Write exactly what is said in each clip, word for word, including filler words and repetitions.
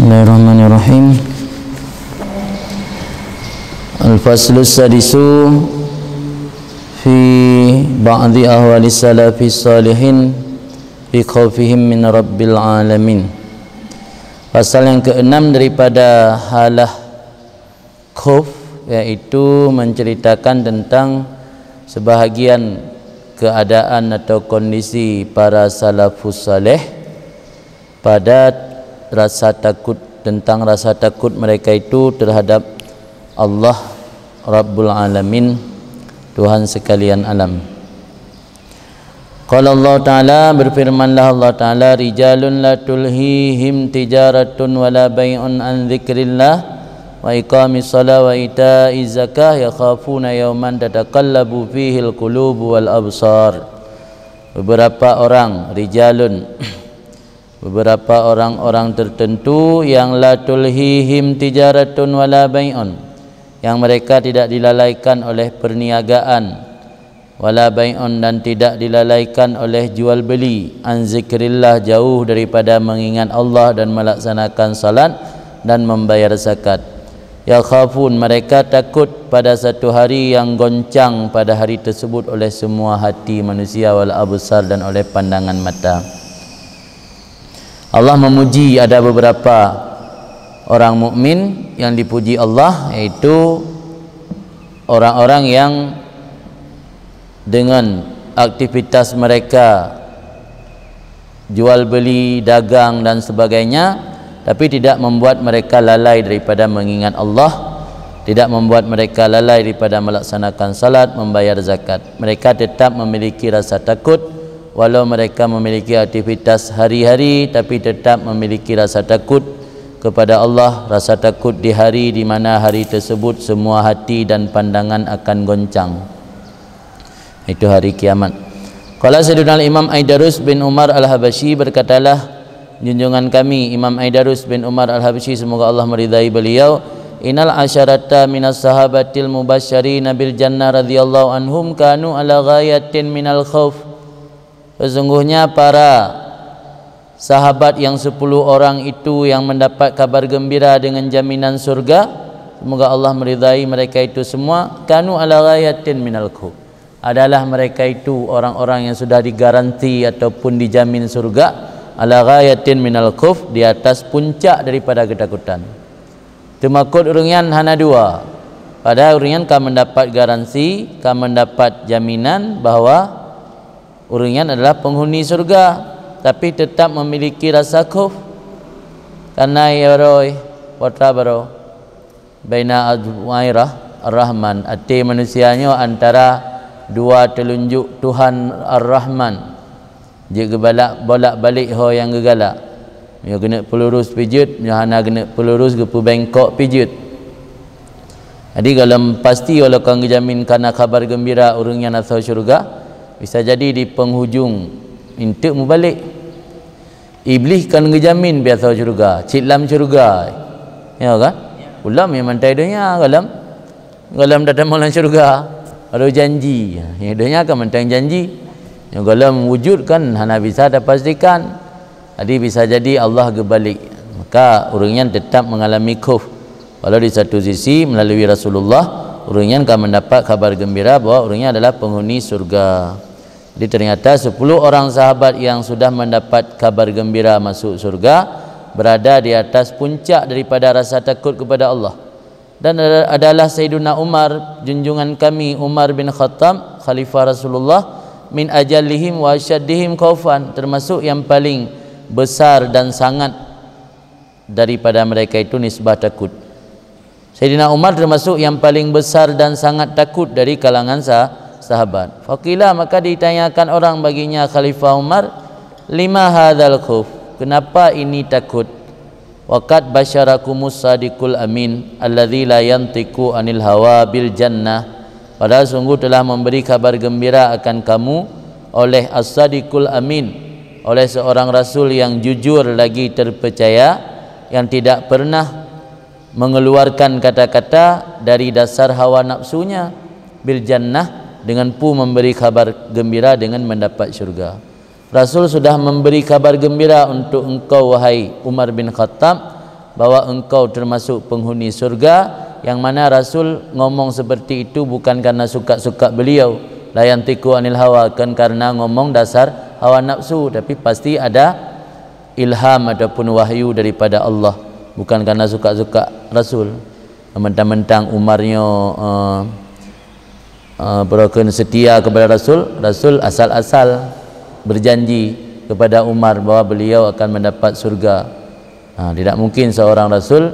Bismillahirrahmanirrahim. Al-faslu sadisu fi ba'di ahwali salafis salihin fi khaufihim min rabbil alamin. Pasal yang keenam daripada halah khauf, yaitu menceritakan tentang sebahagian keadaan atau kondisi para salafus saleh pada rasa takut, tentang rasa takut mereka itu terhadap Allah Rabbul Alamin, Tuhan sekalian alam. Qala Allah Ta'ala, berfirmanlah Allah Ta'ala, "Rijalun la tulhihim tijaratun wala bai'un an dzikrillah wa iqamis shalah wa ita'iz zakah yakhafuna yauman tataqallabu fihil qulubu wal absar." Beberapa orang, rijalun, beberapa orang-orang tertentu yang la tulhihim tijaratun wala bai'un, yang mereka tidak dilalaikan oleh perniagaan, wala bai'un, dan tidak dilalaikan oleh jual beli, an zikrillah, jauh daripada mengingat Allah dan melaksanakan salat dan membayar zakat. Yakhafun, mereka takut pada satu hari yang goncang pada hari tersebut oleh semua hati manusia, wal absar, dan oleh pandangan mata. Allah memuji, ada beberapa orang mukmin yang dipuji Allah, yaitu orang-orang yang dengan aktivitas mereka, jual beli, dagang dan sebagainya, tapi tidak membuat mereka lalai daripada mengingat Allah, tidak membuat mereka lalai daripada melaksanakan salat, membayar zakat. Mereka tetap memiliki rasa takut, walau mereka memiliki aktivitas hari-hari, tapi tetap memiliki rasa takut kepada Allah, rasa takut di hari di mana hari tersebut semua hati dan pandangan akan goncang. Itu hari kiamat. Qala Sayyiduna Imam Aidarus bin Umar Al-Habasyi, berkatalah junjungan kami Imam Aidarus bin Umar Al-Habasyi, semoga Allah meridai beliau, "Innal asyarata minas sahabatil mubasysyirina bil jannah radhiyallahu anhum kanu ala ghayatin minal khauf." Sesungguhnya para sahabat yang sepuluh orang itu yang mendapat kabar gembira dengan jaminan surga, semoga Allah meridai mereka itu semua, kanu ala ghayatin minal khauf, adalah mereka itu orang-orang yang sudah digaranti ataupun dijamin surga, ala ghayatin minal khauf, di atas puncak daripada ketakutan. Teumakot ureuëng nyan hana dua, padahal ureuëng nyan ka mendapat garansi, ka mendapat jaminan bahwa ureuëng nyan adalah penghuni surga, tapi tetap memiliki rasa khauf. Karena ia roh, potra baroe, baina adhuairah Ar-Rahman, até manusia nyoe antara dua telunjuk Tuhan Ar-Rahman. Jeuet geubalak bolak-balik ho nyang geugalak. Meunyoe geuneuk peulurus pijeuet, meunyoe hana geuneuk peulurus geupeubengkok pijeuet. Jadi gohlom pasti walau kon geujamin kana kabar geumbira ureuëng nyan asoe syeuruga, bisa jadi di penghujung enteuk mubalek. Iblih kon geujamin pih asoe syeuruga, cit lam syeuruga. Ya kan? Ulama nyang mantai donya gohlom. Gohlom tatamong lam syeuruga, baru janji. Ya, donya kan mantong janji. Nyang gohlom wujud kan hana bisa tapastikan. Jadi bisa jadi Allah geubalek. Maka ureuëng nyan tetap mengalami khauf. Walau di satu sisi melalui Rasulullah, ureuëng nyan ka mendapat kabar gembira bahwa ureuëng nyan adalah penghuni surga. Jadi ternyata sepuluh orang sahabat yang sudah mendapat kabar gembira masuk surga berada di atas puncak daripada rasa takut kepada Allah. Dan ada-, adalah Sayyiduna Umar, junjungan kami Umar bin Khattab, khalifah Rasulullah, min ajallihim wa asyaddihim khaufan, termasuk yang paling besar dan sangat daripada mereka itu nisbah takut. Sayyidina Umar termasuk yang paling besar dan sangat takut dari kalangan sa-, sahabat. Faqila, maka ditanyakan orang baginya Khalifah Umar, "Lima hadzal khauf? Kenapa ini takut?" "Wa qad basyarakumus sadiqul amin, alladzi la yantiqu anil hawa bil jannah." Padahal sungguh telah memberi kabar gembira akan kamu oleh As-Sadiqul Amin, oleh seorang rasul yang jujur lagi terpercaya, yang tidak pernah mengeluarkan kata-kata dari dasar hawa nafsunya, bil jannah, dengan pu memberi kabar gembira dengan mendapat syurga. Rasul sudah memberi kabar gembira untuk engkau, wahai Umar bin Khattab, bahwa engkau termasuk penghuni surga, yang mana Rasul ngomong seperti itu bukan karena suka-suka beliau, la yantiqu anil hawa, kan karena ngomong dasar hawa nafsu, tapi pasti ada ilham ataupun wahyu daripada Allah, bukan karena suka-suka Rasul. Mentang-mentang Umar nyoe, eh, eh, beureukeun setia kepada Rasul, Rasul asal-asal berjanji kepada Umar bahwa beliau akan mendapat surga. Ha, tidak mungkin seorang Rasul,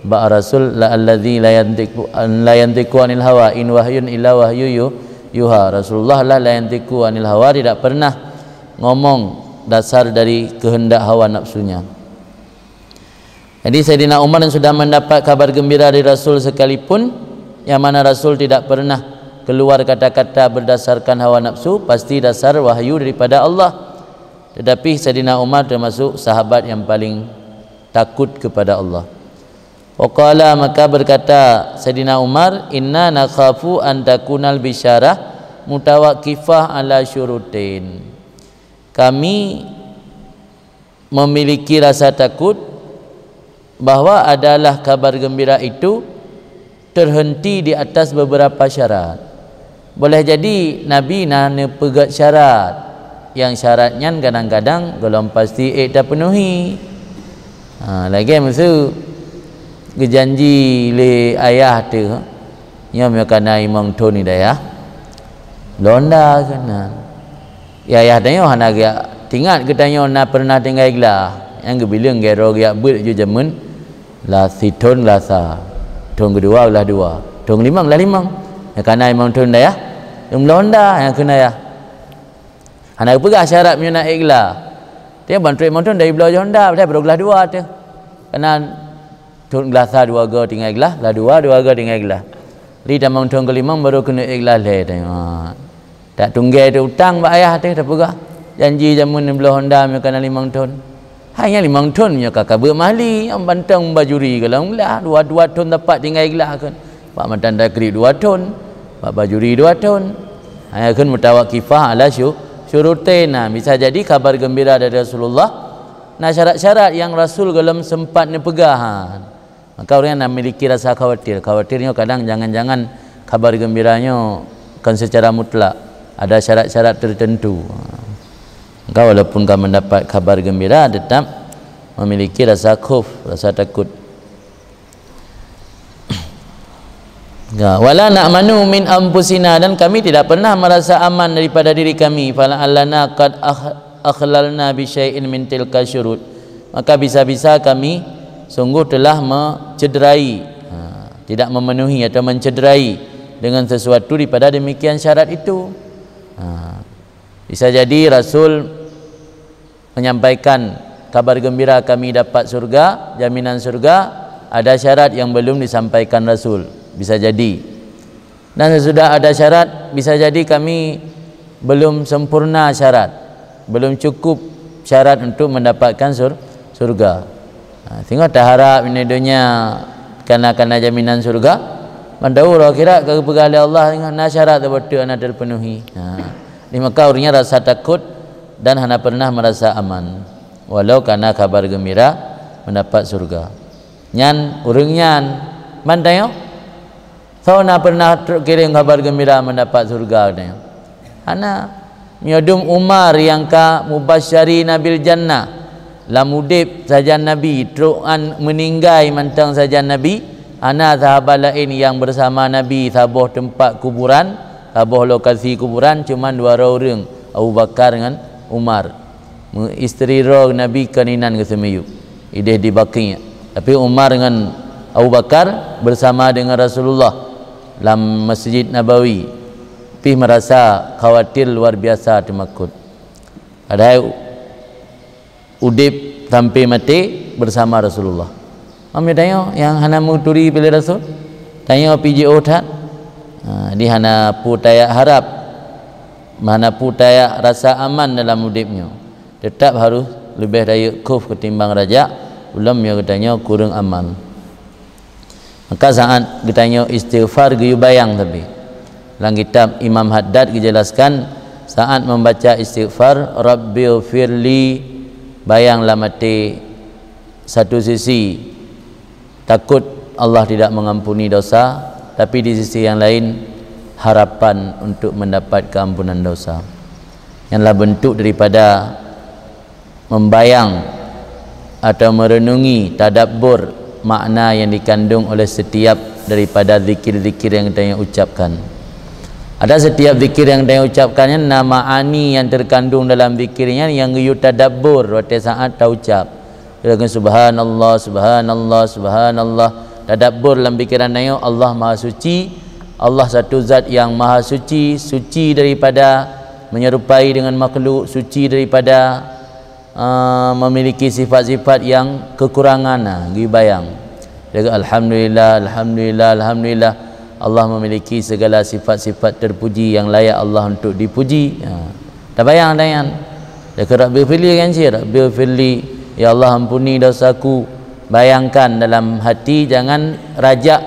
bak Rasul la alladzi la yantiqu, la yantiqu anil hawa, in wahyun illa wahyu yu-, yuha. Rasulullah lah la yantiqu anil hawa, tidak pernah ngomong dasar dari kehendak hawa nafsunya. Jadi Saidina Umar yang sudah mendapat kabar gembira dari Rasul sekalipun, yang mana Rasul tidak pernah keluar kata-kata berdasarkan hawa nafsu, pasti dasar wahyu daripada Allah. Tetapi Saidina Umar termasuk sahabat yang paling takut kepada Allah. Waqala, maka berkata Saidina Umar, "Inna nakhafu an takunal bisyarah mutawaqifah ala syurutin." Kami memiliki rasa takut bahwa adalah kabar gembira itu terhenti di atas beberapa syarat. Boleh jadi Nabi na neupeugét syarat, nyang syarat nyan kadang-kadang gohlom pasti ék tapenuhi. Ha, lagée miseue geujanji lé ayah teuh, nyoe meunyoe kana limong thon di dayah, bloe honda keunan. Ya, ayah tanyoe hana geujak tingat geutanyoe na pernah tinggai glah. Nyang geubileueng gero geujak beuet ju jameun, glah sithon glah sa, thon keudua glah dua, thon keulima glah limong. Nyang kana limong thon dayah, bloe honda nyang kheun ayah. Hana geupeugah syarat meunyoe na ék glah. Tiep ban trok limong thon dari bloe honda, padahai baru glah dua teuh. Kana thon glah sa dua goe tinggai glah, glah dua dua goe tinggai glah. Li tamong thon keulimong baru keuneuk ék glah lhée teuh. Ha. Tak tunggée teuh utang bak ayah teuh tapeugah. Janji jameun bloe honda meunyoe kana limong thon. Hai nyan limong thon meunyoe ka kabeuet mahli, nyang bantong bajuri gohlom glah, dua, dua thon tapat tinggai glah kheun. Bak matan takrit dua thon, bak bajuri dua thon. Hai kheun mutawaqifah ala syu-, syurutin. Nah, bisa jadi kabar gembira dari Rasulullah na syarat-syarat nyang Rasul gohlom sempat neupeugah. Maka ureuëng nyang memiliki rasa khawatir. Khawatir nyoe kadang jangan-jangan kabar gembira nyoe kon secara mutlak, ada syarat-syarat tertentu. Maka walaupun ka mendapat kabar gembira, tetap memiliki rasa khauf, rasa takut. Ya, "Wala na'manu min anfusina," dan kami tidak pernah merasa aman daripada diri kami. "Fala'allana qad akh-, akhlalna bi syai'in min tilka syurut." Maka bisa-bisa kami sungguh telah mencederai, ha, tidak memenuhi atau mencederai dengan sesuatu daripada demikian syarat itu. Ha, bisa jadi Rasul menyampaikan kabar gembira kami dapat surga, jaminan surga, ada syarat yang belum disampaikan Rasul. Bisa jadi. Dan sesudah ada syarat, bisa jadi kami belum sempurna syarat, belum cukup syarat untuk mendapatkan sur-, surga. Ha, sehingga taharap ini dunia kana-kana jaminan surga, mantau uroe akhirat ka geupeugah lé Allah, sehingga na syarat beutôi hana terpenuhi. Ha, di maka ureuëng nyan rasa takut dan hana pernah merasa aman, walau kana kabar gembira mendapat surga. Nyan ureuëng nyan, man tanyoe? Soe na pernah trok kirém kabar gembira mendapat surga tanyoe? Hana. Meunyoe dum Umar nyang ka mubasysyari bil jannah, lam udeb sajan Nabi, trok an meuninggai mantong sajan Nabi, hana sahabat laén nyang bersama Nabi saboh teumpat kuburan, saboh lokasi kuburan, cuman dua droe ureuëng, Abu Bakar ngon Umar. Meu-, isteri droe Nabi kon inan geuseumiyueb, ideh di Baqi'. Tapi Umar ngon Abu Bakar bersama dengan Rasulullah lam Masjid Nabawi, pih merasa khawatir luar biasa teumakot. Padahai udeb sampai maté bersama Rasulullah. Meunyoe tanyoe nyang hana meuturi piléh Rasul, tanyoe pih jiôh that. Ha, di hana peue tajak harab, hana peue tajak rasa aman dalam udeb nyoe. Teutap harôh leubeh rayeuk khauf ketimbang rajak, ulôn meunyoe geutanyoe kureueng aman. Maka saat geutanyoe istighfar geuyue bayang sabe. Lam kitab Imam Haddad geujelaskan, saat membaca istighfar, "Rabbighfirli," bayang lam até satu sisi Takut Allah tidak mengampuni dosa, tapi di sisi yang lain harapan untuk mendapat keampunan dosa. Nyan lah bentuk daripada membayang atau merenungi, tadabbur makna yang dikandung oleh setiap daripada zikir-zikir yang kita ucapkan. Ada setiap zikir yang kita ucapkan nyan na ma'ani yang terkandung dalam zikir nyan nyang geuyue tadabbur watée saat taucap. Lagée subhanallah, subhanallah, subhanallah. Tadabbur lam pikiran tanyoe, Allah Maha Suci, Allah satu zat yang Maha Suci, suci daripada menyerupai dengan makhluk, suci daripada, uh, memiliki sifat-sifat yang kekurangan. Nah, geubayang. Lagée alhamdulillah, alhamdulillah, alhamdulillah. Allah memiliki segala sifat-sifat terpuji yang layak Allah untuk dipuji. Ha. Tabayang, tabayang. Lagée Rabbighfirli kan cit, Rabbighfirli, ya Allah, ampuni dosaku. Bayangkan dalam hati, jangan rajak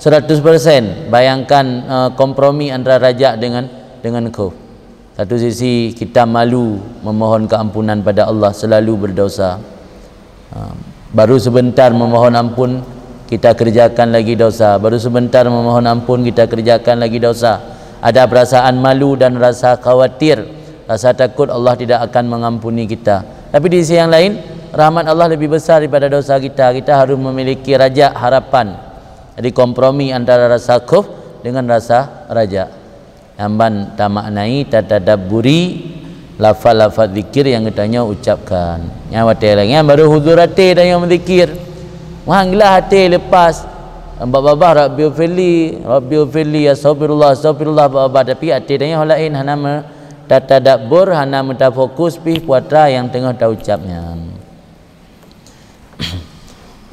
seratus persen. Bayangkan, eh, kompromi antara rajak dengan, dengan khauf. Satu sisi kita malu memohon keampunan pada Allah, selalu berdosa. Ha, baru sebentar memohon ampun, kita kerjakan lagi dosa. Baru sebentar memohon ampun, kita kerjakan lagi dosa. Ada perasaan malu dan rasa khawatir, rasa takut Allah tidak akan mengampuni kita. Tapi di sisi yang lain, rahmat Allah lebih besar daripada dosa kita. Kita harus memiliki rajak, harapan. Jadi kompromi antara rasa khauf dengan rasa rajak. Nyan ban tamaknai, tatadabburi lafaz-lafaz zikir nyang geutanyoe ucapkan. Nyan watée lagée nyan baru huzur até tanyoe meuzikir. Meuhan glah até lepas. Bak babah, Rabbighfirli, Rabbighfirli, astaghfirullah, astaghfirullah, bak babah, tapi até tanyoe laén, hana me-, tatadabbur, hana meutafokus pih peue atra nyang teungoh taucap nyan.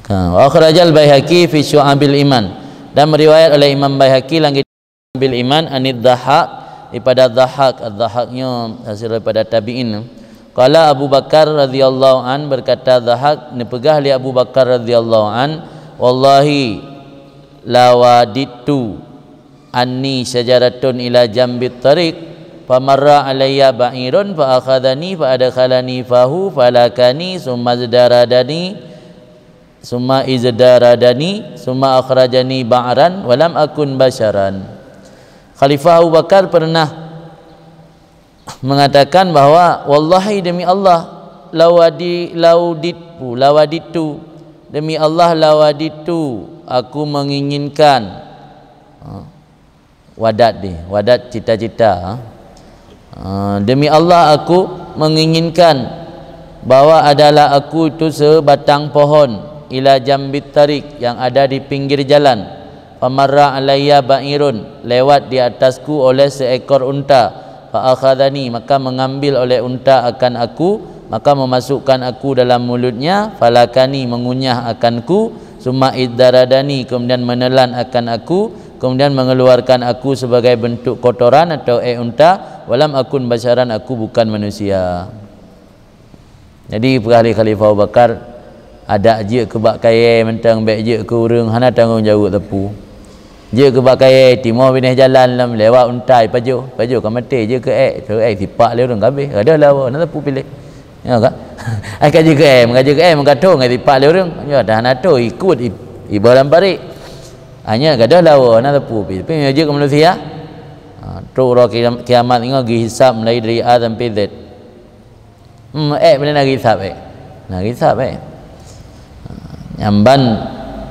Ka, wa akhrajal Baihaqi fi Syu'abil Iman. Dan meriwayat oleh Imam Baihaqi lam bil iman anid Dhahak, daripada Dhahak. Dhahak nyoe hasil daripada tabi'in. Qala Abu Bakar radhiyallahu an, berkata Dhahak, neupeugah lé Abu Bakar radhiyallahu an, "Wallahi lawadittu anni syajaratun ila jambit tariq, famarra alayya ba'irun fa akhadhani fa adkhalani fahu falakani summa zdaradani." Summa izdaradani, summa akhrajani ba'ran, walam akun basyaran. Khalifah Abu Bakar pernah mengatakan bahwa, "Wallahi, demi Allah, lawadi-, lauditu, lawaditu, demi Allah, lawaditu, aku menginginkan." Ha. Wadat deh, wadat cita-cita. Ah, demi Allah, aku menginginkan bahwa adalah aku itu sebatang pohon ila jambit tariq yang ada di pinggir jalan. Famarra alayya ba'irun, lewat di atasku oleh seekor unta. Fa akhadhani, maka mengambil oleh unta akan aku, maka memasukkan aku dalam mulutnya, falakani, mengunyah akanku, summa iddaradani, kemudian menelan akan aku, kemudian mengeluarkan aku sebagai bentuk kotoran atau ék unta, walam akun basyaran, aku bukan manusia. Jadi, peugah lé Khalifah Abu Bakar, adak jeuet keu bak kayée mantong, bék jeuet keu ureuëng hana tanggong jaweueb teupeu. Jeuet keu bak kayée, timoh binéh jalan lom, lewat unta, pajoh, pajoh ka maté, jeuet keu ék, keu ék sipak lé ureuëng ka abéh, gadôh lawa, na teupeu piléh. Ya kan? Ai ka jeuet keu ék, ka jeuet keu ék, meuka thô ngon sipak lé ureuëng. Ya, dah hana thô, ikut i-, iboh lam parit. Hanya gadôh lawa, na teupeu piléh. Tapi meunyoe jeuet keu manusia, ha, trok uroe kiam-, kiamat nyoe geuhisab mulai dari A sampai Z. Hmm, ék, bila na geuhisab ék. Na geuhisab ék. Nyan ban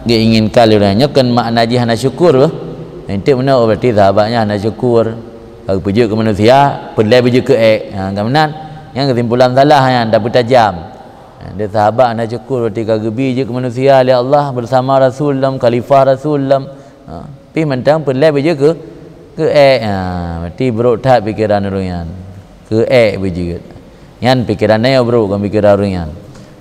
geuinginkan lé ureuëng nyoe kan makna jih hana syukur beuh. Intik meunoe berarti sahabat nyan hana syukur. Ka geupeujeuet keu manusia, peulai beujeuet keu ék. Ha, ka meunan. Nyan keusimpulan salah nyan, tapi tajam. Ha, dia sahabat hana syukur berarti ka geubi jeuet keu manusia lé Allah bersama Rasul lom, khalifah Rasul lom. Ha, pih mantong peulai beujeuet keu, keu ék. Ha, berarti brok that pikeran ureuëng nyan. Keu ék beujeuet. Nyan pikeran nyoe brok, kon pikeran ureuëng nyan.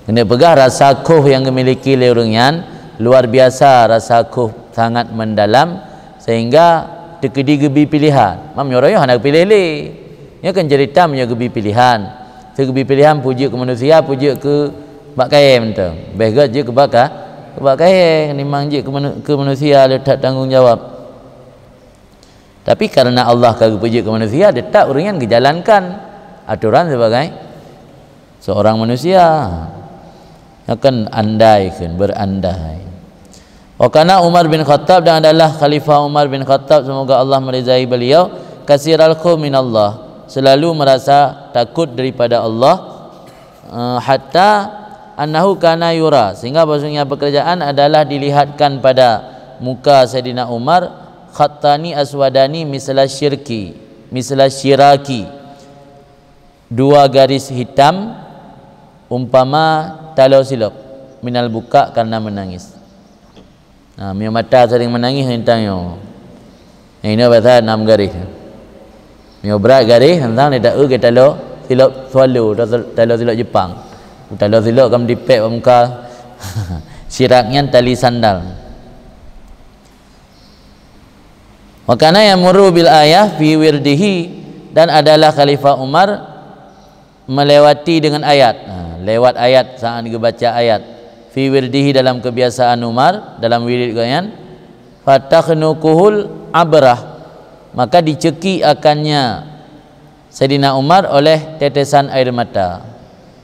Keuneuk peugah rasa khof nyang geumiliki lé ureuëng nyan luar biasa, rasa khof sangat mendalam sehingga teukeudi geubi pilihan. Mam nyoe roh nyoe hana geupiléh lé. Nyoe kan cerita meunyoe geubi pilihan. Teugeubri pilihan peue jeuet keu manusia, peue jeuet keu bak kayée mantong. Béh gét jeuet keu bak ka-, keu bak kayée, nimang jeuet keu manu-, keu manusia le that tanggong jawab. Tapi karena Allah ka geupeujeuet keu manusia, teutap ureuëng nyan geujalankan atoran sebagai seorang manusia. Nyoe kan andai kheun, berandai. Wa kana Umar bin Khattab, dan adalah Khalifah Umar bin Khattab, semoga Allah meridai beliau, kasiral khauf minallah, selalu merasa takut daripada Allah, eh, hatta annahu kana yura, sehingga bahwasanya pekerjaan adalah dilihatkan pada muka Saidina Umar, khattani aswadani misla syirki, misla syiraki, dua garis hitam umpama taloe silop, minal buka, karena menangis. Ha, meunyoe mata sering menangis, hintang nyoe. Ini bahasa enam garis. Meunyoe brat garis, hintang ni tak ke taloe silop swallow, atau taloe silop Jepang. Taloe silop kan dipek bak muka. Syirak nyan tali sandal. Wa kana yamurru bil ayah fi wirdihi, dan adalah Khalifah Umar melewati dengan ayat. Ha, lewat ayat saat geubaca ayat. Fi wirdihi, dalam kebiasaan Umar, dalam wirid gobnyan. Fatakhnuquhul abrah, maka dicekik akannya Saidina Umar oleh tetesan air mata.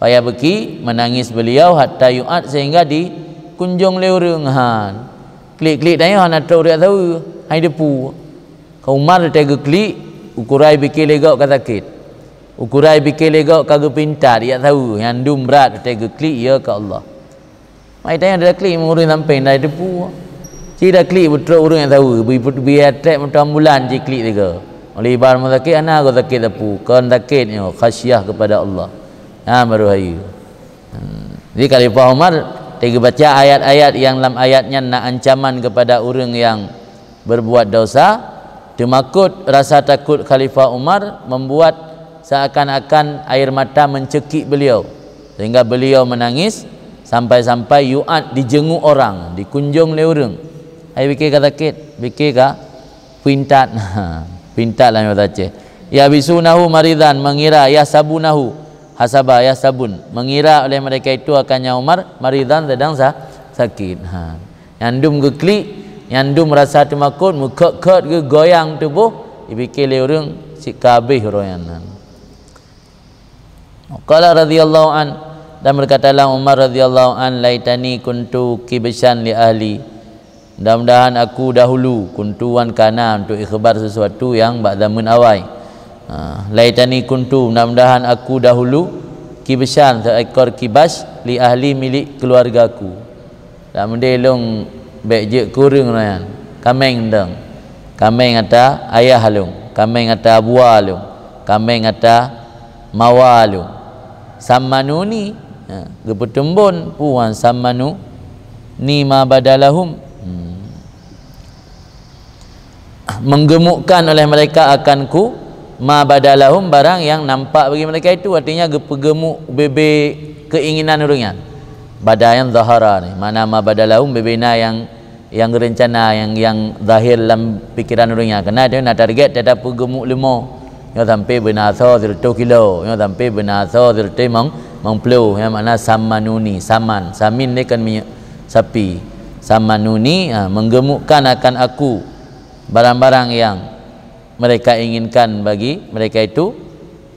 Fayabki, menangis beliau, hatta yu'at, sehingga dikunjung lé ureuëng. Han. Klik-klik tanyoe hana trok riak saweue, hai depu. Ka Umar teuka geuklik, ukurai bike lé gob ka sakét. Ukurai bike lé gob ka geupintat, riak saweue, nyang dum brat teuka geuklik, ya ka Allah. Mai tanya dah klik mengurus samping dah depu. Ci dah klik beutreuk ureuëng nyang saweue, bi bi atrek moto ambulan ci klik tiga. Oleh ibar rumah sakit, hana go sakét sapeue, kon sakét nyoe, khasyah kepada Allah. Ha, baru hayu. Hmm. Jadi Khalifah Umar teuka baca ayat-ayat yang lam ayat nyan na ancaman kepada ureuëng yang berbuat dosa, teumakot rasa takut Khalifah Umar membuat seakan-akan air mata mencekik beliau, sehingga beliau menangis sampai-sampai yu'at, dijenguk orang, dikunjung lé ureuëng. Hai bike ka sakét, bike ka pintat. Pintat lah bahasa Aceh. Yahbisunahu maridan, mengira, yahsabunahu, hasaba, yahsabun, mengira oleh mereka itu akannya Umar maridan, sedang sa-, sakit. Ha. Nyang dum geuklik, nyang dum rasa teumakot, meukot-kot geugoyang tuboh, dipike lé ureuëng cit ka habéh uroe nyan. Qala radhiyallahu an, dan berkatalah Umar radhiyallahu an, "Laitani kuntu kibsyan li ahli." Mudah-mudahan aku dahulu, kuntu wan kana untuk ikhbar sesuatu yang bak zaman awai. Ha, laitani kuntu, mudah-mudahan aku dahulu, kibsyan, seekor kibas, li ahli, milik keluargaku. Dak meudeh lôn bék jeuet keu ureuëng nyan. Kaméng dong. Kaméng ata ayah lôn, kaméng ata abua lôn, kaméng ata mawa lôn. Sammanuni, ha, geupeuteumbon puan sammanuni ma badalahum. Hmm. Menggemukkan oleh mereka akanku ma badalahum, barang yang nampak bagi mereka itu, artinya geupeugemuk bebe keinginan ureuëng nyan. Bada nyang zahara ni, makna ma badalahum bebe na yang, yang rencana, yang, yang zahir lam pikiran ureuëng nyan. Kena dia na target, teutab peugemuk leumo. Nyoe sampai beuna asoe sireutôh kilo, nyoe sampai beuna asoe sireutôh limong, limong ploh, nyang makna sammanuni, saman, samin ni kan minyeuk sapi. Sammanuni, ha, menggemukkan akan aku barang-barang yang mereka inginkan bagi mereka itu.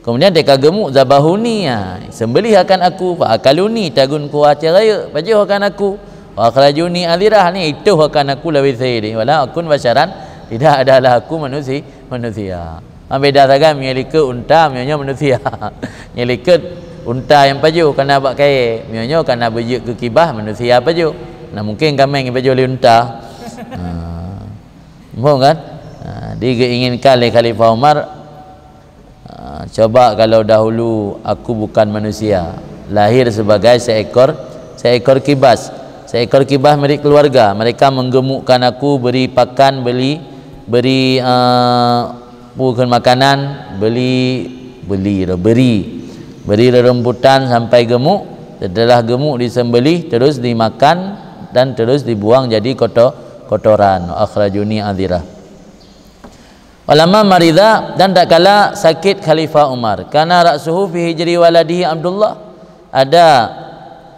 Kemudian teuka gemuk, zabahuni, ha, sembelih akan aku, fa akaluni, tagun kuah cahaya, pajoh akan aku, wa akhrajuni adhirah, ni itoh akan aku lawise deh, wala akun basyaran, tidak adalah aku manusi-, manusia. Ha, beda sagai meunyoe likot unta, meunyoe nyoe manusia. Nyoe likot unta nyang pajoh kana bak kayée, meunyoe nyoe kana beujeuet keu kibas manusia pajoh. Nah, mungkin kaméng nyang pajoh lé unta. Ha. Muphom kan? Ha, digeuinginkan lé Khalifah Umar, ha, coba kalau dahulu aku bukan manusia, lahir sebagai seekor, seekor kibas, seekor kibas milik keluarga. Mereka menggemukkan aku, beri pakan, beli, beri, eh, bukan makanan, beli, beli, beri, beri rerumputan sampai gemuk. Setelah gemuk disembelih, terus dimakan dan terus dibuang jadi kotor-, kotoran. Akhrajuni adhirah. Walamma marida, dan tatkala sakit Khalifah Umar, kana ra'suhu fi hijri waladihi Abdullah, ada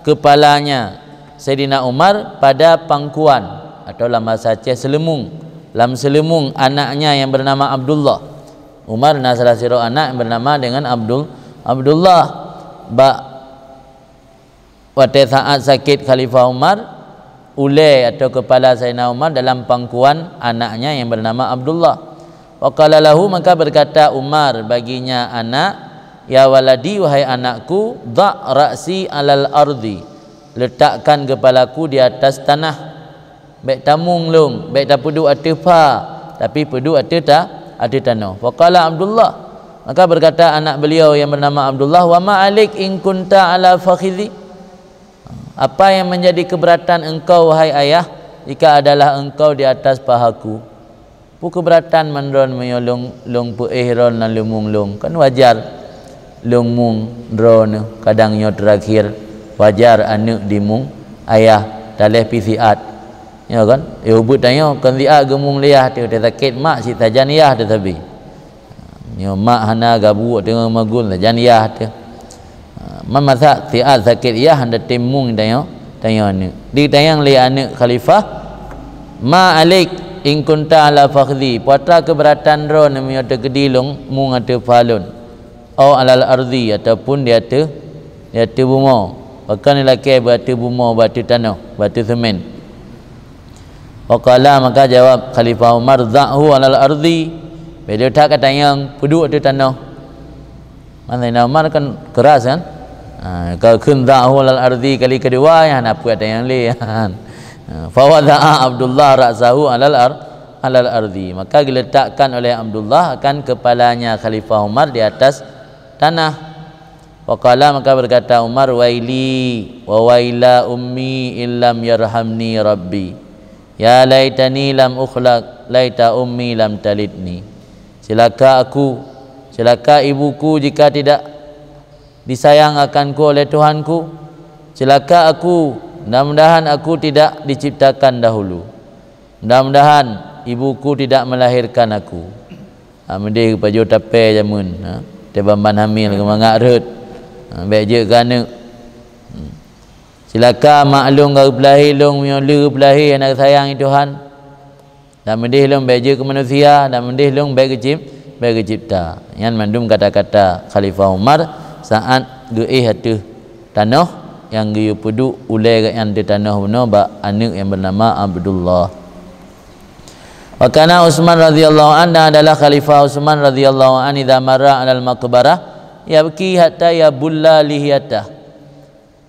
kepalanya Saidina Umar pada pangkuan, atau lam bahasa Aceh seuleumung, lam seuleumung anaknya yang bernama Abdullah. Umar na salah sidroe anak yang bernama dengan Abdul-, Abdullah. Bak watée saat sakét Khalifah Umar, ulée atau kepala Saidina Umar dalam pangkuan anaknya yang bernama Abdullah. Wa qala lahu, maka berkata Umar baginya anak, "Ya waladi, wahai anakku, dha' ra'si alal ardi, letakkan kepalaku di atas tanah. Bék tamueng lôn, bék tapeuduek ateueh pha, tapi peuduek ateueh ta-, ateueh tanoh." Faqala Abdullah, maka berkata anak beliau yang bernama Abdullah, "Wa ma alik in kunta ala fakhidhi?" Apa yang menjadi keberatan engkau, wahai ayah, jika adalah engkau di atas pahaku? Peue keberatan mandron meunyoe lôn, lôn peuéh droe na lôn mueng lôn? Kan wajar lôn mueng droe neuh, kadang nyoe terakhir, wajar aneuk dimueng ayah, taléh pih siat. Ya kan? Eh, ubeut tanyoe kon siat geumueng lé yah teuh, teusakét mak cit sajan yah teuh sabe. Nyoe mak hana gabuek teungoh magun sajan yah teuh. Ha, man masa siat sakét yah hana tem mueng tanyoe, tanyoe aneuk. Di tanyong lé aneuk khalifah, "Ma alik in kunta ala fakhdi?" Peue atra keberatan droe neuh meunyoe teukeudi lôn mueng ateueh pha lôn? Au alal ardi, ataupun di ateueh, di ateueh bumoe. Pakon ilakée bak ateueh bumoe, bak ateueh tanoh, bak ateueh seumén? Wa qala, maka jawab Khalifah Umar, "Dha'hu alal ardi." Bék leutak, ka tanyong, peuduek ateueh tanoh. Kan Saidina Umar kan keras kan? Ha, ka kheun, "Dha'hu alal ardi" kali keudua, nyan hana peue tanyong lé. Ha, fa wada'a Abdullah ra'sahu alal ar-, alal ardi. Maka diletakkan oleh Abdullah akan kepalanya Khalifah Umar di atas tanah. Wa qala, maka berkata Umar, "Waili wa waila ummi illam yarhamni Rabbi. Ya laitani lam ukhlaq, laita ummi lam talidni." Celaka aku, celaka ibuku jika tidak disayang akanku oleh Tuhanku. Celaka aku, mudah-mudahan aku tidak diciptakan dahulu. Mudah-mudahan ibuku tidak melahirkan aku. Ha, meudeh pajoh tapé jameun, ha. Teuh ban-ban hamil keu mangat rhot. Ha, bék jeuet keu aneuk. Hmm. Cilaka mak lôn ka geupeulahé lôn, meunyoe lé geupeulahé hana geusayang lé Tuhan. Dan meudeh lôn bék jeuet keu manusia, dan meudeh lôn bék geucip-, bék geucipta. Nyan mandum kata-kata Khalifah Umar saat geuéh ateueh tanoh nyang geuyue peuduek ulée geuh nyan ateueh tanoh bunoe bak aneuk nyang beunama Abdullah. Wa kana Utsman radhiyallahu anhu, dan adalah Khalifah Utsman radhiyallahu anhu, idza marra 'alal maqbarah yabki hatta yabulla lihiyatah.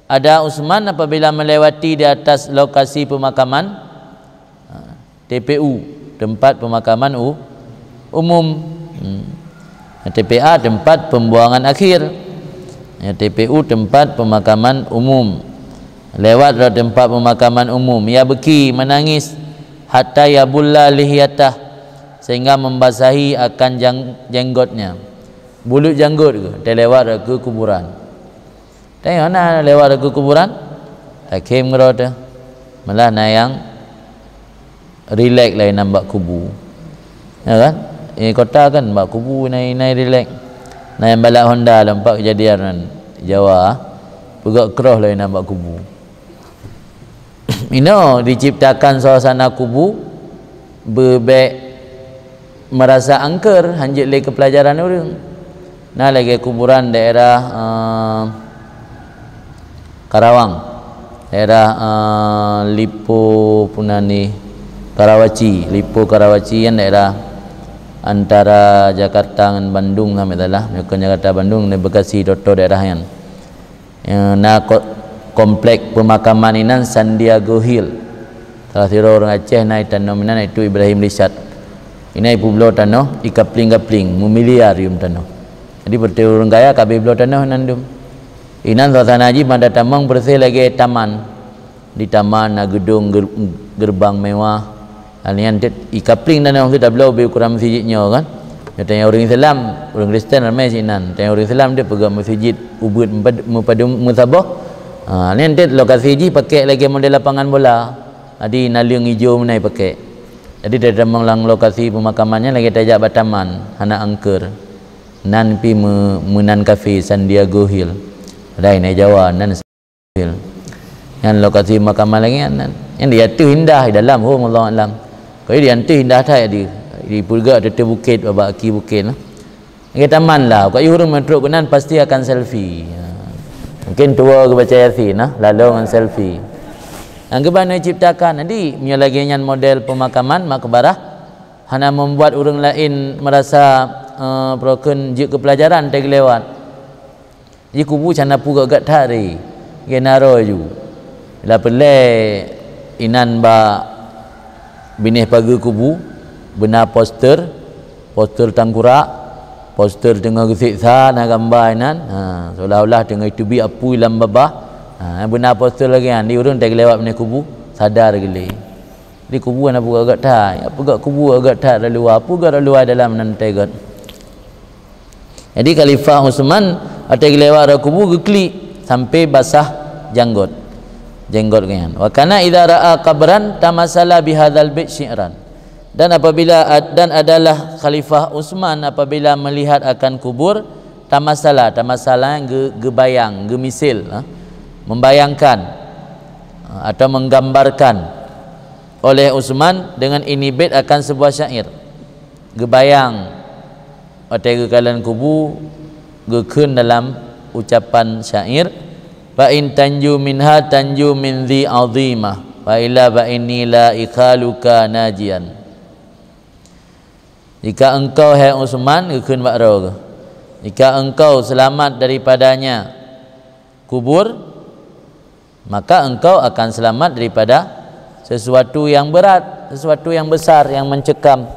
Ada Utsman apabila melewati di atas lokasi pemakaman, ha, T P U, tempat pemakaman u-, umum. Hmm. T P A, tempat pembuangan akhir. Ya, T P U, tempat pemakaman umum. Lewat rot tempat pemakaman umum, yabki, menangis, hatta yabulla lihiyatah, sehingga membasahi akan jang-, jenggotnya. Bulut janggot geuh, teuh lewat rot keu kuburan. Tanyoe na lewat rot keu kuburan, takhém keudroe teuh. Malah na nyang rilek lagée nyan bak kubu. Ya kan? Eh, kota kan bak kubu inan-inan rilek. Na nyang balap Honda lom pat kejadian nyan Jawa, peugöt cross lagée nyan bak kubu. Inoe diciptakan suasana kubu, beubék merasa angker, hanjeuet lé keu pelajaran ureuëng. Na lagée kuburan daerah, eh, Karawang, daerah, eh, Lipo Punani, Karawaci, Lipo Karawaci kan daerah antara Jakarta ngon Bandung, sama salah, bukan Jakarta, Bandung, di Bekasi, Toto daerah nyan. Ya, na ko-, komplek pemakaman inan San Diego Hill. Salah sidroe ureuëng Aceh na itanoh inan, yaitu Ibrahim Richard. Inan ipeubloe tanoh, ikapling-kapling, memiliar yuem tanoh. Jadi, beutôi ureuëng kaya ka abéh bloe tanoh inan dum. Inan suasana jih ban tatamong persis lagée taman. Di taman na geudong ger-, gerbang mewah. Hal nyan teuk ikapling dan ureuëng tabloe ubé ukuran meuseujid nyoe kan. Nyoe tanyoe ureuëng Islam, ureuëng Kristen ramé sinan. Tanyoe ureuëng Islam dia peugah meuseujid ubeuet meupadum meusaboh. Ha, nyan teuk lokasi jih pakai lagée model lapangan bola. Jadi naleueng ijo meunan pakai. Jadi tatamong lam lokasi pemakaman nyan lagée tajak bak taman, hana angker. Nan pi meu-, meunan kafe San Diego Hill. Padahai na Jawa nan Nyan lokasi pemakaman lagée nyan. Nyan di ateueh indah, di dalam hom, Allahu a'lam. Kalau di ateueh indah that di, di peugah ateueh bukét, bak aki bukét lah. Lagée taman lah, kalau ureuëng meutrok keunan pasti akan selfie. Ha. Mungkin tuwo geubaca Yasin lah, lalu ngon selfie. Nyang geuba neuciptakan. Jadi, meunyoe lagée nyan model peumakaman, makbarah, hana membuat ureuëng laén merasa, eh, peurokon jeuet keu pelajaran teuglewat. Di kubu can na peugét-gét that ri, geunaroe ju. Bila peureulée inan bak binéh pageue kubu, beuna poster, poster tangkurak, poster teungoh geuseksa na gamba inan, ha, seolah-olah teungoh iteubiet apui lam babah. Ha, beuna poster lagée nyan, di ureuëng teuglewat binéh kubu, sadar geulée. Di kubu na peugét-gét that, peugét kubu gét that rot luwa, peugét rot luwa dalam nan teugot. Jadi Khalifah Utsman watée geulewat rot kubu geuklik sampai basah janggot. Janggot geuh nyan. Wa kana idza ra'a qabran tamasala bihadzal bait syi'ran. Dan apabila ad-, dan adalah Khalifah Utsman apabila melihat akan kubur, tamasala, tamasala ge-, geubayang, geumisil, ha? Membayangkan, ha, atau menggambarkan oleh Utsman dengan ini bait akan sebuah syair. Geubayang watée geukalon kubu, geukheun dalam ucapan syair, "Fa in tanju minha tanju min dzi azimah, wa illa fa inni la ikhaluka najian." Jika engkau, hai Utsman, geukheun bak droe geuh, jika engkau selamat daripadanya kubur, maka engkau akan selamat daripada sesuatu yang berat, sesuatu yang besar, yang mencekam.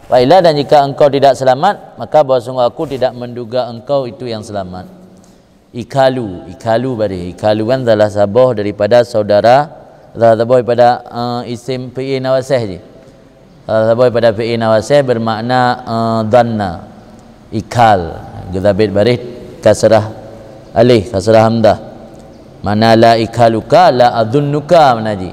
Wa illa, dan jika engkau tidak selamat, maka bahwa sungguh aku tidak menduga engkau itu yang selamat. Ikhalu, ikhalu bari. Ikhalu kan salah saboh daripada saudara, salah saboh daripada, eh, isim fi'il nawasih jih. Salah saboh daripada fi'il nawasih bermakna, eh, dhanna. Ikhal. Geuzabit baréh kasrah alif, kasrah hamzah. Makna la ikhaluka, la adhunnuka makna jih.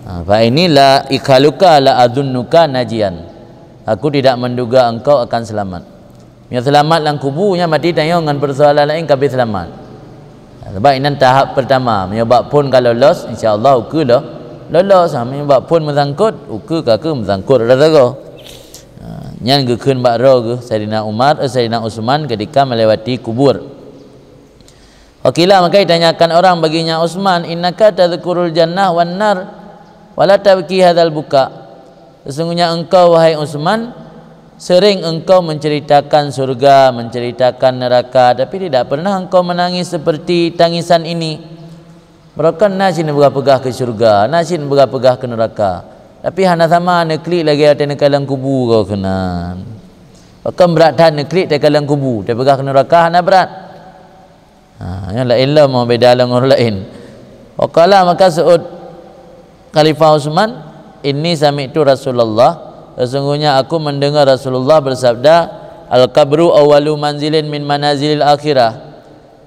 Ha, fa inni la ikhaluka, la adhunnuka najian. Aku tidak menduga engkau akan selamat. Meunyoe seulamat lam kubu, nyan berarti tanyoe ngon peusoalan laén ka abéh seulamat. Sabab inan tahap peurtama, meunyoe bak phon ka lolos, insya Allah ukeue lo-, lolos. Ha, meunyoe bak phon meusangkot, ukeue ka keuh meusangkot rasa goe. Ha, nyan geukheun bak droe geuh Saidina Umar, eh, Saidina Utsman ketika melewati kubur. Wa qila, maka ditanyakan orang baginya Utsman, "Innaka tadzkurul jannah wan nar, wa la tabki hadzal buka." Sesungguhnya engkau, wahai Utsman, sering engkau menceritakan surga, menceritakan neraka, tapi tidak pernah engkau menangis seperti tangisan ini. Barokon na cit neupeugah-peugah keu syeuruga, na cit neupeugah-peugah keu neuraka. Tapi hana sama neuklik lagée watée neukalon kubu goe keunan. Barokon brat that neuklik teukalon kubu, teupeugah keu neuraka hana brat. Ha, nyan laén lom, beda lom ngon ureuëng laén. Wa qala, maka seuôt Khalifah Utsman, "Inni sami'tu Rasulullah, sesungguhnya aku mendengar Rasulullah bersabda, 'Al-qabru awwalu manzilin min manazilil akhirah.'"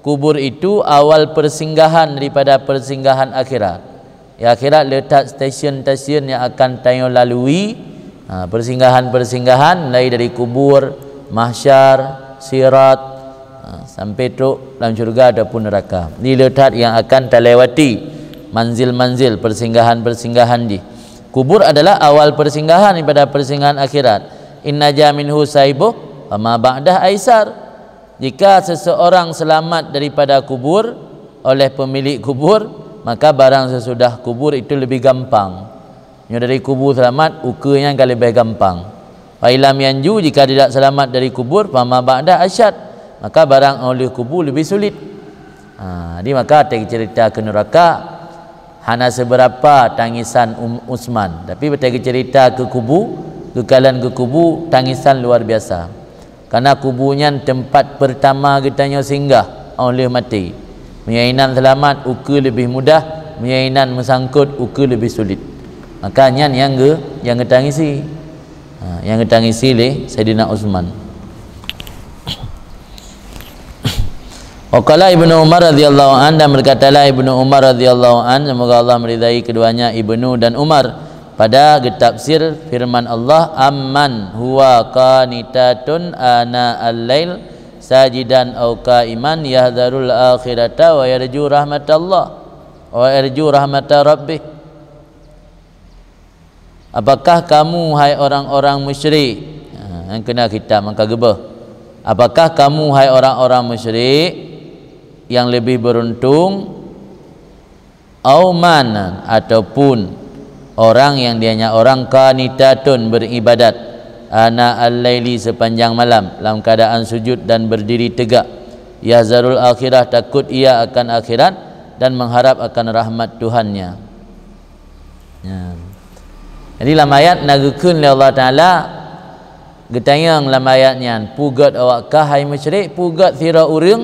Kubur itu awal persinggahan daripada persinggahan akhirat. Di akhirat le that stesen-stesen nyang akan tanyoe lalui, ha, persinggahan-persinggahan mulai dari kubur, mahsyar, sirat, ha, sampai trok lam syeuruga ataupun neuraka. Di le that nyang akan talewati manzil-manzil, persinggahan-persinggahan jih. Kubur adalah awal persinggahan daripada persinggahan akhirat. "In naja minhu sahibuh, fama ba'dah aisar." Jika seseorang selamat daripada kubur oleh pemilik kubur, maka barang sesudah kubur itu lebih gampang. Nyoe dari kubur selamat, ukeue nyan ka leubeh gampang. Fa ilam yanju, jika tidak selamat dari kubur, fama ba'dah asyad, maka barang oleh kubur lebih sulit. Ha, jadi maka teuceurita keu neuraka hana seberapa tangisan Um-, Utsman, tapi watée geuceurita keu kubu, geukalon keu kubu, tangisan luar biasa. Karena kubu nyan teumpat peurtama geutanyoe singgah óh lheueh maté. Meunyoe inan seulamat, ukeue leubeh mudah, meunyoe inan meusangkot, ukeue leubeh sulet. Maka nyan nyang geu-, nyang geutangisi. Ha, nyang geutangisi lé Saidina Utsman. Wa qala Ibnu Umar radhiyallahu an, dan berkatalah Ibnu Umar radhiyallahu an, semoga Allah meridai keduanya, Ibnu dan Umar, pada geutafsir firman Allah, "Amman huwa qanitatun ana al-lail sajidan aw qaiman yahdzarul akhirata wa yarju rahmatallah, wa yarju rahmata rabbih." Apakah kamu, hai orang-orang musyrik, ha, nyang keuna kitab maka geubeuh, apakah kamu, hai orang-orang musyrik, yang lebih beruntung Au man, ataupun orang yang dia nya orang qanitatun, beribadat, ana al-laili, sepanjang malam, dalam keadaan sujud dan berdiri tegak, yahzarul akhirah, takut ia akan akhirat dan mengharap akan rahmat Tuhannya. Ya. Jadi lam ayat na geukheun lé Allah Taala, geutanyong lam ayat nyan, "Peue gét awak kah hai musyrik, peue gét sidroe ureuëng?"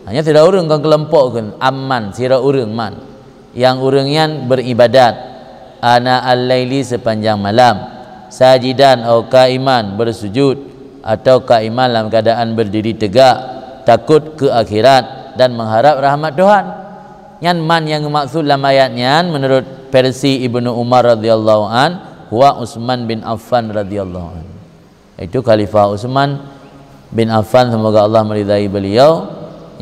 Hanya sidroe ureuëng kon keulompok kheun, amman, sidroe ureuëng man. Yang ureuëng nyan beribadat, ana al-laili, sepanjang malam, sajidan au qaiman, bersujud, atau qaiman, dalam keadaan berdiri tegak, takut ke akhirat dan mengharap rahmat Tuhan. Nyan man nyang geumaksud lam ayat nyan, menurut versi Ibnu Umar radhiyallahu an, huwa Utsman bin Affan radhiyallahu an. Itu Khalifah Utsman bin Affan, semoga Allah meridai beliau,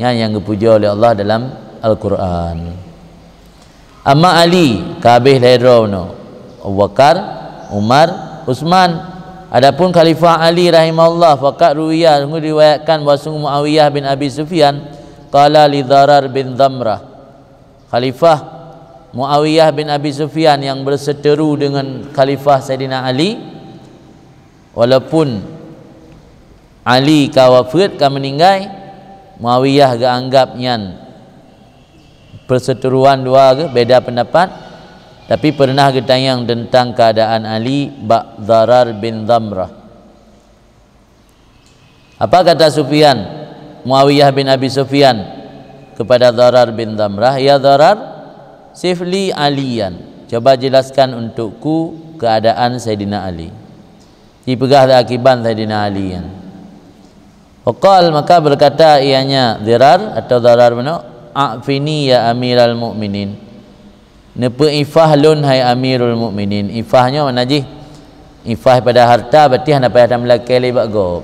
nyan nyang geupujoe lé Allah dalam Al-Quran. Amma Ali, ka habéh lhée droe nyoe, Abu Bakar, Umar, Utsman. Adapun Khalifah Ali rahimahullah, faqad ruwiya, sungguh diriwayatkan bahwa sungguh Muawiyah bin Abi Sufyan qala li Dharar bin Dhamrah. Khalifah Muawiyah bin Abi Sufyan yang berseteru dengan Khalifah Saidina Ali, walaupun Ali ka wafeuet, ka meuninggai, Muawiyah geuanggab nyan perseteruan dua geuh, beda pendapat, tapi pernah geutanyong tentang keadaan Ali bak Dharar bin Dhamrah. Apa kata Sufyan, Muawiyah bin Abi Sufyan, kepada Dharar bin Dhamrah, "Ya Dharar, sif li Aliyan, coba jelaskan untukku keadaan Saidina Ali." Jipeugah lé akiban Saidina Ali nyan. Faqal, maka berkata ianya Dhirar atau Dharar bunoe, "A'fini ya Amiral Mukminin." Neupeuifah lôn hai Amirul Mukminin. Ifah nyoe makna jih, ifah pada harta, berarti hana payah tameulakée lé bak gob.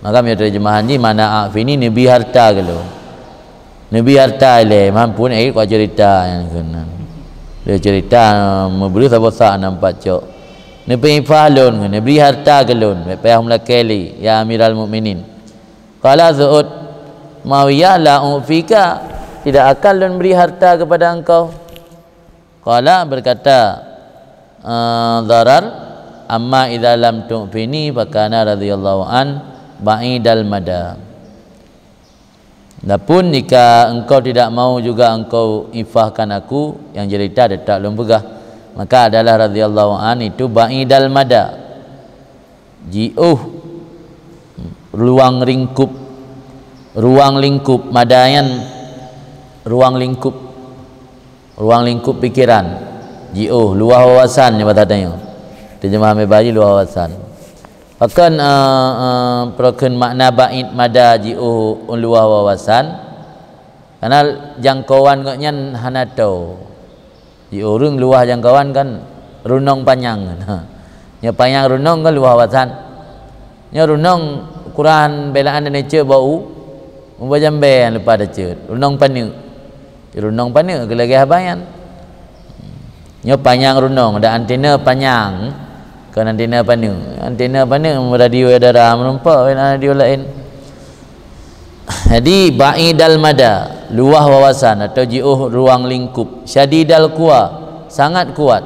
Maka meunyoe terjemahan jih, makna a'fini, neubri harta keu lôn. Neubri harta ilée, mampu nyan, eh, kok cerita nyan keunan. Dia cerita, meubri saboh sa nampak cok. Neupeuifah lôn, neubri harta keu lôn, bék payah meulakée lé, ya Amiral Mukminin. Qala, seuôt Muawiyah, "La u'fika, tidak akan lôn bri harta kepada engkau." Qala, berkata, eh, Dharar, "Amma idza lam tu'fini fakana radhiyallahu an ba'idal mada." Adapun jika engkau tidak mau juga engkau ifahkan aku, yang cerita tetap lôn peugah, maka adalah radhiyallahu an itu ba'idal mada. Jiôh ruang lingkup, ruang lingkup, mada nyan ruang lingkup, ruang lingkup pikiran. Jiôh, luwah wawasan nyoe bahasa tanyoe. Terjemahan bebas jih luwah wawasan. Pakon, eh, eh, pakon makna ba'id mada jiôh luwah wawasan? Karena jangkauan gobnyan hana toe. Di ureuëng luwah jangkauan kan runong panyang. Nyoe panyang runong kan luwah wawasan. Nyoe runong ukuran belaan dan ecek bak u, uba jambai nyang leupah taceuet. Runong paneuk. Runong paneuk keu lagée haba nyan. Nyoe panyang runong, dan antena panyang, kon antena paneuk. Antena paneuk radio dara meureumpok ngon radio laén. Jadi, ba'idal mada, luwah wawasan atau jiôh ruang lingkup, syadidal quwa, sangat kuat,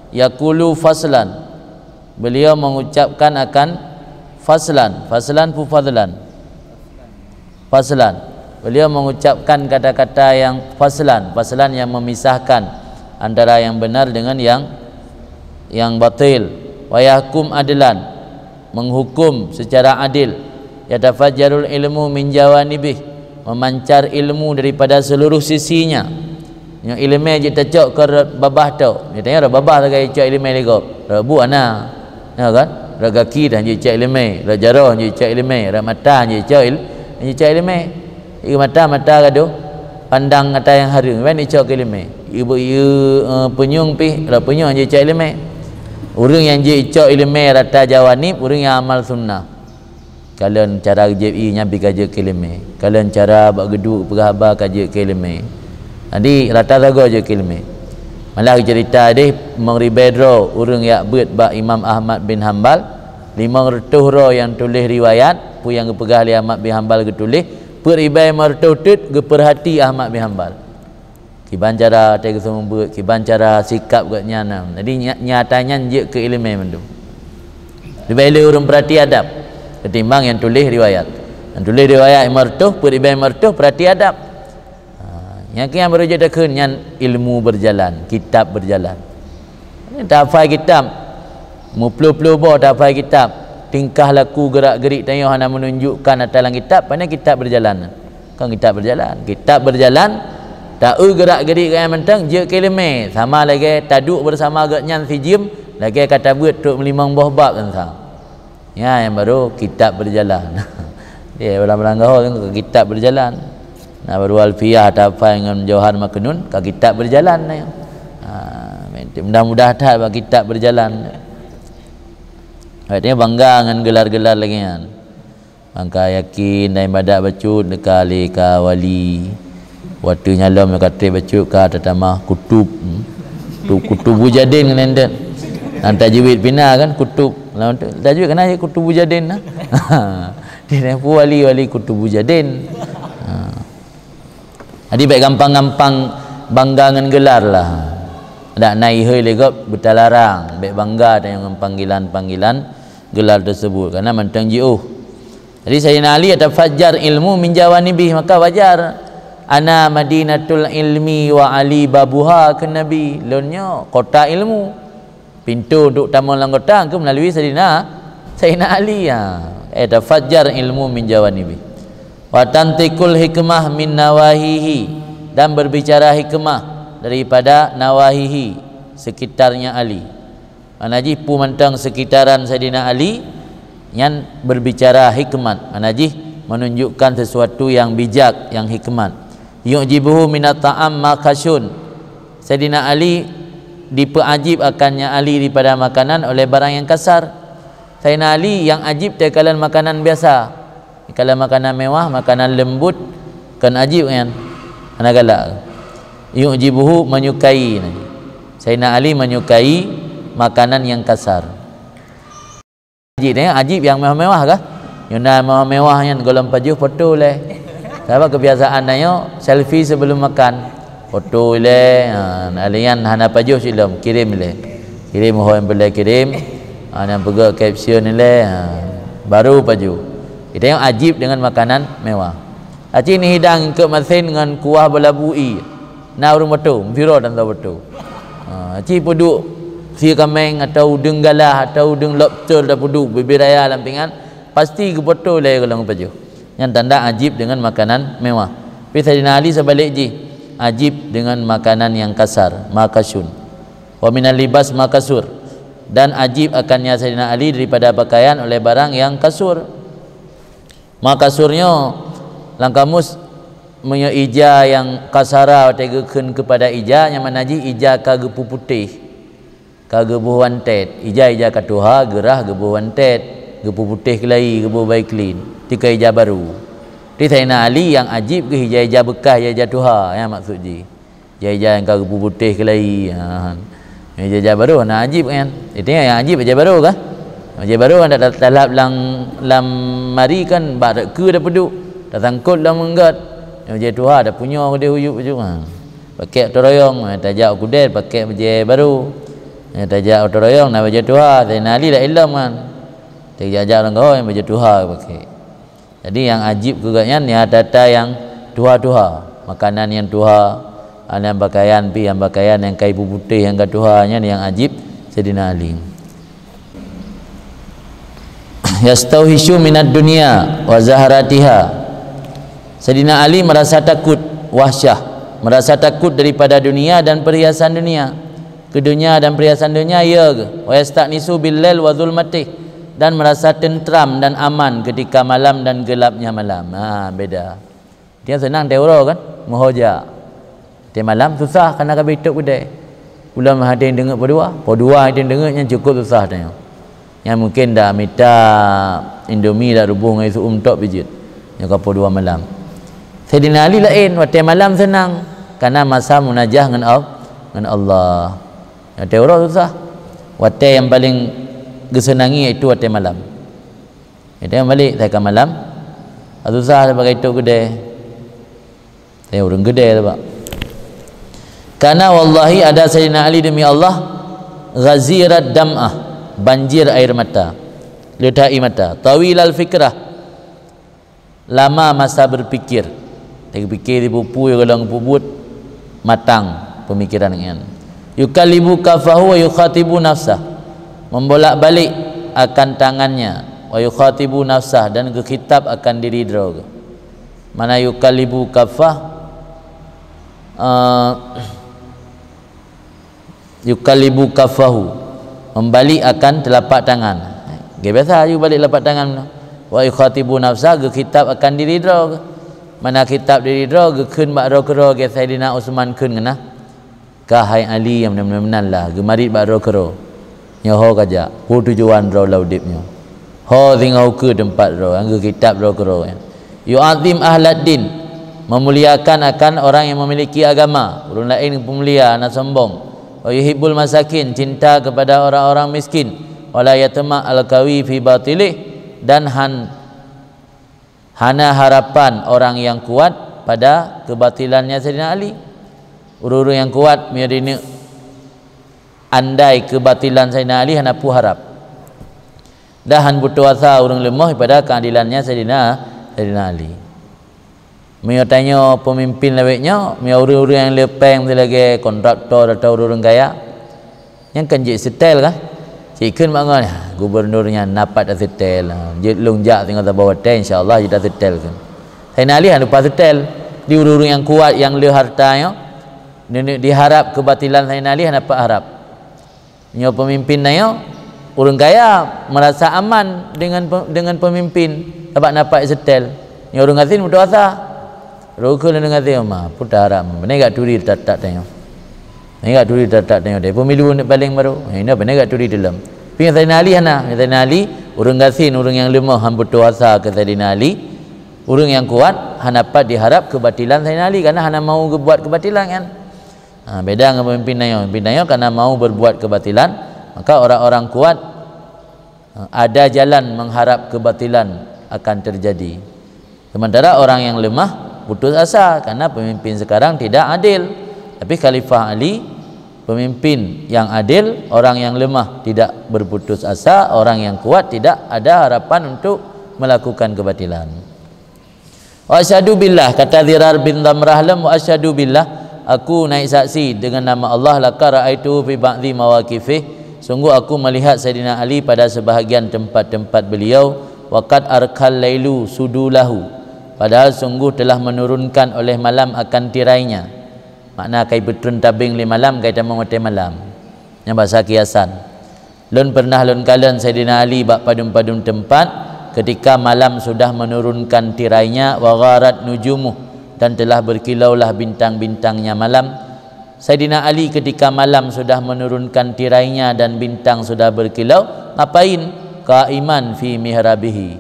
yaqulu faslan, beliau mengucapkan akan faslan, faslan pu fadlan, faslan, beliau mengucapkan kata-kata yang faslan, faslan yang memisahkan antara yang benar dengan yang, yang batil, wa yahkum adlan, menghukum secara adil. Yatafajjarul ilmu min jawanibih, memancar ilmu daripada seluruh sisinya. Nyoe ileumé jeuet tacok keu rot babah tok. Nyoe tanyoe rot babah sagai icok ileumé lé gob. Rot bu ana. Ya kan? Rot gaki dah jeuet icok ileumé, rot jaroe jeuet icok ileumé, rot mata jeuet icok il-, jeuet icok ileumé. Ié mata, mata gadoh pandang ata nyang hareuem, ban icok keu ileumé. Ié bu-, ié, eh, punyueng pih, rot punyueng jeuet icok ileumé. Ureuëng nyang jeuet icok ileumé rata jawanib, ureuëng nyang amal sunnah. Kalon cara jieb ié nyan pih ka jeuet keu ileumé. Kalon cara bak geuduek peugah haba ka jeuet keu ileumé. Jadi, rata sagoe jeuet keu ileumé. Malah geucerita deh, meuribée droe ureuëng jak beuet bak Imam Ahmad bin Hambal, limong reutôh droe nyang tuléh riwayat, peue nyang geupeugah lé Ahmad bin Hambal geutuléh, peuet ribée limong reutôh teuk geupeurhati Ahmad bin Hambal. Kiban cara watée geuseumeubeuet, kiban cara sikap gobnyan. Jadi nya-, nyata nyan jeuet keu iéleumé mandum. Leubeh le ureuëng peurati adab ketimbang nyang tuléh riwayat. Nyang tuléh riwayat lima reutôh, peuet ribée lima reutôh, peurati adab. Ha, nyang keu nyan baru jeuet takheun nyan ilmu berjalan, kitab berjalan. Tahafai kitab, meuploh-ploh boh tahafai kitab, tingkah laku gerak-gerik tanyoe hana meununjukkan ata lam kitab, pane kitab berjalan. Kon kitab berjalan. Kitab berjalan, taeu gerak-gerik gobnyan mantong jeuet keu iéleumé, sama lagée taduek bersama gobnyan sijeuem, lagée ka tabeuet trok meulimong boh bab dan sa. Nyan nyang baru kitab berjalan. Dia barang-barang gaho kan ka kitab berjalan. Nah, baru Alfiah tahafai ngon Jauhar Maknun ka kitab berjalan na. Ha, mudah-mudah that bak kitab berjalan. Artinya bangga ngon gelar-gelar lagée nyan. Maka yakin dan ibadat bacut deka lé ka wali. Watée nyalom ka treb bacut ka tatamah kutub. Hmm. Tu kutubu jadin ngon enten. Nan tajwid pina kan kutub. Lawan tu tajwid kena je kutubu jadin nah. Dia dah wali-wali kutubu jadin. Ha. Jadi bék gampang-gampang bangga ngon gelar lah. Dak na ihôi lé gob beutalarang, bék bangga tanyoe ngon panggilan-panggilan gelar tersebut karena mantong jiôh. Jadi Saidina Ali, "Atafajjar ilmu min jawanibih," maka wajar. "Ana madinatul ilmi wa Ali babuha," kheun Nabi. Lôn nyoe kota ilmu. Pintoe untuk tamong lam kota keu meulalu Saidina, Saidina Ali. Ha. "Atafajjar ilmu min jawanibih. Wa tantiqul hikmah min nawahihi," dan berbicara hikmah daripada nawahihi, sekitarnya Ali. Makna jih peue mantong sekitaran Saidina Ali nyan berbicara hikmat, makna jih menunjukkan sesuatu yang bijak, yang hikmat. "Yu'jibuhu minat ta'am ma khasyun." Saidina Ali dipeuajib akannya Ali daripada makanan oleh barang yang kasar. Saidina Ali yang ajib takalon makanan biasa. Kalau makanan mewah, makanan lembut, kon ajib nyan. Hana galak. "Yu'jibuhu," menyukai. Saidina Ali menyukai makanan yang kasar. Ajib, eh, ajib yang mewah-mewah kah? Nyuna mewah-mewah nyan gohlom pajoh foto lé. Sabab kebiasaan tanyoe selfie sebelum makan. Foto ilée, ha, alian hana pajoh cit lom, kirim ilée. Kirim ho nyang peureulée kirim, ha, nyang peugah caption ilée, ha, baru pajoh. Kita nyang ajib dengan makanan mewah. Aci neuhidang keu masen ngon kuah beulabu ie. Na ureuëng bato, meusidroe dan saboh bato. Ha, aci peuduek sie kaméng atau udeueng galah atau udeueng lobster tapeuduek bubé raya lam pingan, pasti geufoto lé gohlom pajoh. Nyan tanda ajib dengan makanan mewah. Tapi Saidina Ali seubalik jih, ajib dengan makanan yang kasar, ma khasyun. Wa minal libas ma kasur. Dan ajib akannya Saidina Ali daripada pakaian oleh barang yang kasur. Ma kasur nyoe lam kamus, meunyoe ija nyang kasara watée geukheun keupada ija, nyang makna jih ija ka geupeuputéh. Ka geuboh wantét, ija-ija ka tuha, geurhah geuboh wantét, geupeuputéh keulayi, geuboh bayi klin, teuka ija barô. Di Saidina Ali nyang ajib geuh ija-ija beukah, ija-ija tuha, nyan maksud jih. Ija-ija nyang ka geupeuputéh keulayi, ha. Ija-ija barô hana ajib nyan. Artinya nyang ajib ija barô kah? Ija barô nyan ta-, talab lam, lam mari kan bak keu tapeuduek, tasangkot lam meunggot. Ija tuha tapunyô keudeh uyueb baju, ha. Pakèk oto royong, ha, tajak u keudè pakèk bajèe barô. Ha, tajak oto royong na bajèe tuha, Saidina Ali laén lom kan. Tajak-jak lam gaho nyang bajèe tuha pakèk. Jadi nyang ajib keu gobnyan nyan ata-ata nyang tuha-tuha, makanan nyang tuha, ha, nyang pakaian pih nyang pakaian nyang ka ipeuputéh nyang ka tuha, nyan nyang ajib Saidina Ali. Yastauhisyu minad dunya wa zaharatiha. Saidina Ali merasa takut, wahsyah, merasa takut daripada dunia dan perhiasan dunia. Keu dunia dan perhiasan dunia, ya geuh. Wa yasta'nisu bil lail wa zulmatih, dan merasa tentram dan aman ketika malam dan gelapnya malam. Ha, beda. Dia seunang watèe uroe kan, meuho jak. Watèe malam susah, karena ka beuitôp keudè. Ulôn hana deungoe po dua, po dua hana deungoe nyan cukup susah tanyoe. Nyan mungkin dak mita Indomie dak ruboh ngon su'um tok pijeuet. Nyoe ka po dua malam. Saidina Ali laén, watèe malam seunang, karena masa munajah ngon Al-, ngon Allah. Watèe uroe susah. Watèe nyang paleng geuseunangi yaitu watèe malam. Watèe balek, watèe ka malam, susah sabe itôp keudè. Watèe ureueng keudè sabe. Karena wallahi, ada Saidina Ali, demi Allah, ghazirat dam'ah, banjir air mata, leuta ie mata, tawilal fikrah, lama masa berpikir. Teupikir di bupu, golom peubuet, matang pemikiran nyan. Yuqallibu kaffahu wa yukhatibu nafsah, membolak-balik akan tangannya, wa yukhatibu nafsah, dan geukhitab akan diri droe. Mana yuqallibu kaffah, eh, yuqallibu kaffahu, membalik akan telapak tangan. Ge biasa aju balik telapak tangan. Wa yukhatibu nafsah, geukhitab akan diri droe. Mana khitab diri droe, geukheun bak droe keudroe, ge Saidina Utsman kheun ngeunah. Ka hai Ali nyang meunan-meunan lah, geumarit bak droe keudroe. Nyoe ho ka jak, peue tujuan droe lam udeb nyoe? Ho singoh ukeue teumpat droe, nyang geukhitab droe keudroe nyan. Yu'azzim ahlad din, memuliakan akan orang yang memiliki agama. Ureuëng laén peumulia, hana sombong. Wa yuhibbul masakin, cinta kepada orang-orang miskin. Wala yatma al qawi fi batilih, dan han hana harapan orang yang kuat pada kebatilannya Saidina Ali. Ureuëng-ureuëng nyang kuat, meunyoe dineuk andai kebatilan Saidina Ali, hana peue harap. Dan han putôh asa ureuëng leumoh pada keadilannya Saidina, Saidina Ali. Meunyoe tanyoe peumimpin lawét nyoe, meunyoe ureuëng-ureuëng nyang le péng lagée kontraktor atau ureuëng-ureuëng kaya, nyan kan jeuet seutée kan? Cit kheun bak ngon, "Ah, gubernur nyan na pat taseutée. Jeuet lôn jak singoh saboh watée, insya Allah jeuet taseutée kheun." Saidina Ali hana pat seutée. Di ureuëng-ureuëng nyang kuat, nyang le harta nyoe, neuneuk diharap kebatilan Saidina Ali hana pat harap. Nyoe pemimpin na nyoe, ureuëng kaya merasa aman dengan pe-, dengan pemimpin, sabab na pat seutée. Nyoe ureuëng gasien putôh asa. Rukon ureuëng gasien ma, putôh harap. Beuna gak turi that-that tanyoe. Beuna gak turi that-that tanyoe deh. Pemilu ni paling baru. Ini beuna gak turi dalam. Tapi Saidina Ali hana. Saidina Ali, ureuëng gasien, ureuëng nyang leumoh han putôh asa keu Saidina Ali. Ureuëng nyang kuat hana pat diharap kebatilan Saidina Ali, karena hana mau geubuat kebatilan kan. Ha, beda ngon pemimpin na nyoe. Pemimpin na nyoe karena mau berbuat kebatilan, maka orang-orang kuat, ha, ada jalan mengharap kebatilan akan terjadi. Sementara orang yang lemah putus asa karena pemimpin sekarang tidak adil. Tapi Khalifah Ali, pemimpin yang adil, orang yang lemah tidak berputus asa, orang yang kuat tidak ada harapan untuk melakukan kebatilan. Wa asyhadu billah, kata Dirar bin Damrah lom, "Wa asyhadu billah, aku naik saksi dengan nama Allah, laqad ra'aitu fi ba'dhi mawaqifih, sungguh aku melihat Saidina Ali pada sebahagian tempat-tempat beliau, wa qad arkhal lailu sudulahu, padahal sungguh telah menurunkan oleh malam akan tirainya." Makna kai beutreun tabeng lé malam, kai tamong watée malam. Nyan bahasa kiasan. Lôn pernah lôn kalon Saidina Ali bak padum-padum teumpat, ketika malam sudah menurunkan tirainya, wa gharat nujumuh, dan telah berkilaulah bintang-bintangnya malam. Saidina Ali ketika malam sudah menurunkan tirainya dan bintang sudah berkilau, ngapain? Qaiman fi mihrabihi,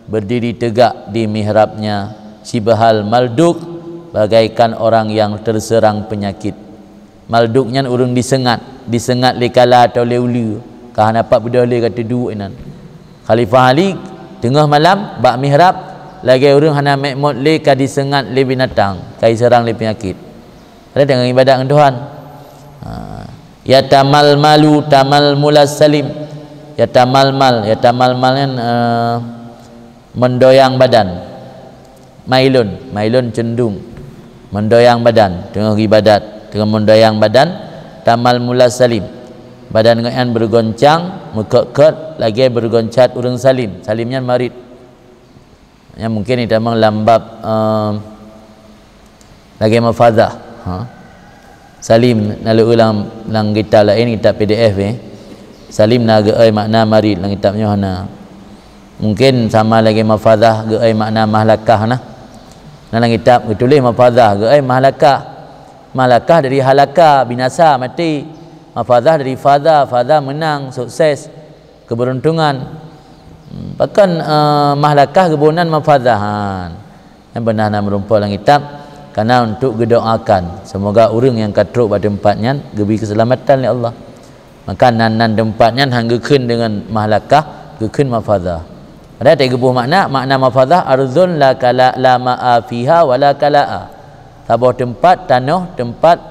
berdiri tegak di mihrabnya, sibahal malduk, bagaikan orang yang terserang penyakit. Malduk nyan ureuëng diseungat, diseungat lé kala atau lé uleue, ka hana pat beudôh lé ka teuduek inan. Khalifah Ali teungoh malam bak mihrab, lagée ureuëng hana méuh mot lé ka diseungat lé binatang, ka jiseurang lé peunyakét. Padahai teungoh ibadat ngon Tuhan. Ha. Yatamalmalu tamalmulas salim. Yatamalmal, yatamalmal nyan, eh, mendoyang badan. Mailun, mailun cundung. Mendoyang badan, teungoh ibadat, teungoh mendoyang badan, tamalmulas salim. Badan geuhnyan bergoncang, meukot-kot, lagée bergoncang ureuëng salim. Salim nyan marit. Nyan mungkin itamong lam bab, em, lagée mafazah. Ha. Salim na leueu lam, lam kitab laén, kitab P D F, eh. Salim na geuai makna marit, lam kitab nyoe hana. Mungkin sama lagée mafazah geuai makna mahlakah nah. Nah, lam kitab geutuléh mafazah geuai mahlakah. Mahlakah dari halaka, binasa, mati. Mafazah dari faza, faza menang, sukses, keberuntungan. Hmm, pakon, eh, mahlakah geuboh nan mafazahan. Nyang beuna na meurumpok lam kitab, karena untuk geudoakan, semoga ureuëng nyang ka trok bak teumpat nyan geubri keuseulamatan lé Allah. Maka nan-nan teumpat nyan han geukheun deungon mahlakah, geukheun mafazah. Padahai teugeuboh makna, makna mafazah, ardhun la kala, la ma'a fiha wa la kala'a. Saboh teumpat, tanoh, teumpat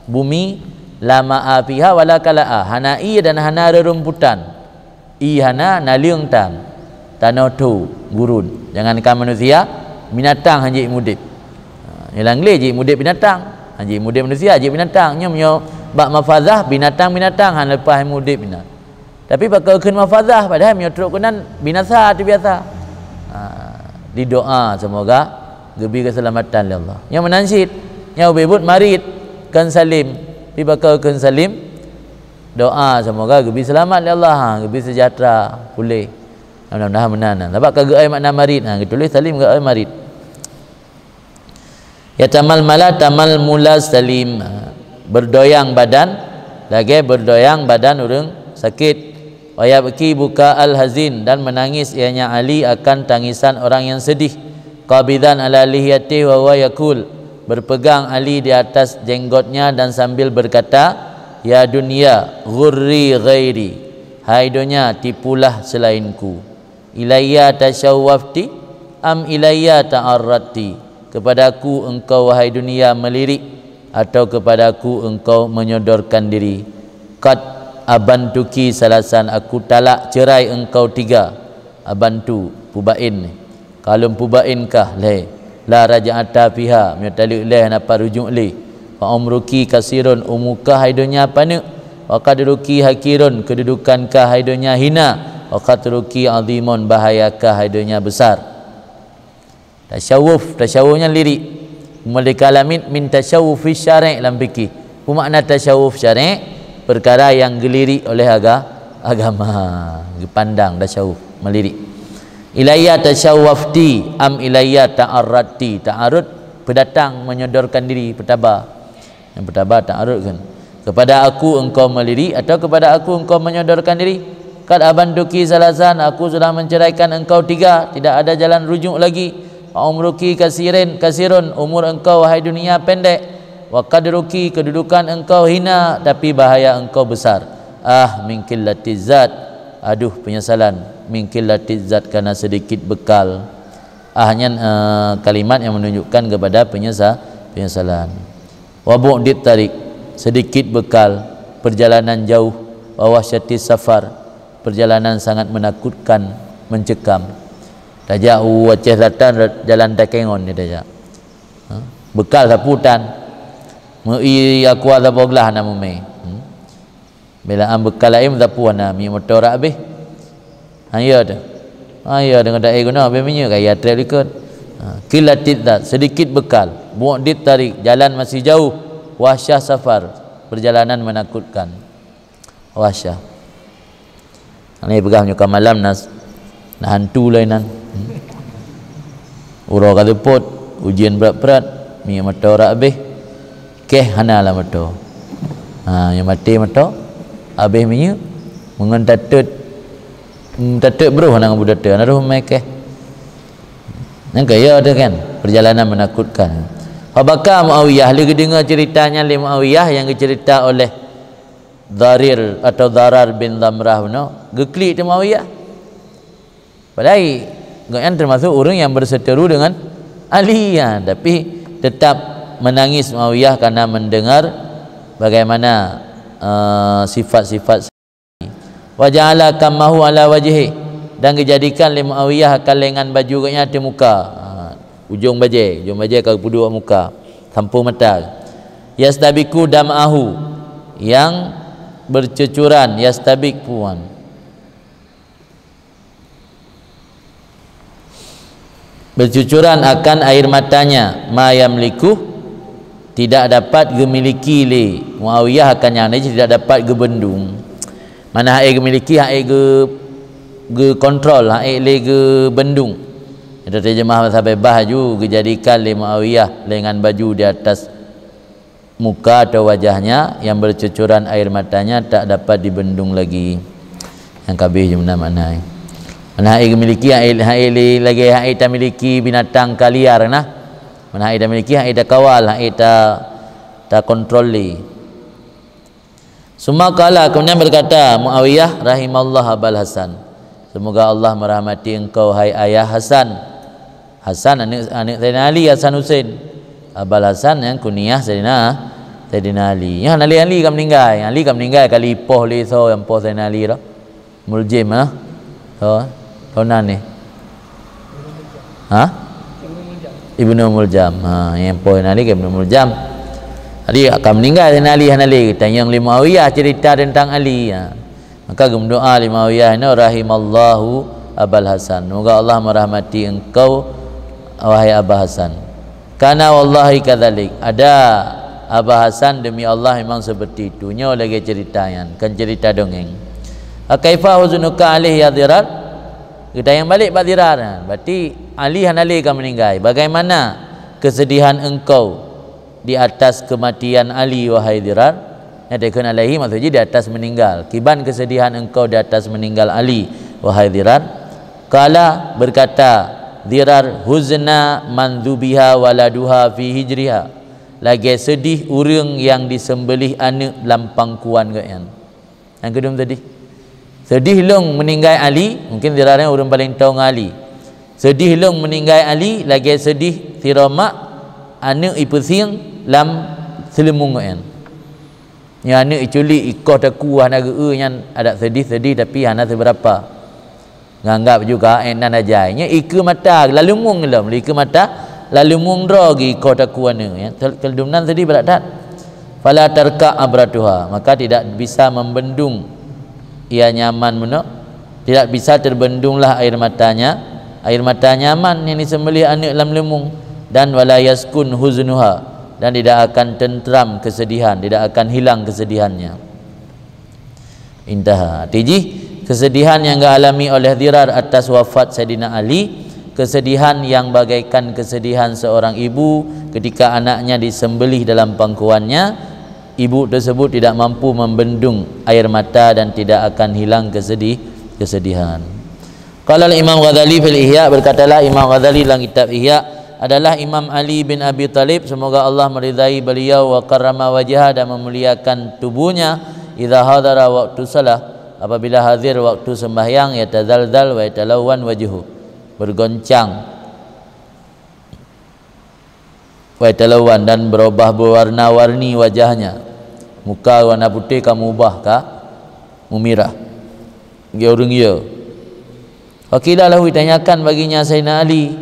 Bumi, la ma'a fiha wa la kala'a, hana ié dan hana reurumputan. Ié hana, naleueng tan. Tanoh tho, gurun. Jangankan manusia, binatang han jeuet mudép. Ha, nyang glé jeuet mudép binatang. Han jeuet mudép manusia, jeuet binatang. Nyoe meunyoe bak mafazah, binatang-binatang han leupah mudép inan. Tapi pakon kheun mafazah, padahai meunyoe trok keunan binasa teubiasa. Ha, didoa semoga geubri keuseulamatan lé Allah. Nyoe meunan cit, nyoe ubé buet marit kon salim. Pi pakon kheun salim, doa semoga geubri seulamat lé Allah, ha, geubri seujahteura, puléh. Mudah-mudahan meunan. Sabab ka geuai makna marit, ha, geutuléh salim geuai marit. Yatamalmala tamalmula salim, berdoyang badan lagée berdoyang badan ureuëng sakét. Wa yabki buka al-hazin, dan menangis ianya Ali akan tangisan orang yang sedih. Qabidan ala lihiyati wa huwa yakul, berpegang Ali di atas jenggotnya dan sambil berkata, "Ya dunya, ghurri ghairi, hai donya, tipulah selainku." Ilayya tasyawwafti am ilayya ta'arradti? Kepada aku engkau, wahai dunia, melirik, atau kepada aku engkau menyodorkan diri? Qad abantuki salasan, aku talak cerai engkau tiga. Abantu, pubaén. Kalon pubaén kah lhée. La raj'ata fiha, meunyoe taleuek lhée hana pat rujuk lé. Fa umruki kasirun, umu kah hai donya paneuk. Wa qadruki hakirun, keududukan kah hai donya hina. Wa qadruki azimun, bahaya kah hai donya besar. Tasyawuf, tasyawuf nyan lirik. Meulika lamit min tasyawufi syarek lam fikih. Peue makna tasyawuf syarek? Perkara yang gelirik oleh aga-, agama. Geupandang tasyawuf, melirik. Ilayya tasyawwafti am ilayya ta'arradti? Ta'arud, peudatang, menyodorkan diri, peutaba. Yang peutaba ta'arud kan. Kepada aku engkau melirik atau kepada aku engkau menyodorkan diri? Qad abantuki salasan, aku sudah menceraikan engkau tiga, tidak ada jalan rujuk lagi. Wa umruki kasirin, kasirun, umur engkau, wahai dunia, pendek. Wa qadruki, kedudukan engkau hina, tapi bahaya engkau besar. Ah, min qillatiz zad. Aduh, penyesalan. Min qillatiz zad, karena sedikit bekal. Ah nyan, eh, kalimat yang menunjukkan kepada penyesa-, penyesalan. Wa bu'dit tariq, sedikit bekal, perjalanan jauh. Wa wahsyatis safar, perjalanan sangat menakutkan, mencekam. Tajak u Aceh Selatan, jalan takengon ni tajak. Ha? Bekal sapu tan. Meu-i aqua saboh glah na mumé. Hmm? Bila am bekal laén sapu hana, minyeuk moto rak abéh. Ha, ya tu. Ha, ya, deungon tak guna, habéh minyeuk, kaya trep likot. Ha, qillatiz zad, sedikit bekal. Bu'dit tariq, jalan masih jauh. Wahsyah safar, perjalanan menakutkan. Wahsyah. Ni peugah meunyoe ka malam na, na hantu lainan. Hmm. Uroe ka seupôt, ujeuen brat-brat, minyeuk moto rak abéh. Keh hana lam moto. Ha, nyang maté moto, abéh minyeuk, meungon tatot, hmm, tatot broh hana ngon budoto, hana roh mé keh. Nyang kaya tu kan, perjalanan menakutkan. Fa baka Muawiyah, lé geudeungoe cerita nyan lé Muawiyah nyang geucerita oleh Dharir atau Dharar bin Dhamrah bunoe, geuklik teuh Muawiyah. Padahai gobnyan teumasok ureuëng nyang berseteru dengan Ali, ya, tapi tetap menangis Muawiyah karena mendengar bagaimana, eh, sifat-sifat. Wa ja'ala kammahu ala wajhi, dan geujadikan lé Muawiyah akan lengan baju gobnyan ateueh muka. Ha, ujong bajée, ujong bajée ka geupeuduek muka, sampôh mata. Yastabiku dam'ahu, yang bercucuran, yastabik puan. Bercucuran akan air matanya, ma yamliku, tidak dapat geumiliki lé Muawiyah akan nyan, jadi tidak dapat geubendung. Mana hak geumiliki, hak geu-, geukontrol, hak lé geubendung. Itu terjemah bahasa bebas ju geujadikan lé Muawiyah lengan baju di atas muka atau wajahnya yang bercucuran air matanya tak dapat dibendung lagi. Nyang ka abéh jumlah makna. Mana hak geumiliki, hak, hak lé lagée hak tamiliki binatang ka liar nah. Mana hak tamiliki, hak takawal, hak ta, takontrol lé. Summa qala, kemudian berkata Muawiyah, rahimallahu Abal Hasan. Semoga Allah merahmati engkau, hai ayah Hasan. Hasan aneuk, aneuk Saidina Ali, Hasan Husein. Abal Hasan nyang kuniah Saidina Saidina Ali. Nyan Ali, Ali ka meuninggai. Ali ka meuninggai kali poh lé soe nyang poh Saidina Ali tu. Muljam, ha? Soe? Soe nan nyan? Ha? Ibnu Muljam. Ha, nyang poh Saidina Ali ka Ibnu Muljam. Ali ka meuninggai Saidina Ali, hana lé. Tanyong lé Muawiyah cerita tentang Ali. Ha. Maka geumeudoa lé Muawiyah nyoe, "Rahimallahu Abal Hasan." Semoga Allah merahmati engkau, wahai Aba Hasan. "Kana wallahi kadzalik." Ada, Aba Hasan, demi Allah memang seperti itu. Nyoe lagée cerita nyan, kan cerita dongeng. "Kaifa huznuka alaih ya Dirar?" Geutanyong balik bak Dirar. Berarti Ali hana lé ka meuninggai. "Bagaimana kesedihan engkau di atas kematian Ali, wahai Dirar?" Nyang dikheun alaihi maksud jih di atas meninggal. "Kiban kesedihan engkau di atas meninggal Ali, wahai Dirar?" Qala, berkata Dirar, "Huzna man dzubiha waladuha fi hijriha." Lagée sedih ureuëng nyang disembelih aneuëk lam pangkuan geuh nyan. Nyang keudum sedih. Sedih lôn meuninggai Ali, mungkin Dirar nyan ureuëng paleng toe ngon Ali. Sedih lôn meuninggai Ali lagée sedih sidroe mak aneuëk ipeusieng lam seuleumung nyan. Nyan aneuëk iculik, ikoh takue hana geu-eu, nyan adak sedih-sedih tapi hana seubeurapa. Nganggap juga, eh, nan ajai. Nyan ikeue mata, lam leumung lom, ikeue mata, lam leumung droe geuh ikoh takue aneuëk, ya. Kel-, keudum nan sedih brat that. "Fala tarka abratuha," maka tidak bisa membendung ia nyaman meunoe, tidak bisa terbendunglah air matanya, air mata nyaman nyang disembelih aneuëk lam leumung, dan "wala yaskun huznuha," dan tidak akan tentram kesedihan, tidak akan hilang kesedihannya. Intaha. Arti jih, kesedihan yang dialami oleh Dirar atas wafat Saidina Ali, kesedihan yang bagaikan kesedihan seorang ibu ketika anaknya disembelih dalam pangkuannya, ibu tersebut tidak mampu membendung air mata dan tidak akan hilang kesedih-, kesedihan. Qala Imam Ghazali fil Ihya, berkatalah Imam Ghazali dalam kitab Ihya, adalah Imam Ali bin Abi Thalib, semoga Allah meridai beliau, "wa karrama wajha," dan memuliakan tubuhnya, "idza hadara waktu salah," apabila hadir waktu sembahyang, "yatazalzal wa yatalawwan wajhu," bergoncang, "wa yatalawwan," dan berubah berwarna-warni wajahnya, muka warna putih ka mubah ka mumirah. Geu ureuëng ya. Faqila lahu, ditanyakan baginya Saidina Ali,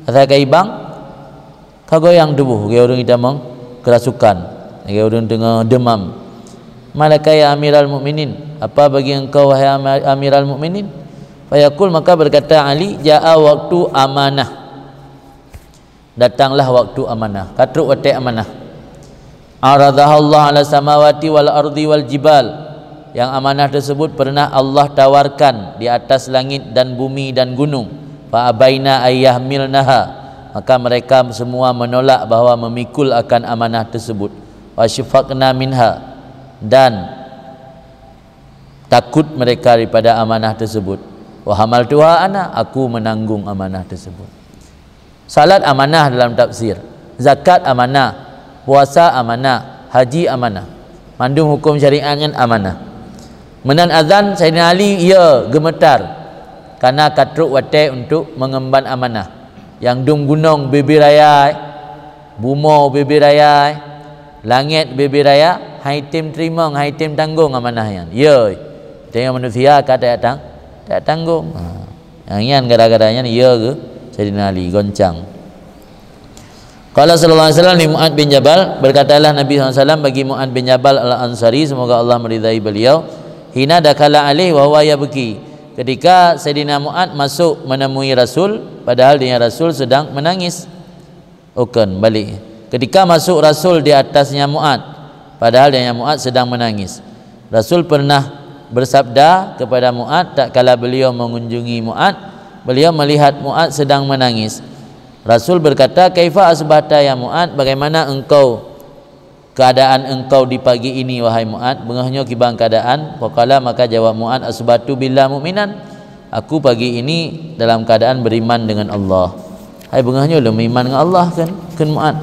asai ka ibang, ka goyang tuboh, lagée ureuëng itamong keurasukan, lagée ureuëng teungoh deumam. "Ma laka ya Amiral Mukminin?" Apa bagi engkau, wahai Ama-, Amiral Mukminin? Fayaqul, maka berkata Ali, "Jaa waktu amanah." Datanglah waktu amanah, ka trok watée amanah. "Aradahallah ala samawati wal ardi wal jibal." Yang amanah tersebut pernah Allah tawarkan di atas langit dan bumi dan gunung. "Fa abaina ayyahmilnaha." Maka mereka semua menolak bahwa memikul akan amanah tersebut. "Wa syafaqna minha." Dan takut mereka daripada amanah tersebut. "Wa hamaltuha ana," aku menanggung amanah tersebut. Salat amanah dalam tafsir, zakat amanah, puasa amanah, haji amanah. Mandum hukum syariat nyan amanah. Meunan azan Saidina Ali, ya, geumeutar, karena ka trok watée untuk mengemban amanah. Nyang dum gunong bubé raya, bumoe bubé raya, langét bubé raya, han item teurimong, han item tanggong amanah nyan. Ya, tanyoe manusia ka tajak tang-, tajak tanggong. Ha. Nyang nyan gara-gara nyan ya geu Saidina Ali goncang. Qala sallallahu alaihi wasallam li Mu'ad bin Jabal, berkatalah Nabi sallallahu alaihi wasallam bagi Mu'ad bin Jabal Al-Ansari, semoga Allah meridai beliau, "Hina dakhala alaih wa huwa yabki." Ketika Saidina Mu'ad masuk menemui Rasul, padahal dia Rasul sedang menangis. Bukan, balik. Ketika masuk Rasul di atasnya Mu'ad, padahal dia Mu'ad sedang menangis. Rasul pernah bersabda kepada Mu'ad tatkala beliau mengunjungi Mu'ad, beliau melihat Mu'ad sedang menangis. Rasul berkata, "Kaifa asbahta ya Mu'ad? Bagaimana engkau, keadaan engkau di pagi ini, wahai Mu'ad?" Beungoh nyoe kiban keadaan? Faqala, maka jawab Mu'ad, "Asbahtu billah mu'minan." Aku pagi ini dalam keadaan beriman dengan Allah. Hai beungoh nyoe lôn iman ngon Allah kan, kan Mu'ad.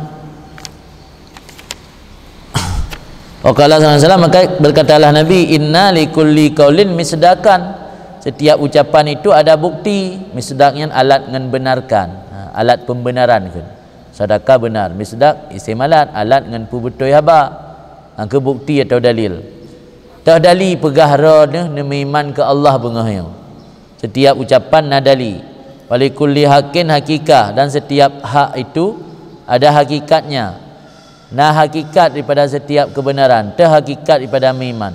Wa qala sallallahu alaihi wasallam, maka berkatalah Nabi, "Inna likulli qaulin misdaqan." Setiap ucapan itu ada bukti. Misdaq nyan alat ngon benarkan. Ha, alat pembenaran kan. Sadaka benar, misdaq isim alat, alat ngon peubeutôi haba. Nyang keu bukti atau dalil. Toh dali peugah droeneuh neumeuiman keu Allah beungoh nyoe. Setiap ucapan na dali. Walikulli haqqin haqiqah, dan setiap hak itu ada hakikatnya. Na hakikat daripada setiap kebenaran, teuhakikat daripada meuiman.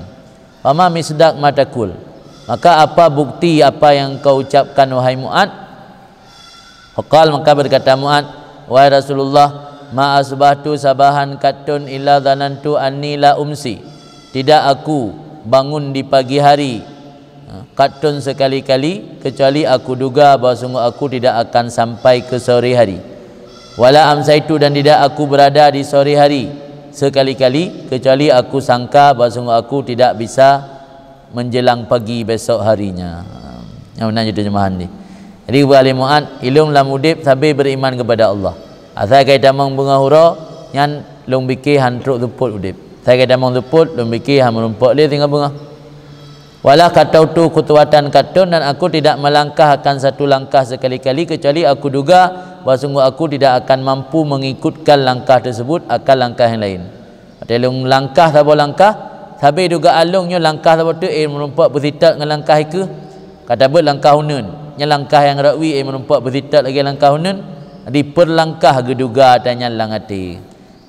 Fama misdaq ma taqul. Maka apa bukti apa yang kau ucapkan, wahai Mu'ad? Faqal, maka berkata Mu'ad, "Wahai Rasulullah, ma asbahtu sabahan qattun illa dhanantu anni la umsi." Tidak aku bangun di pagi hari, ha, qattun, sekali-kali, kecuali aku duga bahwa sungguh aku tidak akan sampai ke sore hari. Wala amsaitu, dan tidak aku berada di sore hari sekali-kali, kecuali aku sangka bahwa sungguh aku tidak bisa menjelang pagi besok harinya. Nyang meunan jeuet terjemahan ni. Jadi, buah lé Mu'ad, ilong lam udeb sabe beriman kepada Allah. Asai kai tamong beungoh uroe, nyan lôn bike han trok seupôt udeb. Asai kai tamong seupôt, lôn bike han meurumpok lé singoh beungoh. Wala khatautu khutuwatan qattun, dan aku tidak melangkah akan satu langkah sekali-kali, kecuali aku duga bahwa sungguh aku tidak akan mampu mengikutkan langkah tersebut akan langkah yang lain. Watée lôn langkah saboh langkah, sabe dugaan lôn nyoe langkah saboh teuk, eh, meurumpok beusitat ngon langkah ikeue. Ka tabeuet langkah uneuen, nyan langkah nyang rot wie, eh, meurumpok beusitat lagée langkah uneuen, dipeurlangkah geuduga ata nyan lam até.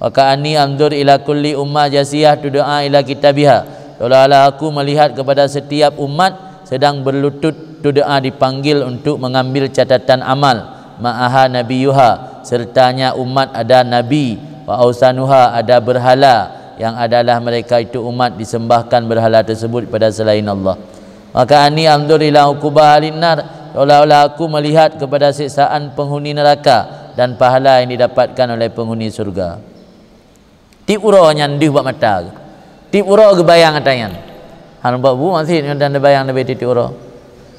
Wa ka'anni anzur ila kulli ummah jasiyah tud'a ila kitabiha. Seolah-olah aku melihat kepada setiap umat sedang berlutut tud'a, dipanggil untuk mengambil catatan amal. Ma'aha nabiyuha, sertanya umat ada nabi, wa ausanuha, ada berhala, yang adalah mereka itu umat disembahkan berhala tersebut pada selain Allah. Wa ka'anni anzur ila uqubah alinnar, seolah-olah aku melihat kepada siksaan penghuni neraka dan pahala yang didapatkan oleh penghuni surga. Tieb uroe nyan deuh bak mata geuh. Tieb uroe geubayang ata nyan. Han meurumpok bu maksud nyoe dan neubayang leubeh tieb uroe.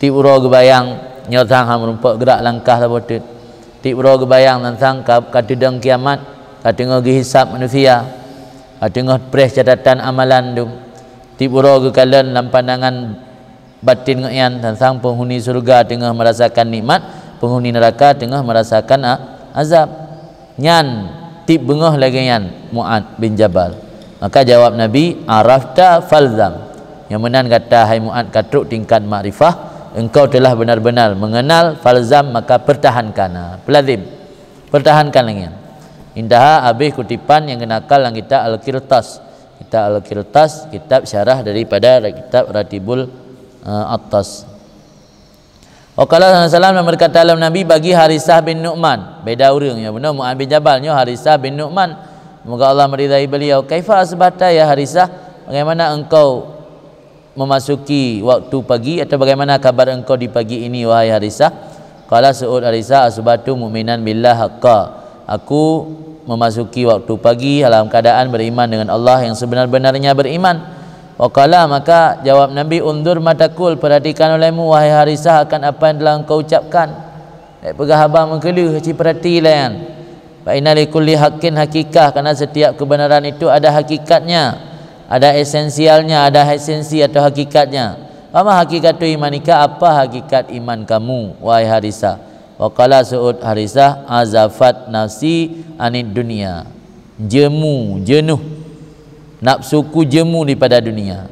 Tieb uroe geubayang nyoe sang han meurumpok geurak langkah saboh teuk. Tieb uroe geubayang nyan sang ka, ka teudong kiamat, ka teungoh geuhisab manusia, ka teungoh preh catatan amalan dum. Tieb uroe geukalon lam pandangan batin geuh nyan, teuntang penghuni syeuruga teungoh meurasakan nikmat, penghuni neuraka teungoh meurasakan a-, azab. Nyan tieb beungoh lagée nyan Mu'ad bin Jabal. Maka jawab Nabi, "Arafta falzam." Nyang meunan gata, hai Mu'ad, ka trok tingkat makrifah, engkau telah benar-benar mengenal, falzam, maka pertahankan. Ha, peulazim. Pertahankan lagée nyan. Intaha, habéh kutipan nyang geunakal lam kitab Al-Qirtas. Kitab Al-Qirtas, kitab syarah daripada kitab Ratibul, eh, Attas. Wa qala sallallahu alaihi wasallam, dan berkata lom Nabi bagi Harisah bin Nu'man, beda ureuëng, ya beuna Mu'ad bin Jabal, nyoe Harisah bin Nu'man, semoga Allah meridai beliau, "Kaifa asbahta ya Harisah, bagaimana engkau memasuki waktu pagi, atau bagaimana kabar engkau di pagi ini, wahai Harisah?" Qala, seuôt Harisah, "Asbahtu mu'minan billah haqqa." Aku memasuki waktu pagi dalam keadaan beriman dengan Allah yang sebenar-benarnya beriman. Wa qala, maka jawab Nabi, "Unzur ma taqul, perhatikan olehmu, wahai Harisah, akan apa yang telah engkau ucapkan." Bék peugah haba meukeuleuh, ci peurati lé nyan. "Fa inna likulli haqqin haqiqah," karena setiap kebenaran itu ada hakikatnya, ada esensialnya, ada esensi atau hakikatnya. "Fama haqiqatu imanika, apa hakikat iman kamu, wahai Harisah?" Wa qala, seuôt Harisah, "Azafat nafsi anid dunya." Jemu, jenuh. Nafsuku jemu daripada dunia.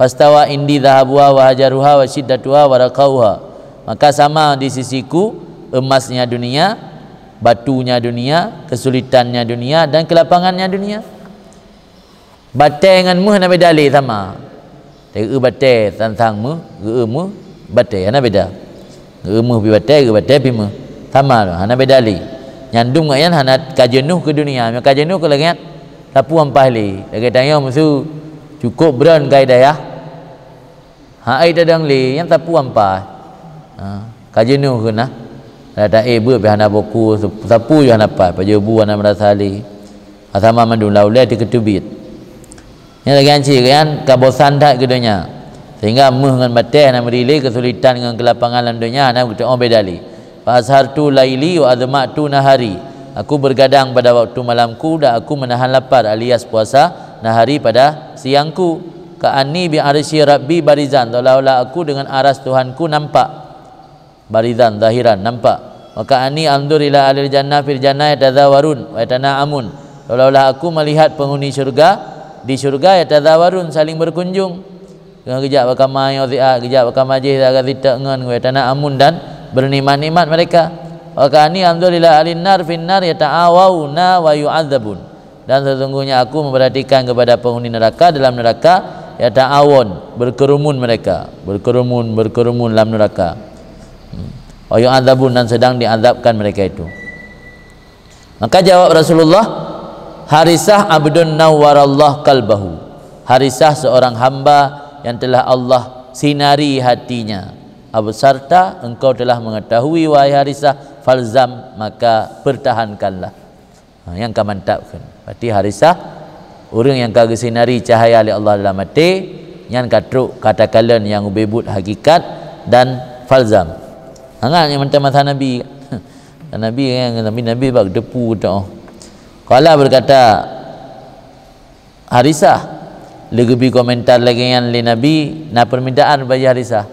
"Fastawa indi dhahabuha wa hajaruha wa syiddatuha wa rakhauha." Maka sama di sisiku emasnya dunia, batunya dunia, kesulitannya dunia, dan kelapangannya dunia. Batée ngon méuh hana beda lé, sama. Teu batée tantang méuh, geu méuh, batée hana beda. Geu méuh pi batée, geu batée pi méuh. Sama lom, hana beda lé. Nyandum ngon nyan hana ka jenuh keu dunia, meunyoe ka jenuh keu lagée nyan, sapeue ampai lé. Lagée tanyoe meuseu cukôp bron kai dayah. Hai tadong lé, nyang sapeue ampai. Ha, ka jenuh keu na. Dah taék beuet pih hana boku, sapeue ju hana pai, pajoh bu hana meurasa lé. Asama mandum lam ulée teukeuteubiet. Nyang lagée nyan cit, nyan ka bosan that keu donya. Sehingga méuh ngon batée hana meuri lé, keusulitan ngon keulapangan lam donya hana geuteu'oh beda lé. "Fa ashartu laili wa adhma'tu nahari." Aku bergadang pada waktu malamku dan aku menahan lapar alias puasa nahari pada siangku. "Ka'anni bi arsy Rabbi barizan." Seolah-olah aku dengan aras Tuhanku nampak. Barizan, zahiran, nampak. "Wa ka'anni anzur ila ahlil jannah fil jannah yatazawarun wa yatana'amun." Seolah-olah aku melihat penghuni syurga Di syurga, yatazawarun, saling berkunjung. Ngon geujak bak kama nyoe siat, geujak bak kama jih siat, sitak ngon, ngon tana amun dan bernikmat-nikmat mereka. Wa ka'anni anzuru ila ahlin nar fin nar yata'awawna wa yu'adzabun. Dan sesungguhnya aku memperhatikan kepada penghuni neraka dalam neraka, yata'awun, berkerumun mereka, berkerumun, berkerumun dalam neraka. Hmm. Wa yu'adzabun, dan sedang diazabkan mereka itu. Maka jawab Rasulullah, "Harisah abdun nawwarallah qalbahu." Harisah seorang hamba yang telah Allah sinari hatinya. "Absarta, engkau telah mengetahui, wahai Harisah, falzam, maka pertahankanlah." Ha, nyang ka mantap kan. Berarti Harisah, ureuëng nyang ka geusinari cahaya lé Allah dalam até, nyan ka trok ka takalon nyang ubé buet hakikat dan falzam. Hangat nyang mantap masa Nabi. Nabi, Nabi, Nabi bak geuteupu geutanyoe. Qala, berkata Harisah, lé geubi komentar lagée nyan lé Nabi, na permintaan bak Harisah.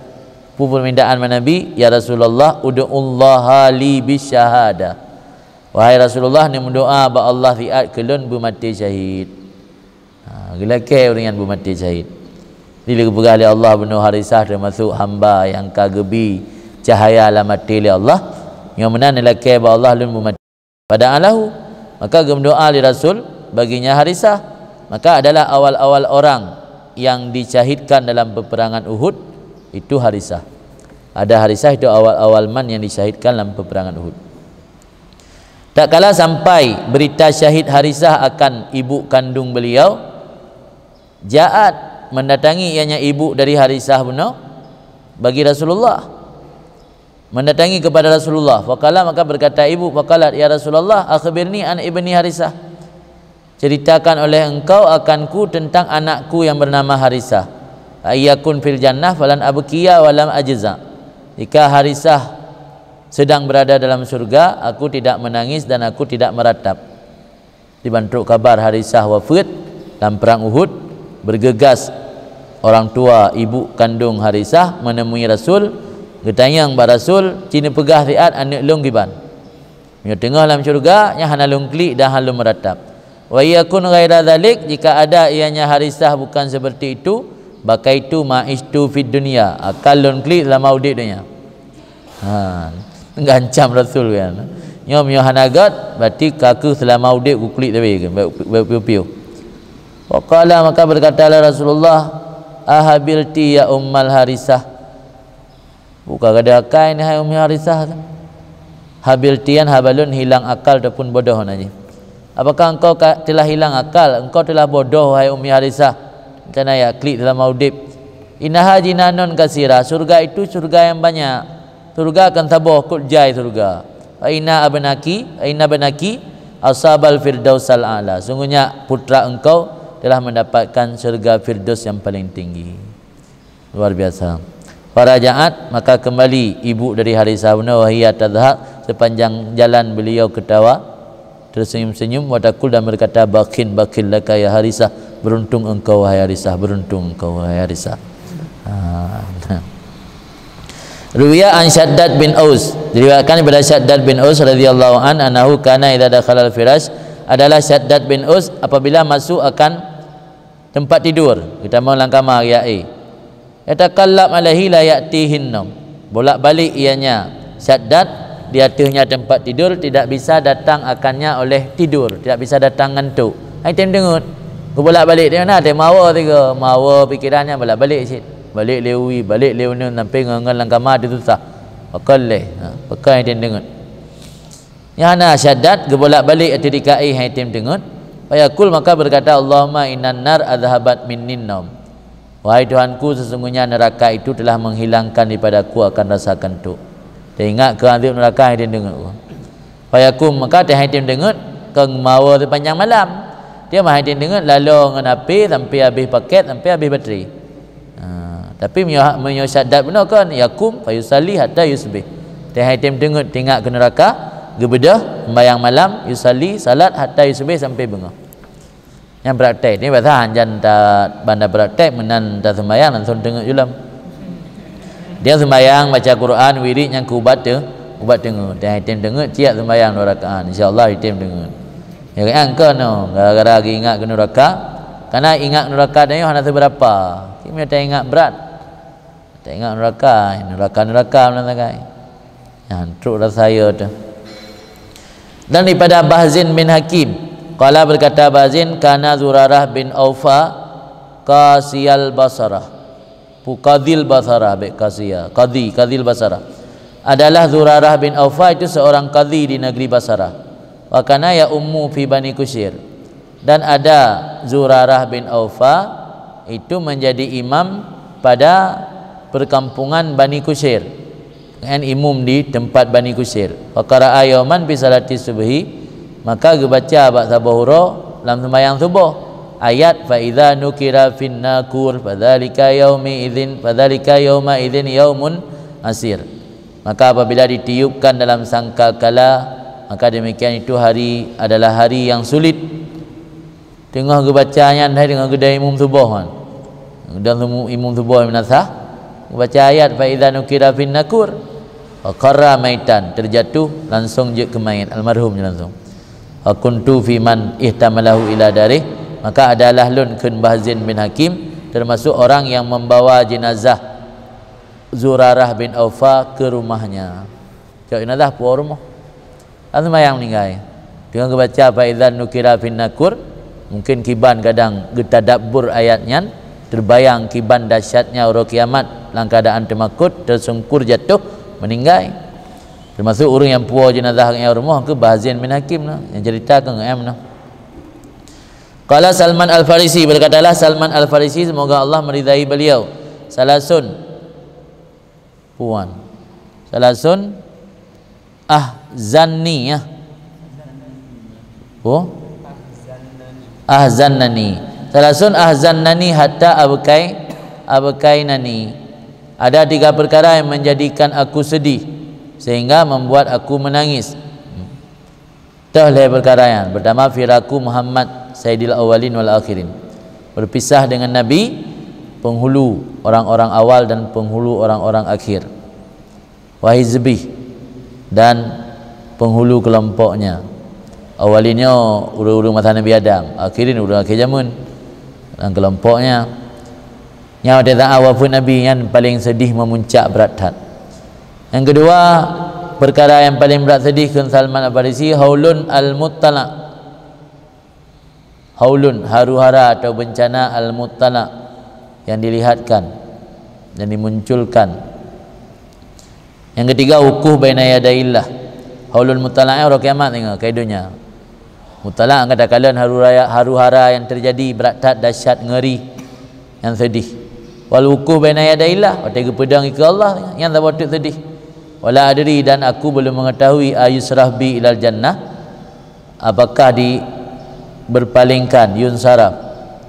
Peue permintaan bak Nabi? "Ya Rasulullah, ud'ullaha li bisyahadah." Wahai Rasulullah, neumeudoá bak Allah siat keu lôn beumaté syahid. Ha, geulakée ureuëng nyan beumaté syahid. Di lé geupeugah lé Allah bunoe Harisah teumasok hamba nyang ka geubi cahaya lam até lé Allah. Nyoe meunan neulakée bak Allah lôn beumaté. Fada'alahu, maka geumeudoá lé Rasul baginya Harisah. Maka adalah awal-awal orang yang disyahidkan dalam peperangan Uhud itu Harisah. Ada Harisah itu awal-awal man yang disyahidkan dalam peperangan Uhud. Tatkala sampai berita syahid Harisah akan ibu kandung beliau, ja'at, mendatangi ianya ibu dari Harisah bunoe bagi Rasulullah. Mendatangi kepada Rasulullah. Faqala, maka berkata ibu, faqalat, "Ya Rasulullah, akhbirni an ibni Harisah. Ceritakan oleh engkau akanku tentang anakku yang bernama Harisah. Ayyakun fil jannah falan abkiya walam ajza." Jika Harisah sedang berada dalam surga, aku tidak menangis dan aku tidak meratap. Diban trok kabar Harisah wafeuet lam perang Uhud, bergegas orang tua ibu kandung Harisah menemui Rasul, geutanyong bak Rasul, "Ci neupeugah siat aneuëk lôn kiban? Meunyoe teungoh lam syeuruga, nyan hana lôn klik dan hana lôn meuratap. Wa yakun ghaira dzalik, jika ada ianya Harisah bukan seperti itu, bakaitu ma istu fid dunya, akan lôn klik seulama udeb donya." Ha, gancam Rasul kan. Nyoe meunyoe hana gét, berarti ka keuh seulama udeb kuklik tapi kan, baik, baik piu-piu. Wa qala, maka berkatalah Rasulullah, "Ahabilti ya ummal Harisah." Buka gada akai ni hai Ummi Harisah tu. Habilti nyan haba lôn hilang akal ataupun bodoh na jih. Apakah engkau ka, telah hilang akal? Engkau telah bodoh, hai Ummi Harisah. Rencana ya klik seulama udeb. Innaha jinanun kasira, surga itu surga yang banyak. Surga kan saboh kot jai surga. Fa inna abnaki, fa inna abnaki asabal firdausal a'la. Sungguhnya putra engkau telah mendapatkan syurga Firdaus yang paling tinggi. Luar biasa. Farajaat, maka kembali ibu dari Harisah bunoe, wahia tadhak, sepanjang jalan beliau ketawa, tersenyum-senyum, wa taqul, dan berkata, "Bakhin, bakhin laka ya Harisah, beruntung engkau wahai Harisah, beruntung engkau wahai Harisah." Ha. Ruwiya an Syaddad bin Aus, diriwayatkan daripada Syaddad bin Aus radhiyallahu an, annahu kana idza dakhala al-firash, adalah Syaddad bin Aus apabila masuk akan tempat tidur, geutamong lam kama, ya, eh. Yatakallab alaihi la ya'tihin naum. Bolak-balik ianya Syaddad di ateuehnya tempat tidur, tidak bisa datang akannya oleh tidur, tidak bisa datang ngantuk. Hai tem deungeut. Geubolak-balik di mana? Tem mawa tiga, mawa pikirannya bolak-balik cit. Balik lé uwi, balik lé uneun, sampai ngon-ngon lam kama tu susah. Pakon leh. Ha, pakon hai tem deungeut. Nyang hana Syaddad geubolak-balik ateueh dikaéh hai tem deungeut. Fayaqul, maka berkata, "Allahumma innan nar adhabat minnin naum." Wahai Tuhanku, sesungguhnya neraka itu telah menghilangkan daripadaku akan rasa kantuk. Teuingat keu azab neraka hai tem deungeut. Fayaqum, maka teuh hai tem deungeut keu mawa sepanjang malam. Dia mah hai tem deungeut lalo ngon HP sampai habéh paket, sampai habéh bateri. Ha, tapi meunyoe, meunyoe Syaddad bunoe kan, yaqum fayusalli hatta yusbih. Teuh hai tem deungeut teuingat keu neraka, geubeudôh, sembahyang malam, yusalli, salat, hatta yusbih, sampai beungoh. Nyang praktek ni biasa hanjan ta banda praktek meunan ta sembahyang langsung deungeut julam. Dia sembahyang, baca Quran, wirid nyang keu ubat teu, ubat deungeut. Teuh hai tem deungeut, ciyak sembahyang dua rakaat. Insya Allah hai tem deungeut. Ya kan, keunoe, gara-gara geuingat keu neraka, Karena ingat nuraka tanyoe hana seberapa. Kita ingat berat. Kita ingat nuraka, nuraka-nuraka mana sagai. Nyan trok rasa ya tu. Dan daripada Bahzin bin Hakim, qala, berkata Bahzin, kana Zurarah bin Aufa qasiyal basarah. Pu-, qadhil basarah, bek qasiya, qadhi, qadhil basarah. Adalah Zurarah bin Aufa itu seorang qadhi di negeri Basarah. Wa kana ya ummu fi Bani Kusyir. Dan ada Zurarah bin Aufa itu menjadi imam pada perkampungan Bani Kusyir. Kan imum di tempat Bani Kusyir. Wa qara'a yauman fi salati subhi, maka geubaca bak saboh uroe lam sembahyang suboh ayat, "Fa idza nukira fin nakur, fadzalika yaumi idzin, fadzalika yauma idzin yaumun asir." Maka apabila ditiupkan dalam sangkakala, maka demikian itu hari adalah hari yang sulit. Teungoh geubaca nyan, hai teungoh geudong imum suboh kan. Geudong imum suboh meunasah, geubaca ayat, "Fa idza nukira fin nakur, wa qarra maitan," terjatuh langsung jeuet keu manyét, almarhum nyan langsung. "Wa kuntu fi man ihtamalahu ila darih," maka adalah lôn, kheun Bahzin bin Hakim, termasuk orang yang membawa jenazah Zurarah bin Aufa ke rumahnya. Cok jenazah puwoe rumoh. Lam sembahyang meninggai. Teungoh geubaca, "Fa idza nukira fin nakur," mungkin kiban kadang geutadabbur ayat nyan, terbayang kiban dahsyatnya uroe kiamat lam keadaan teumakot, tersungkur jatuh, meninggai. Termasuk ureuëng nyang puwoe jenazah nyang rumoh keu Bahzin bin Hakim na, nyang cerita keu ngeuem na. Qala Salman Al-Farisi, berkatalah Salman Al-Farisi, semoga Allah meridai beliau, salasun, puan. Salasun ahzanni, ya. Oh? Ahzannani. Salasun ahzannani hatta abkai, abkainani. Ada tiga perkara yang menjadikan aku sedih sehingga membuat aku menangis. Toh lhée perkara nyan. Pertama, firaku Muhammad sayyidil awwalin wal akhirin. Berpisah dengan Nabi, penghulu orang-orang awal dan penghulu orang-orang akhir. Wa hizbih, dan penghulu kelompoknya. Awalin nyoe ureuëng-ureuëng masa Nabi Adam, akhirin ureuëng akhé jameun dan kelompoknya. Nyan watée saát wafeuet Nabi, nyan paleng sedih meumuncak brat that. Nyang keudua, perkara nyang paleng brat sedih kheun Salman Al-Farisi, haulun al-muttala. Haulun, haru-hara atau bencana al-muttala, yang dilihatkan, yang dimunculkan. Nyang keutiga, wuquh baina yadaillah. Haulul muttala, uroe kiamat, ingat, keu donya. Muttala, angkat takalon haru raya, haru-hara yang terjadi, brat that, dahsyat, ngeri, nyang sedih. Wal wuquh baina yadaillah, watée geupeudong dikeue Allah, nyang saboh teuk sedih. Wala adri, dan aku belum mengetahui, ayusrah bi ilal jannah, apakah di, berpalingkan, yunsaraf,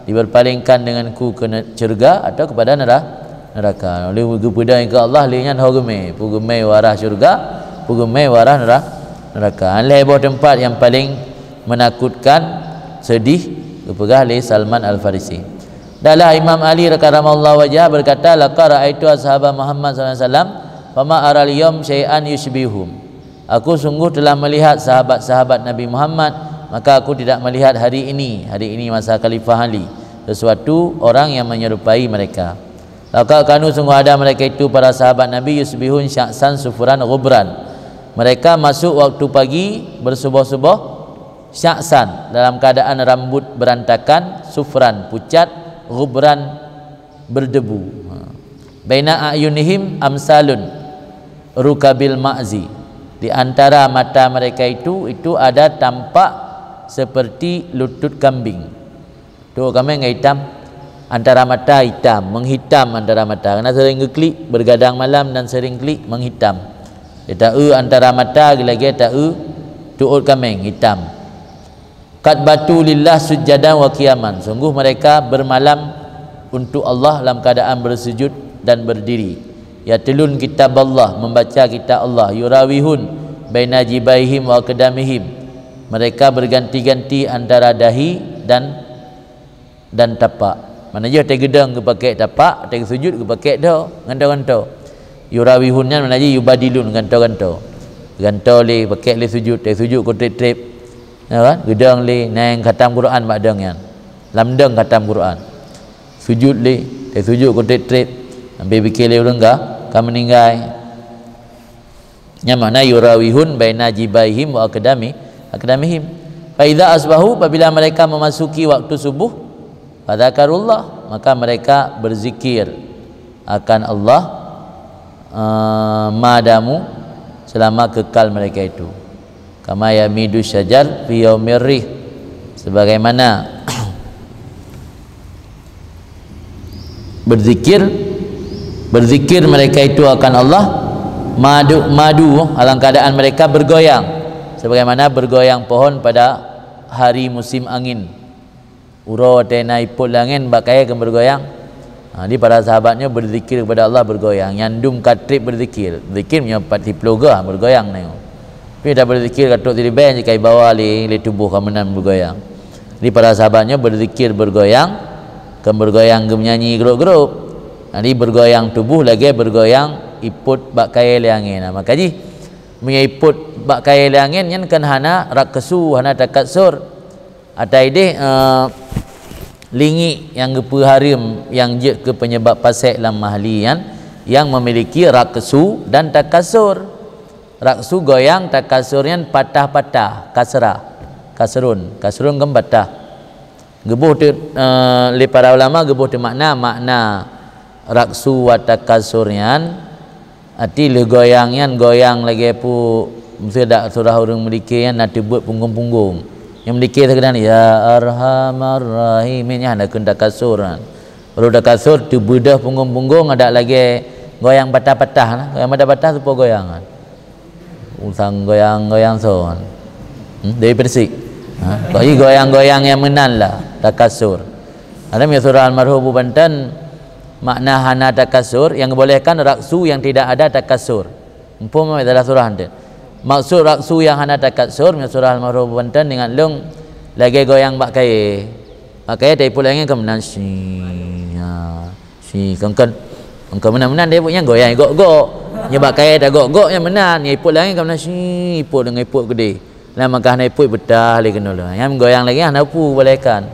diberpalingkan denganku ke ne-, syurga atau kepada nera-, neraka. Oleh geupeudong keu Allah, lé nyan ho geumé, peu geumé u arah syurga, peu geumé u arah nera-, neraka. Lhée boh teumpat nyang paleng menakutkan, sedih, geupeugah lé Salman Al-Farisi. Dalah Imam Ali karamallahu wajhah berkata, "Laqad ra'aitu ashaba Muhammad sallallahu alaihi wasallam, fama aral yaum syai'an yusybihuhum." Aku sungguh telah melihat sahabat-sahabat Nabi Muhammad, maka aku tidak melihat hari ini, hari ini masa Khalifah Ali, sesuatu orang yang menyerupai mereka. Laqad kanu, sungguh ada mereka itu, para sahabat Nabi, yusbihun sya'san sufran ghubran. Mereka masuk waktu pagi bersuboh-suboh sya'san, dalam keadaan rambut berantakan, sufran pucat, ghubran berdebu. Ha. Baina a'yunihim amsalun rukabil ma'zi. Di antara mata mereka itu, itu ada tampak seperti lutut kambing. Tu kambing hitam, antara mata hitam, menghitam antara mata. Karena sering geuklik, bergadang malam dan sering klik, menghitam. Dia tak e antara mata, lagi tak e tuot kambing hitam. Qad batu lillah sujjadan wa qiyaman. Sungguh mereka bermalam untuk Allah dalam keadaan bersujud dan berdiri. Yatlun kitab Allah, membaca kitab Allah. Yurawihun baina jibaihim wa aqdamihim. Mereka berganti-ganti antara dahi dan, dan tapak. Mana jih watée geudong geupakai tapak, watée geusujud geupakai dho, nganto-nganto. Yurawihun nyan mana jih yubadilun, ganto-ganto. Ganto lé, pakai lé sujud, watée sujud keu treb-treb. Ya kan? Geudong lé, nang khatam Quran bak dong nyan. Lam deueng khatam Quran. Sujud lé, teuh sujud keu treb-treb, sampai pike lé ureuëng ka, ka meuninggai. Nyan makna yurawihun baina jibaihim wa aqdami, aqdamihim. Fa idza asbahu, apabila mereka memasuki waktu subuh, fadzakarullah, maka mereka berzikir akan Allah, eh, madamu, selama kekal mereka itu. Kama yamidu syajar fi yaumir rih, sebagaimana berzikir, berzikir mereka itu akan Allah, madu, madu, dalam keadaan mereka bergoyang, sebagaimana bergoyang pohon pada hari musim angin. Uroe teuh na ipot lé angén bak kayée keu bergoyang. Ha, di para sahabat nyoe berzikir kepada Allah bergoyang. Nyang dum ka treb berzikir. Zikir meunyoe pat siploh gah bergoyang na nyoe. Tapi dak berzikir ka trok siribée jih ka ibawa lé, lé tuboh ka meunan bergoyang. Di para sahabat nyoe berzikir bergoyang, kon bergoyang geumeunyanyi grob-grob. Jadi bergoyang tuboh lagée bergoyang ipot bak kayée lé angén. Nah, maka jih meunyoe ipot bak kayée lé angén nyan kan hana raksu, hana takatsur. Atai deh, eh, lingiek nyang geupeuhareuem nyang jeuet keu penyebab pasék lam mahli nyan, nyang memiliki raksu dan takasur. Raksu goyang, takasur nyan patah-patah, kasrah, kasrun, kasrun kan patah. Geuboh teu, eh, lé para ulama geuboh teu makna, makna raksu wa takasur nyan, arti lheueh goyang nyan goyang lagée pu, miseu dak surah ureuëng meudike nyan na teubeuet punggong-punggong. Nyang meudike sakeudan, "Ya Arhamar Rahimin," nyan hana kheun takasur nyan. Baru takasur teubeudôh punggong-punggong adak lagée goyang patah-patah nah. Goyang patah-patah tu po goyang nyan. Usang goyang-goyang son. Hmm? Dari persik. Ha? Kok i goyang-goyang nyang meunan lah, takasur. Ada mi surah almarhum Abu Banten, makna hana takasur, yang dibolehkan raksu yang tidak ada takasur. Mumpung dalam surah nanti. Maksud raksu yang hana takasur, mi surah almarhum Abu Banten ingat lung lagée goyang bak kayée. Bak kayée taipul angin ke meunan si. Ha. Si kengken, kengken meunan-meunan dia buet nyan goyang gok-gok. Nya bak kayée dah gok-gok nyan meunan, nya ipot lagi ka meunan si ipot dengan ipot gede. Lah maka hana ipot betah lé keunoe lé. Nyang goyang lagi hana pu balaikan.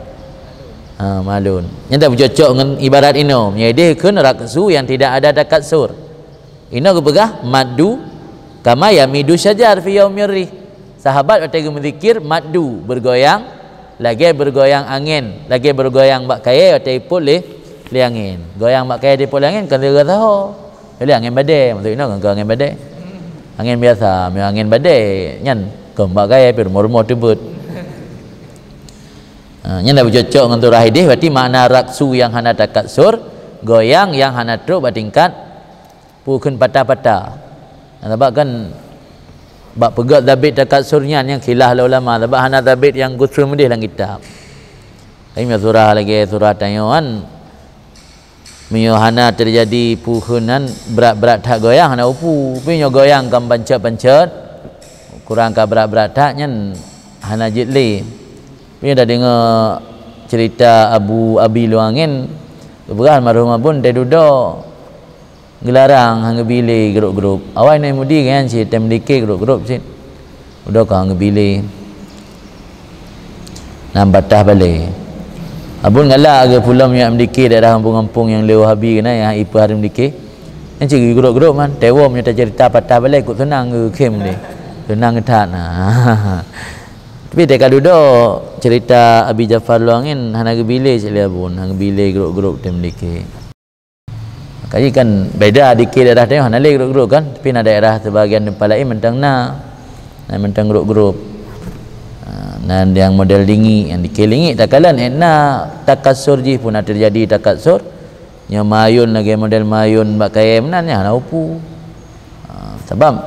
Ha, malun. Nyan tak bercocok dengan ibarat inoe. Nya ideh kheun raksu yang tidak ada takasur. Inoe geupeugah maddu kama yamidu syajar fi yaumir rih. Sahabat watée geumeuzikir maddu bergoyang lagée bergoyang angén, lagée bergoyang bak kayée watée ipot lé, lé angén. Goyang bak kayée ipot lé angén kan lé saho. Lé angén badée, maksud inoe kan angén badée. Angén biasa, meu angén badée nyan kon bak kayée pi rumoh-rumoh teubeut. Ha, nyan dah bercocok ngon surah ideh, berarti makna raksu yang hana takasur, goyang yang hana trok bak tingkat Pu kheun patah-patah. Nah, sabab kan bak peugét sabit takasur nyan nyang khilaf lé ulama, sabab hana sabit nyang khusus meudeh lam kitab. Tapi meunyoe surah lagée surah tanyoe kan, meunyoe hana teujadi pu kheun nan brat-brat that goyang hana upu. Tapi nyoe goyang ka pancet-pancet, kurang ka brat-brat that nyan hana jeuet lé. Tapi dah deungoe cerita Abu Abi Luangen, geupeugah almarhum Abon teududoe. Geularang han geubi lé grup-grup. Awai nai mudi nyan cit tem dike grup-grup cit. Udah ka han geubi lé. Nam patah balé. Abon galak geupulang minyak mendike daerah kampung-kampung nyang lé Wahabi keunan nyang ipe hareuem dike. Nyan cit grup-grup man. Tewom nyoe cerita patah balé kok seunang geukem lé. Seunang that na. Tapi teuka dudoe cerita Abi Jafar Luangen hana geubi lé cit lé Abon, han geubi lé grup-grup tem dike. Kaji kan beda dikit daerah tengah hana lé grup-grup kan, tapi na daerah sebagian tempat lain mantong na. Na mantong grup-grup. Ha, na yang model lingiek, yang dikit lingiek takalon, eh, na takasur jih pun na terjadi takasur. Nyoe mayun lagée model mayun bak kayée meunan nyan hana upu. Ha, sabab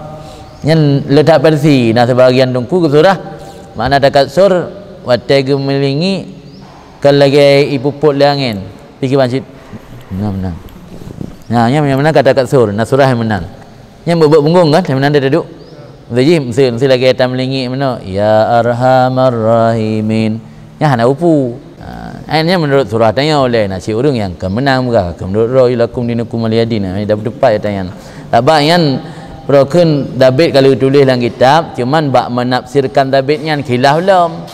nyan le that versi na sebagian teungku geusurah makna takasur watée geumeulingiek kan lagée ipupot lé angén. Pike ban cit. Meunan, meunan. Nah, nyan meunan kata kat sur, na surah meunan. Nyan buet-buet punggong kan, meunan dia duduk. Mesti jih, mesti, mesti lagée tam lingiek meunoe. Ya Arhamar Rahimin. Nyan hana upu. Ha, nyan menurut surah tanya oleh nasi ureuëng nyang ka meunang meuga, ka menurut roh ilakum dinukum waliyadin. Nah, dah berdepan ya tanya. Sabab nyan, pro kheun David kalau tulis dalam kitab, cuman bak menafsirkan David nyan khilaf lom.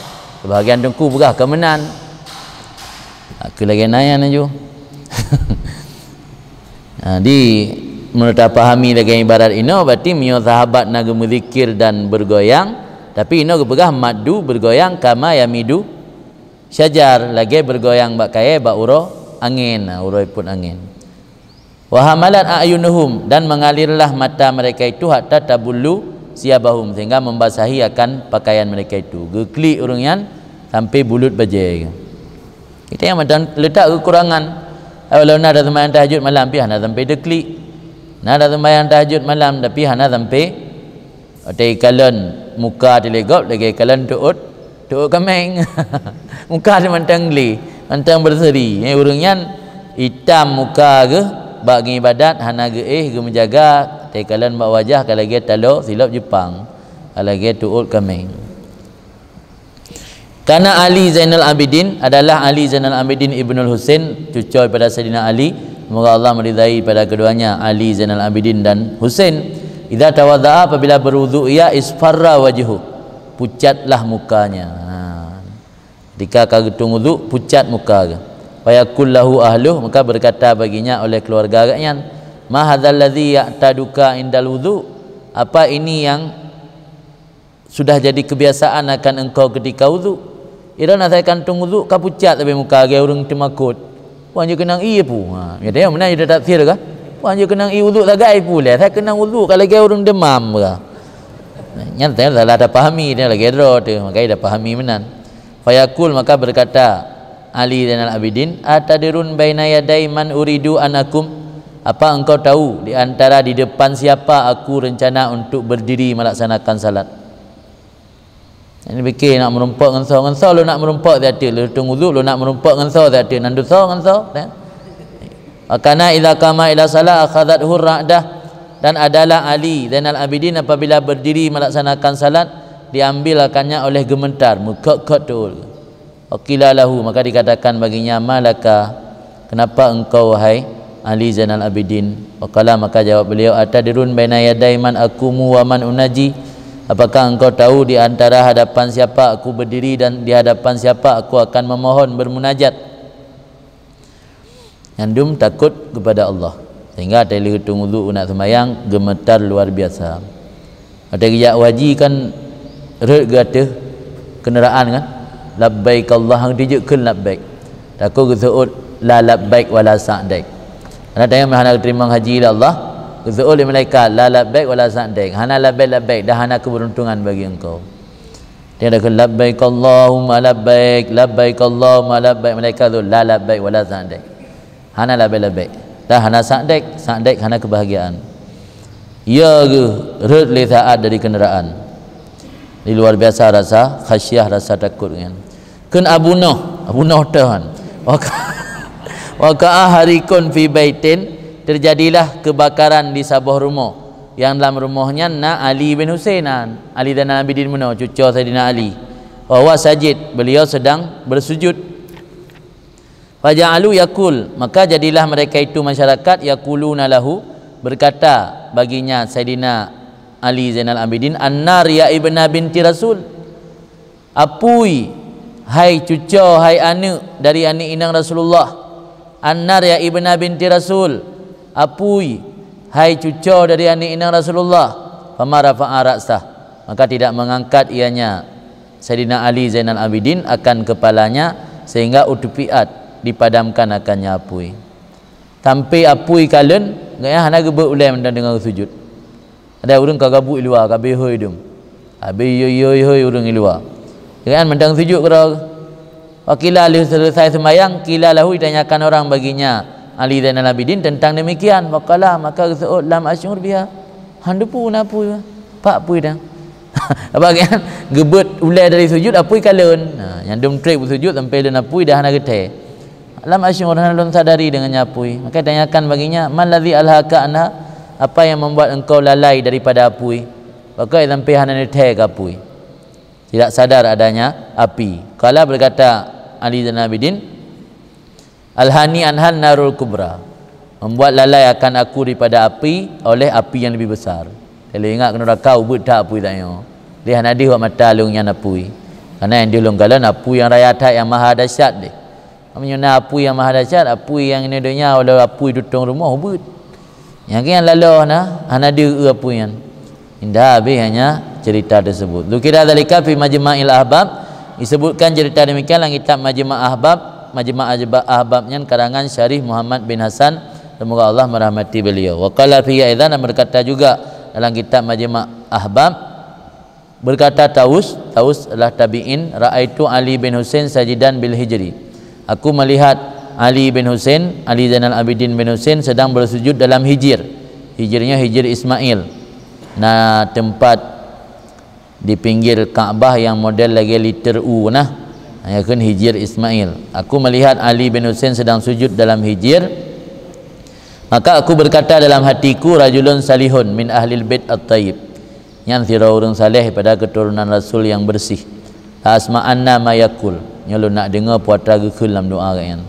Sebahagian teungku peugah ka meunan. Ha, keu lagèe nyan laju. Ha, di, meunurot tapahami lagèe ibarat inoe, berarti meunyoe sahabat na geumeuzikir dan bergoyang, tapi inoe geupeugah maddu bergoyang kama yamidu syajar, lagèe bergoyang bak kayèe bak uroe angén, ha, uroe ipot angén. Wa hamalat a'yunuhum, dan mengalirlah mata mereka itu, hatta tabullu siyabahum, sehingga membasahi akan pakaian mereka itu. Geuklik ureuëng nyan sampai bulut bajèe. Kita nyang mantong letak kekurangan. Walau na dah sembahyang tahajud malam, pih hana sampai teuklik. Na dah sembahyang tahajud malam, tapi hana sampai Watèe kalon muka teuh lé gob lagèe kalon teuôt, teuôt kaméng. Muka teuh mantong glé, mantong berseri. Eh, ureuëng nyan itam muka geuh bak geuibadat, hana geuéh geumeujaga, watèe kalon bak wajah ka lagèe taloe silop Jepang, ka lagèe teuôt kaméng. Karena Ali Zainal Abidin adalah Ali Zainal Abidin Ibnul Husain, cucoe pada Saidina Ali, semoga Allah meridai pada keduanya, Ali Zainal Abidin dan Husain. Idza tawadda'a, apabila berwudu ia, isfarra wajhu, pucatlah mukanya. Ha. Ketika ka geutung wudu, pucat muka geuh. Fayaqul lahu ahluh, maka berkata baginya oleh keluarga agaknyan, "Ma hadzal ladzi ya'taduka indal wudu?" Apa ini yang sudah jadi kebiasaan akan engkau ketika wudu. Ira na sai kantong wudu ka pucat tapi muka lagèe ureuëng teumakot. Wan jeuet keunong ie pu. Ha, ya dia meunan ida tafsir ka. Wan jeuet keunong ie wudu sagai pu lé. Sai keunong wudu ka lagèe ureuëng demam ka. Nyan teuh salah tapahami dia lagèe droe teuh. Maka ida pahami meunan. Fayaqul, maka berkata Ali Zainal Abidin, "Atadrun baina yadai man uridu an akum?" Apa engkau tahu di antara di depan siapa aku rencana untuk berdiri melaksanakan salat? Ini pikir nak meurumpok ngon soe, ngon soe lôn nak meurumpok siat teuk, lôn tueng wudu lôn nak meurumpok ngon soe siat teuk, nan dusoe ngon soe, ya. Wa kana idza qama ila salah akhadhathu ra'dah, dan adalah Ali Zainal Abidin apabila berdiri melaksanakan salat, diambil akannya oleh gemetar, meukhot-khot teuôt. Wa qila lahu, maka dikatakan baginya, "Ma laka, kenapa engkau, wahai Ali Zainal Abidin?" Wa qala, maka jawab beliau, "Atadrun baina yadai man aqumu wa man unaji? Apakah engkau tahu di antara hadapan siapa aku berdiri dan di hadapan siapa aku akan memohon bermunajat?" Nyandum takot kepada Allah, sehingga watèe lheueh tueng wudu nak seumayang gemetar luar biasa. Watèe geujak haji kan rhot geuateueh kenderaan kan, "Labbaik Allahumma," hana geutijok kheun labbaik. Takot geuseuôt, "La labbaik wa la sa'daik." Karena tanyoe hana geuteurimong haji lé Allah, geuseuôt lé malaikat, "La labbaik wa la sa'daik," hana labbaik-labbaik dan hana keberuntungan bagi engkau. Dia dah kheun, "Labbaik Allahumma labbaik, labbaik Allahumma labbaik." Malaikat tu, "La labbaik wa la sa'daik." Hana labbaik-labbaik. Dan hana sa'daik, sa'daik hana kebahagiaan. Ya geuh rhot lé saat dari kenderaan. Di luar biasa rasa khasyah, rasa takot nyan. Kheun Abu Noh, Abu Noh teuh kan. Waka-, waqa'a harikun fi baitin, terjadilah kebakaran di saboh rumoh. Yang dalam rumoh nyan na Ali bin Husein, Ali Zainal Abidin meunoe, cucoe Saidina Ali. Wa huwa sajid, beliau sedang bersujud. Faja'alu yaqul, maka jadilah mereka itu masyarakat yaquluna lahu, berkata baginya Saidina Ali Zainal Abidin, "Annar ya ibna binti Rasul." Apui, hai cucoe, hai aneuëk dari aneuëk inong Rasulullah. Annar ya ibna binti Rasul. Apui, hai cucoe dari aneuëk inong Rasulullah. Fama rafa'a ra'sah. Maka tidak mengangkat ianya Saidina Ali Zainal Abidin akan kepalanya sehingga utupiat dipadamkan akannya apui. Sampai apui kalon, gobnyan hana geubeuet ulèe mantong teungoh geusujud. Ada ureuëng ka gabuek i luwa, ka beuhôi dum. Habéh yôi-yôi ureuëng i luwa. Gobnyan mantong sujud keudroe. Wa qila lheueh selesai sembahyang, qila lahu, ditanyakan orang baginya, Ali Zainal Abidin, tentang demikian. Faqala, maka geuseuôt, "Lam asy'ur biha." Han teupeu na apui, pak apui dang. Apa kan? Geubeuet ulèe dari sujud, apui kalon. Ha, nyang dum trép sujud sampai lôn apui dah hana geuthèe. "Lam asy'ur," hana lôn sadari dengan apui. Maka ditanyakan baginya, "Mallazi alhaka anha?" Apa yang membuat engkau lalai daripada apui? Pakon sampai hana neuthèe keu apui? Tidak sadar adanya api. Qala, berkata Ali Zainal Abidin, "Alhani anhan narul kubra." Membuat lalai akan aku daripada api oleh api yang lebih besar. Kalau ingat keu neuraka, ubeut that apui tanyoe. Lé hana deuh bak mata lôn nyan apui. Karena nyang deuh lôn kalon apui nyang raya that, nyang maha dahsyat deh. Meunyoe na apui nyang maha dahsyat, apui nyang ini donya, walau apui tutong rumoh, ubeut. Nyang keu nyan laloh na, hana deuh apui nyan. Indah habéh hanya cerita tersebut. Dzukira dzalika fi Majma'il Ahbab, disebutkan cerita demikian dalam kitab Majma' Ahbab. Majma' Ahba-, Ahbab nyan karangan Syarif Muhammad bin Hasan, semoga Allah merahmati beliau. Wa qala fihi aidan, dan berkata juga dalam kitab Majma' Ahbab, berkata Taus, Taus adalah tabi'in, "Ra'aitu Ali bin Husain sajidan bil hijri." Aku melihat Ali bin Husain, Ali Zainal Abidin bin Husain sedang bersujud dalam hijir. Hijirnya Hijir Ismail. Nah, tempat di pinggir Ka'bah yang model lagèe liter u nah. Yakni Hijir Ismail. Aku melihat Ali bin Husain sedang sujud dalam hijir. Maka aku berkata dalam hatiku, "Rajulun salihun min ahlil bait at-tayyib." Nyan sidroe ureueng saleh pada keturunan Rasul yang bersih. "La asma'anna ma yaqul." Nyoe lôn nak deungoe peue atra geukheun lam doa geuh nyan.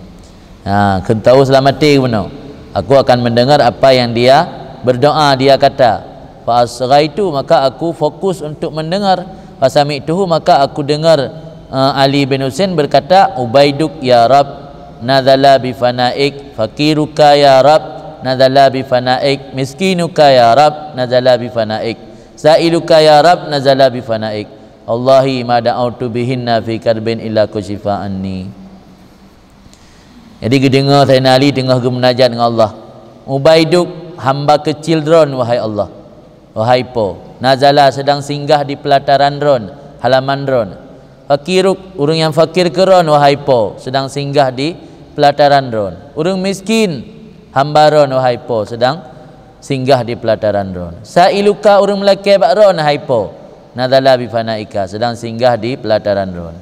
Ha, kheun Taus lam até bunoe, "Aku akan mendengar apa yang dia berdoa, dia kata." Fa asghaitu, maka aku fokus untuk mendengar. Fa sami'tuhu, maka aku dengar, eh, Ali bin Husain berkata, "Ubaiduk ya Rab, nazala bi fanaik, fakiruka ya Rab, nazala bi fanaik, miskinuka ya Rab, nazala bi fanaik, sa'iluka ya Rab, nazala bi fanaik. Allahi ma da'autu bihinna fi karbin illa kushifa anni." Jadi geudeungoe Saidina Ali teungoh geumunajat ngon Allah, "Ubaiduk, hamba kecil Droen, wahai Allah, wahai Po. Nazala, sedang singgah di pelataran Droen, halaman Droen. Fakiruk, ureueng nyang fakir keu Droen, wahai Po, sedang singgah di pelataran Droen. Ureueng miskin, hamba Droen, wahai Po, sedang singgah di pelataran Droen. Sa'iluka, ureueng meulakèe bak Droen, hai Po, nazala bi fanaika, sedang singgah di pelataran Droen."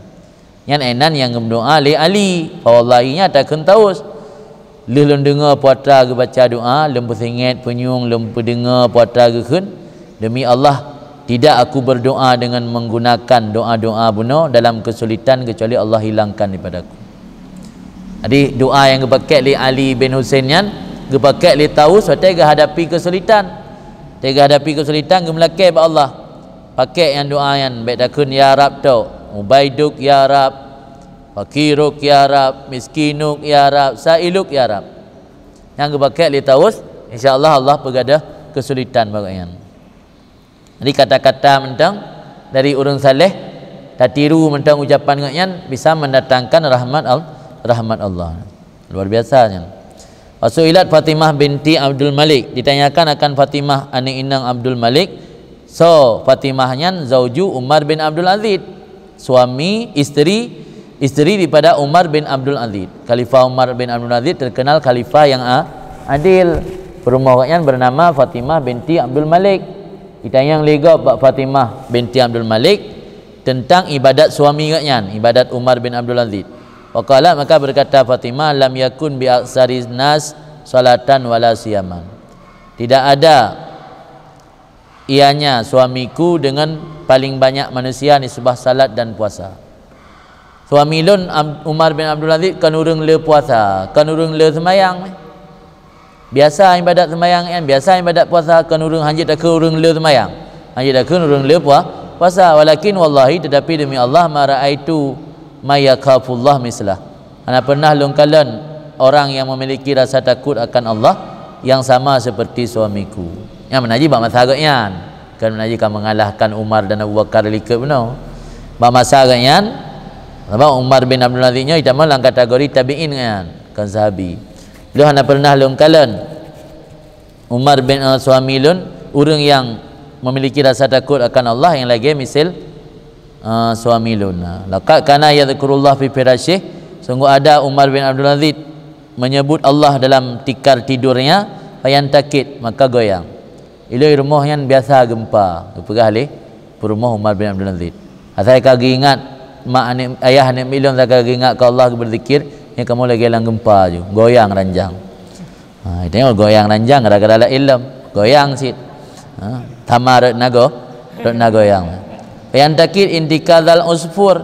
Nyan inan nyang geumeudoa lé Ali. Fa wallahi, nyan takheun Taus. Lheueh lôn deungoe peue atra geubaca doa, lôn peusingét peunyueng lôn peudeungoe peue atra geukheun. Demi Allah, tidak aku berdoa dengan menggunakan doa-doa bunoe dalam kesulitan kecuali Allah hilangkan daripada aku. Jadi, doa nyang geupakék lé Ali bin Husain nyan, geupakék lé Taus watèe geuhadapi keusulitan. Watèe geuhadapi keusulitan, geumeulakèe bak Allah. Pakék nyang doa nyan, bèk takheun ya Rab tok, Ubaiduk ya Rab, fakiruk ya Rab, miskinuk ya Rab, sailuk ya Rab. Nyang geupakék lé Taus, insya Allah, Allah peugadôh keusulitan bak gobnyan. Jadi kata-kata mantong dari ureueng saleh, tatiru mantong ucapan gobnyan bisa mendatangkan rahmat Al-, rahmat Allah. Luar biasa nyan. Fasu'ilat Fatimah binti Abdul Malik, ditanyakan akan Fatimah aneuk inong Abdul Malik, soe Fatimah nyan? Zauju Umar bin Abdul Aziz, suami, isteri, isteri daripada Umar bin Abdul Aziz. Khalifah Umar bin Abdul Aziz terkenal khalifah yang a-, adil. Peurumoh gobnyan bernama Fatimah binti Abdul Malik. Ditanyong lé gob bak Fatimah binti Abdul Malik tentang ibadat suami gobnyan, ibadat Umar bin Abdul Aziz. Faqalat, maka berkata Fatimah, "Lam yakun bi aktsari nas salatan wala siyaman." Tidak ada ianya suamiku dengan paling banyak manusia nisbah salat dan puasa. Suami lôn, Am-, Umar bin Abdul Aziz, kon ureueng le puasa, kon ureueng le seumayang. Biasa ibadat seumayang nyan, biasa ibadat puasa, kon ureueng, hanjeuet takheun ureueng le seumayang, hanjeuet takheun ureueng le pua-, puasa. Walakin wallahi, tetapi demi Allah, ma ra'aitu may yakhafullah mislah. Hana pernah lôn kalon orang yang memiliki rasa takut akan Allah yang sama seperti suamiku. Nyan meunan jih bak masa gobnyan. Kon meunan jih ka mengalahkan Umar dan Abu Bakar likot bunoe. Bak masa gobnyan, sabab Umar bin Abdul Aziz nyoe jitamong lam kategori tabi'in nyan, kon sahabi. Lôn hana pernah lôn kalon Umar bin, eh, suami lôn, ureueng nyang memiliki rasa takut akan Allah nyang lagèe miseue, eh, suami lôn. Laqad kana yadzkurullah fi firasyih, sungguh ada Umar bin Abdul Aziz menyebut Allah dalam tikar tidurnya, fayantakid, maka goyang. Ilôn rumoh nyan biasa gempa, geupeugah lé peurumoh Umar bin Abdul Aziz. Asai ka geuingat mak aneuk, ayah aneuk miet lôn, asai ka geuingat keu Allah, geubeuzikir, nyan kamoe lagèe lam gempa ju, goyang ranjang. Ha, tanyoe goyang ranjang gara-gara laén lom. Goyang cit. Ha, sama rot nago, rot nagoyang. Fayantakid intikadal usfur.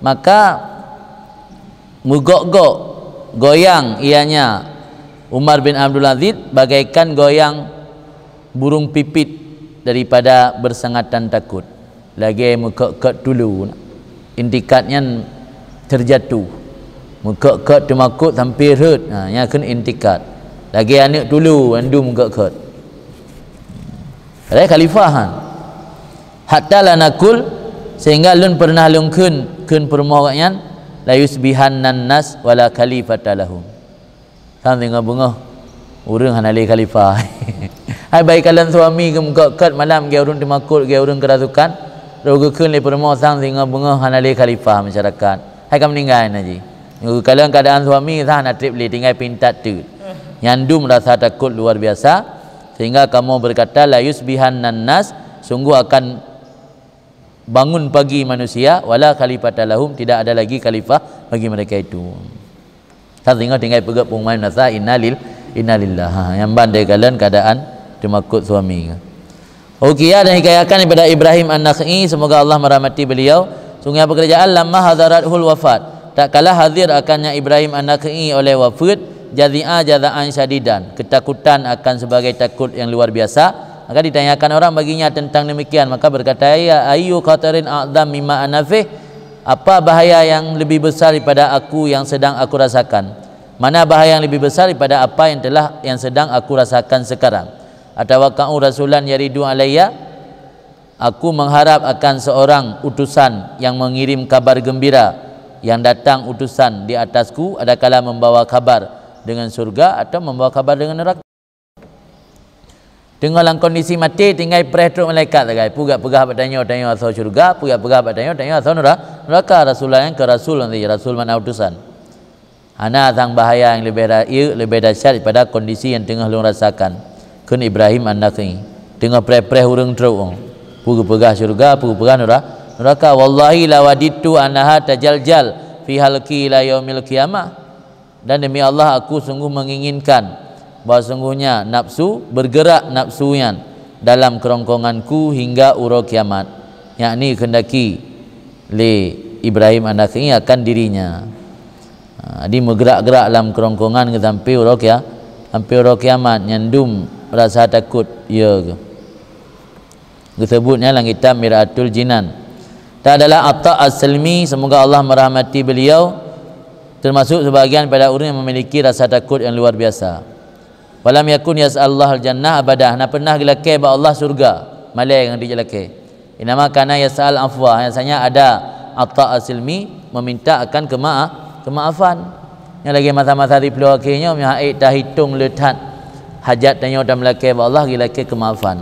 Maka meugok-gok, goyang ianya Umar bin Abdul Aziz bagaikan goyang burung pipit daripada bersengatan takut. Lagèe meukot-kot tulu, intikat nyan terjatuh. Meukot-kot teumakot sampai rhot. Ha, nyan kheun intikat. Lagèe aneuk tulu, mandum meukot-kot. Padahai khalifah han. Hatta la naqul, sehingga lôn pernah lôn kheun, kheun peurumoh gobnyan, "La yusbihannan nas wa la khalifata lahum." Sang singoh beungoh ureueng hana lé khalifah. Hai, bak ikalon suami geumeukot-kot malam, geu ureueng teumakot, geu ureueng keurasukan, roh geukheun lé peurumoh, sang singoh beungoh hana lé khalifah masyarakat. Hai ka meuninggai na jih. Geukalon keuadaan suami, sang hana treb lé, tinggai pintat teuk. Nyan dum rasa takot luar biasa, sehingga kamoe berkata, "La yusbihannan nas," sungguh akan bangun pagi manusia, "wa la khalifata lahum," tidak ada lagi khalifah bagi mereka itu. Sang singoh tinggai peugah pengumuman nasa, "Innalil-, innalillah." Ha, nyang ban teukalon keuadaan teumakot suami. Ukiya, dan hikayakan daripada Ibrahim An-Nakha'i, semoga Allah merahmati beliau, sungguhnya pekerjaan, "Lamma hadarathul wafat," tatkala hadir akannya Ibrahim An-Nakha'i oleh wafat, "jazi'a jaza'an syadidan," ketakutan akan sebagai takut yang luar biasa, maka ditanyakan orang baginya tentang demikian, maka berkata, "Ya ayyu khatarin a'zam mimma ana fih?" Apa bahaya yang lebih besar daripada aku yang sedang aku rasakan? Mana bahaya yang lebih besar daripada apa yang telah, yang sedang aku rasakan sekarang? Atawa ka'u rasulan yaridu alayya? Aku mengharap akan seorang utusan yang mengirim kabar gembira, yang datang utusan di atasku, adakala membawa kabar dengan surga atau membawa kabar dengan neraka. Teungoh lam kondisi maté, tinggai preh trok malaikat sagai. Peugah-peugah bak tanyoe, tanyoe asoe syeuruga, peugah-peugah bak tanyoe, tanyoe asoe nera-, neraka. Rasulullah nyan keu rasul nanti, rasul makna utusan. Hana sang bahaya nyang leubeh da-, ieu, leubeh dahsyat daripada kondisi nyang teungoh lôn rasakan, kheun Ibrahim An-Nakha'i. Teungoh preh-preh ureueng trok, peue geupeugah syeuruga, peue geupeugah nera-, neraka. "Wallahi lawadittu annaha tajaljal fi halqi ila yaumil qiyamah." Dan demi Allah, aku sungguh menginginkan bahwa sungguhnya nafsu, bergerak nafsu nyan dalam kerongkonganku hingga uroe kiamat, yakni kehendaki lé Ibrahim An-Nakha'i akan dirinya. Ha, jadi meugerak-gerak lam kerongkongan geuh sampai uroe kia-, sampai uroe kiamat, nyan dum rasa takot, ya geuh. Geuseubut nyan lam kitab Mir'atul Jinan. Dan adalah Atha As-Silmi, semoga Allah merahmati beliau, termasuk sebahagian pada ureueng yang memiliki rasa takot yang luar biasa. "Walam yakun yas'alullahal jannah abada," hana pernah geulakée bak Allah syeuruga, malée ngon dijak lakée. "Innama kana yas'al afwa," hanya saja ada Atha As-Silmi meminta akan kema-, kemaafan. Nyang lagée masa-masa siploh akhé nyoe, meunyo hak ék tahitong le that hajat tanyoe tameulakée bak Allah, geulakée kemaafan.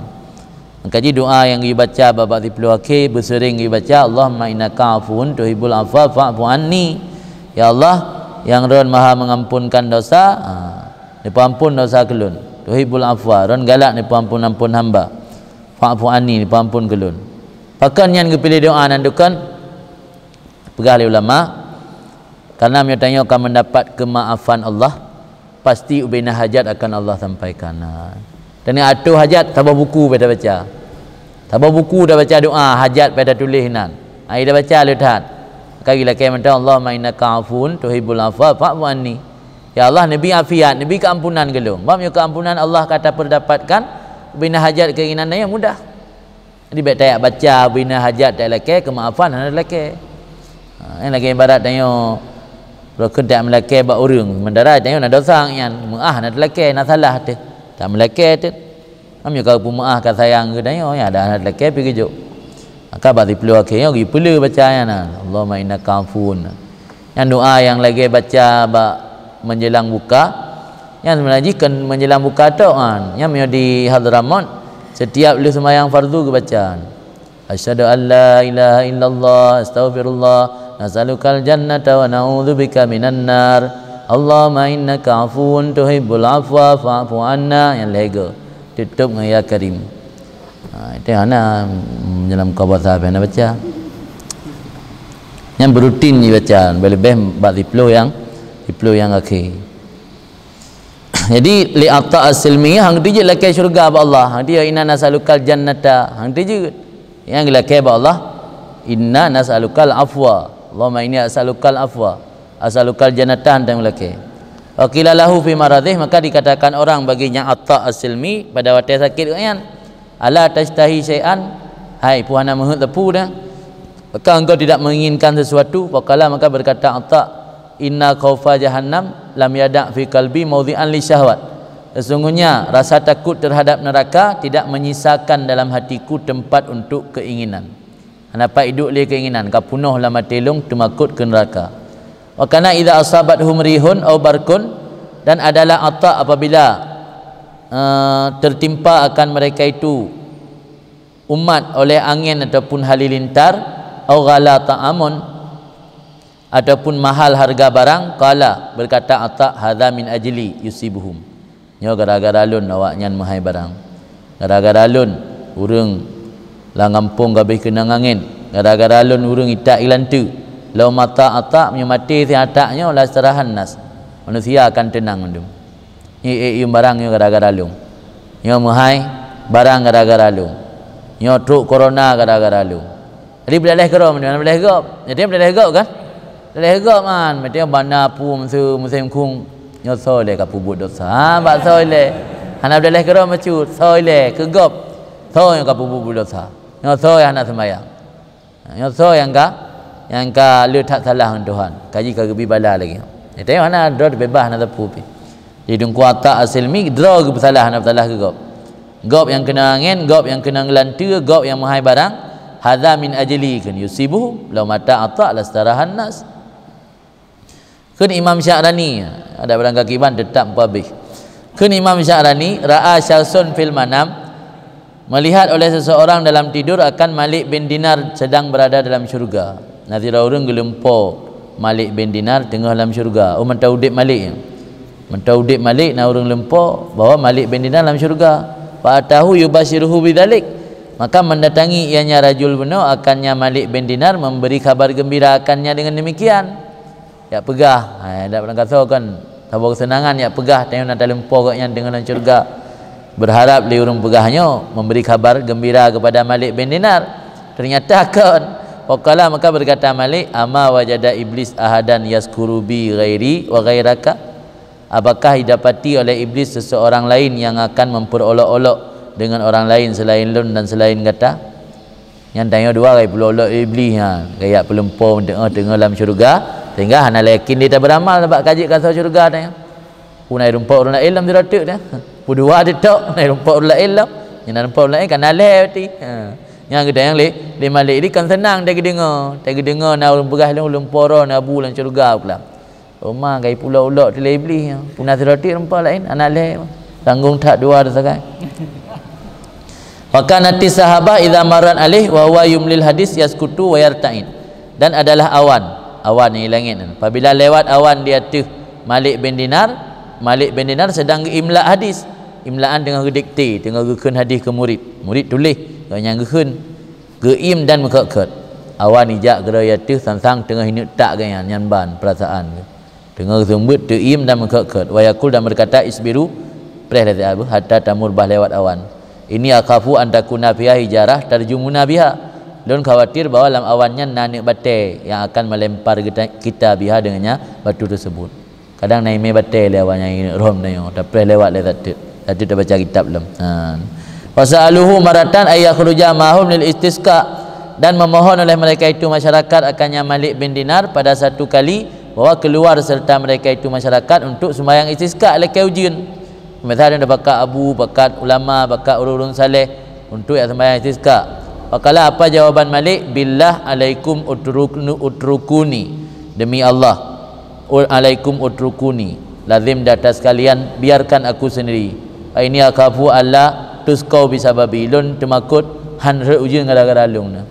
Maka jih doa nyang geubaca bak, bak siploh akhé, beuseuring geubaca, "Allahumma innaka afuwun tuhibbul afwa fa'fu anni." Ya Allah, nyang Droen Maha mengampunkan dosa, ha, neupeuampon dosa keu lôn. "Tuhibbul afwa," Droen galak neupeuampon-ampon hamba. "Fa'fu anni," neupeuampon keu lôn. Pakon nyan geupiléh doa nyan dukon? Peugah lé ulama, karena meunyo tanyoe ka mendapat kemaafan Allah, pasti ubena hajat akan Allah sampaikan. Ha. Dan ateueh hajat, saboh buku bak tabaca. Saboh buku tabaca doa hajat bak tatuléh nan. Ai tabaca le that. Ka geulakée mantong, "Allahumma innaka afuwun tuhibbul afwa fa'fu anni." Ya Allah, neubi afiat, neubi keuampunan keu lôn. Bab nyoe keuampunan Allah ka tapeudapatkan, ubena hajat keinginan nyan mudah. Jadi, bék tajak baca, bina hajat tajak lakée, keumaafan hana talakée. Ha, nyan lagée ibarat tanyoe, rukon tajak meulakée bak ureueng, sementara tanyoe na dosa ngon nyan, meuáh hana talakée, na salah teuh. Tameulakée teuh. Meunyoe ka geupeu meuáh, ka sayang keu tanyoe, nyan dah hana talakée pih geujok. Maka bak siploh akhé nyoe geupeulé baca nyan na, "Allahumma innaka afuwun." Nyan doa nyang lagée baca bak menjelang buka. Nyan seubeuna jih kon menjelang buka tok, ha. Nyan meunyoe di Hadramaut, setiap lheueh seumayang fardu geubaca, "Asyhadu an la ilaha illallah, astaghfirullah, nas'alukal jannata wa na'udzubika minan nar. Allahumma innaka afuwun tuhibbul afwa fa'fu anna." Nyan lhée goe. Tutup ngon "Ya Karim." Ha, itu hana, mm, dalam kaubasa pih hana baca. Nyan beurutin dibaca, leubeh-leubeh bak siploh nyang, siploh nyang akhé. Jadi, li Atha As-Silmi, hang teujeuet lakée syeuruga bak Allah. Hang teujeuet, "Inna nas'alukal jannata." Hang teujeuet. Nyang geulakée bak Allah, "Inna nas'alukal afwa." "Allahumma inni as'alukal afwa." "As'alukal jannata," hana geulakée. Wa qila lahu fi maradhih, maka dikatakan orang baginya Atha As-Silmi pada watée sakét gobnyan, "Ala tashtahi syai'an?" Hai, peue hana meuheuet sapeue dah? Apakah engkau tidak menginginkan sesuatu? Faqala, maka berkata Atha, "Inna khaufa jahannam lam yada' fi qalbi maudhi'an li syahwat." Sesungguhnya rasa takut terhadap neraka tidak menyisakan dalam hatiku tempat untuk keinginan. Hana pat iduek lé keinginan, ka punoh lam até lôn teumakot keu neraka. "Wa kana idza asabathum rihun aw barqun," dan adalah Ata apabila, eh, tertimpa akan mereka itu umat oleh angin ataupun halilintar, "au ghala ta'amun," ataupun mahal harga barang, qala, berkata Ata, "Hadza min ajli yusibuhum." Nyoe gara-gara lôn awaknyan meuhai barang. Gara-gara lôn ureuëng lam gampông ka abéh keunong angén. Gara-gara lôn ureuëng itak ilanteue. Lau mata Ata, meunyoe maté si Ata nyoe, lastarahan nas. Manusia akan teunang mandum. Nyoe ék yuem barang nyoe gara-gara lôn. Nyoe meuhai barang gara-gara lôn. Nyoe trok corona gara-gara lôn. Jadi beudaleh keudroe, hana beudaleh gob. Jadi beudaleh gob kan? Beudaleh gob man, meuti bana pu meusu musém kung. Nyoe soe lé ka peubuet dosa. Ha, bak soe lé. Hana beudaleh keudroe meucut, soe lé keu gob. Soe nyang ka peubuet dosa. Nyoe soe hana seumayang. Nyoe soe nyang ka, nyang ka le that salah ngon Tuhan. Kaji ka geubi bala lagi. Jadi hana droe beubaih hana teupeu pi. Di Teungku Ata As-Silmi droe geupeusalah hana peusalah keu gob. Gob nyang keunong angén, gob nyang keunong geulanteue, gob nyang meuhai barang, "Hadza min ajli," kheun, "yusibuhum, lau mata Ata lastarahan nas." Kheun Imam Sya'rani, ada barang kaki ban tetap mupabi. Kheun Imam Sya'rani, "Ra'a syakhsun fil manam," melihat oleh seseorang dalam tidur akan Malik bin Dinar sedang berada dalam syurga. Na sidroe ureuëng geulumpo Malik bin Dinar teungoh lam syurga. Oh, mantong udeb Malik. Mantong udeb Malik na ureuëng lumpo bahwa Malik bin Dinar lam syurga. Fa atahu yubasyiruhu bidzalik. Maka mendatangi ianya rajul bunoe akannya Malik bin Dinar memberi kabar gembira akannya dengan demikian. Yak peugah, hai, dak pernah kaso kan, saboh kesenangan yak peugah tanyoe na talumpo gobnyan teungoh lam syurga. Berharap lé ureuëng peugah nyoe memberi kabar gembira kepada Malik bin Dinar. Ternyata kon. Faqala, maka berkata Malik, "Ama wajada iblis ahadan yazkuru bi ghairi wa ghairaka?" Apakah didapati oleh iblis seseorang lain yang akan memperolok-olok dengan orang lain selain lôn dan selain gata? Nyan tanyoe dua gai peulo-olok iblis nyan, gaya peulumpo teungoh-teungoh lam syurga, sehingga hana lé yakin dia beramal bak ka jeuet kaso syurga tanyoe. Puna rumpok ureuëng laén lam sidroe teuk dah. Peudua ditok, na rumpok ureuëng laén lam. Nyang na rumpok ureuëng laén ka na lhée berarti. Ha. Nyang geuda nyang lé, lé Malik di kan senang dia geudeungoe. Dia geudeungoe na ureuëng peugah lôn, lôn poro na bu lam syurga pulang. Oma gai pula ulok tilai iblis nyoe. Puna sidroe teuk rumpok laén, anak lhée. Tanggung that dua tu sagai. Wa kanatis sahabah idza marrat alaih wa huwa yumlil hadis yaskutu wa yarta'id. Dan adalah awan, awan di langit. Apabila lewat awan di ateueh Malik bin Dinar, Malik bin Dinar sedang geuimla hadis. Imlaan teungoh geudikte, teungoh geukheun hadis keu murid. Murid tuléh, gobnyan geukheun. Geuim dan meukheut-kheut. Awan ijak keudroe ateueh sang-sang teungoh ineuk tak gobnyan, nyan ban peurasaan geuh. Teungoh geuseumeubeuet teuim dan meukheut-kheut. Wa yaqul, dan berkata, "Isbiru," preh lé siat beuh, "hatta tamur," bah lewat awan. "Inni akhafu an takuna fiha hijarah tarjumuna biha." Lôn khawatir bahwa lam awan nyan na aneuk batée yang akan melempar kita, kita biha dengannya batu tersebut. Kadang na imé batée lé awan nyan ineuk rhom tanyoe, tapreh lewat lé sateuk. Sateuk tabaca kitab lom. Ha. Wa sa'aluhu maratan ay yakhruja ma'ahum lil istisqa, dan memohon oleh mereka itu masyarakat akannya Malik bin Dinar pada satu kali bahwa keluar serta mereka itu masyarakat untuk sembahyang istisqa lakée ujeuen. Misal ada bakat abu, bakat ulama, bakat ureuëng-ureuëng saleh untuk yak sembahyang istisqa. Faqala, apa jawaban Malik? "Billah alaikum utruknu-, utrukuni." Demi Allah, "Ul-, alaikum utrukuni." Lazim di atas kalian, biarkan aku sendiri. "Fa inni akhafu alla tusqau bisababi." Lôn teumakot han rhot ujeuen gara-gara lôn na.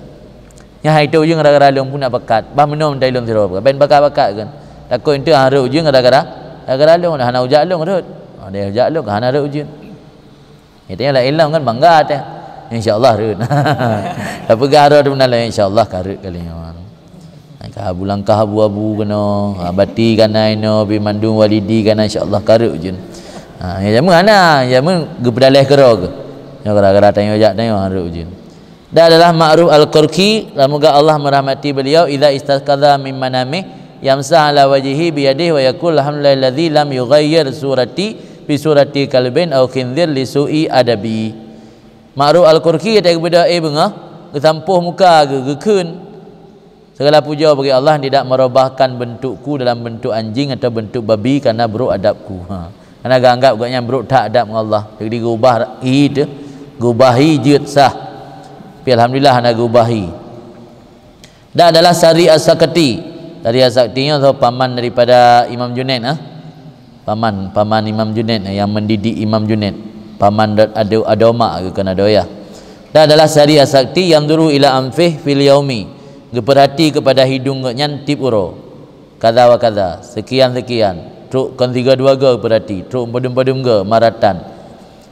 Nyan hai teu ujeuen gara-gara lôn pun nak pakat. Bah meunoe meutai lôn sidroe pakat. Ban pakat-pakat kan. Takot enteuk han rhot ujeuen gara-gara, gara-gara lôn. Hana ujak lôn rhot. Ha, dia ujak lôn, hana rhot ujeuen. Nyan tanyoe laén lom kan bangga teuh. Insya Allah rhot. Tapeugah droe tu meunan lom, insya Allah ka rhot kali nyoe. Ka abu langkah abu-abu keunoe, ha, bati ka na inoe, bi mandum walidi ka na, insya Allah ka rhot ujeuen. Ha, nyang jameun hana, jameun geupeudaleh keudroe geuh. Nyoe gara-gara tanyoe jak tanyoe han rhot ujeuen. Dan adalah Ma'ruf Al-Qarqi, semoga Allah merahmati beliau, idza istaiqadha min manamih, yamsah ala wajhihi biyadihi wa yaqul, "Alhamdulillahilladzi lam yughayyir surati bi surati kalbin aw khinzir li su'i adabi." Ma'ruf Al-Qarqi geutanyoe geubeudôh, eh, beungoh, geusampôh muka geuh, geukheun. Segala puja bagi Allah yang tidak merubahkan bentukku dalam bentuk anjing atau bentuk babi karena buruk adabku. Ha. Karena geuanggap gobnyan buruk that adab ngon Allah. Jadi geubah hi teuh, geubah hi jeuet sah. Tapi alhamdulillah hana geubah hi. Dan adalah Sari As-Sakti. Sari As-Sakti nyoe paman daripada Imam Junaid, ah. Paman, paman Imam Junaid yang mendidik Imam Junaid. Paman dot ado, ado mak ke kena doyah. Dan adalah Sari As-Sakti yang duru ila anfih fil yaumi. Geuperhati kepada hidung gobnyan tiep uroe. Kaza wa kaza, sekian-sekian. Trok kon siga dua ga geuperhati, trok padum-padum ga maratan.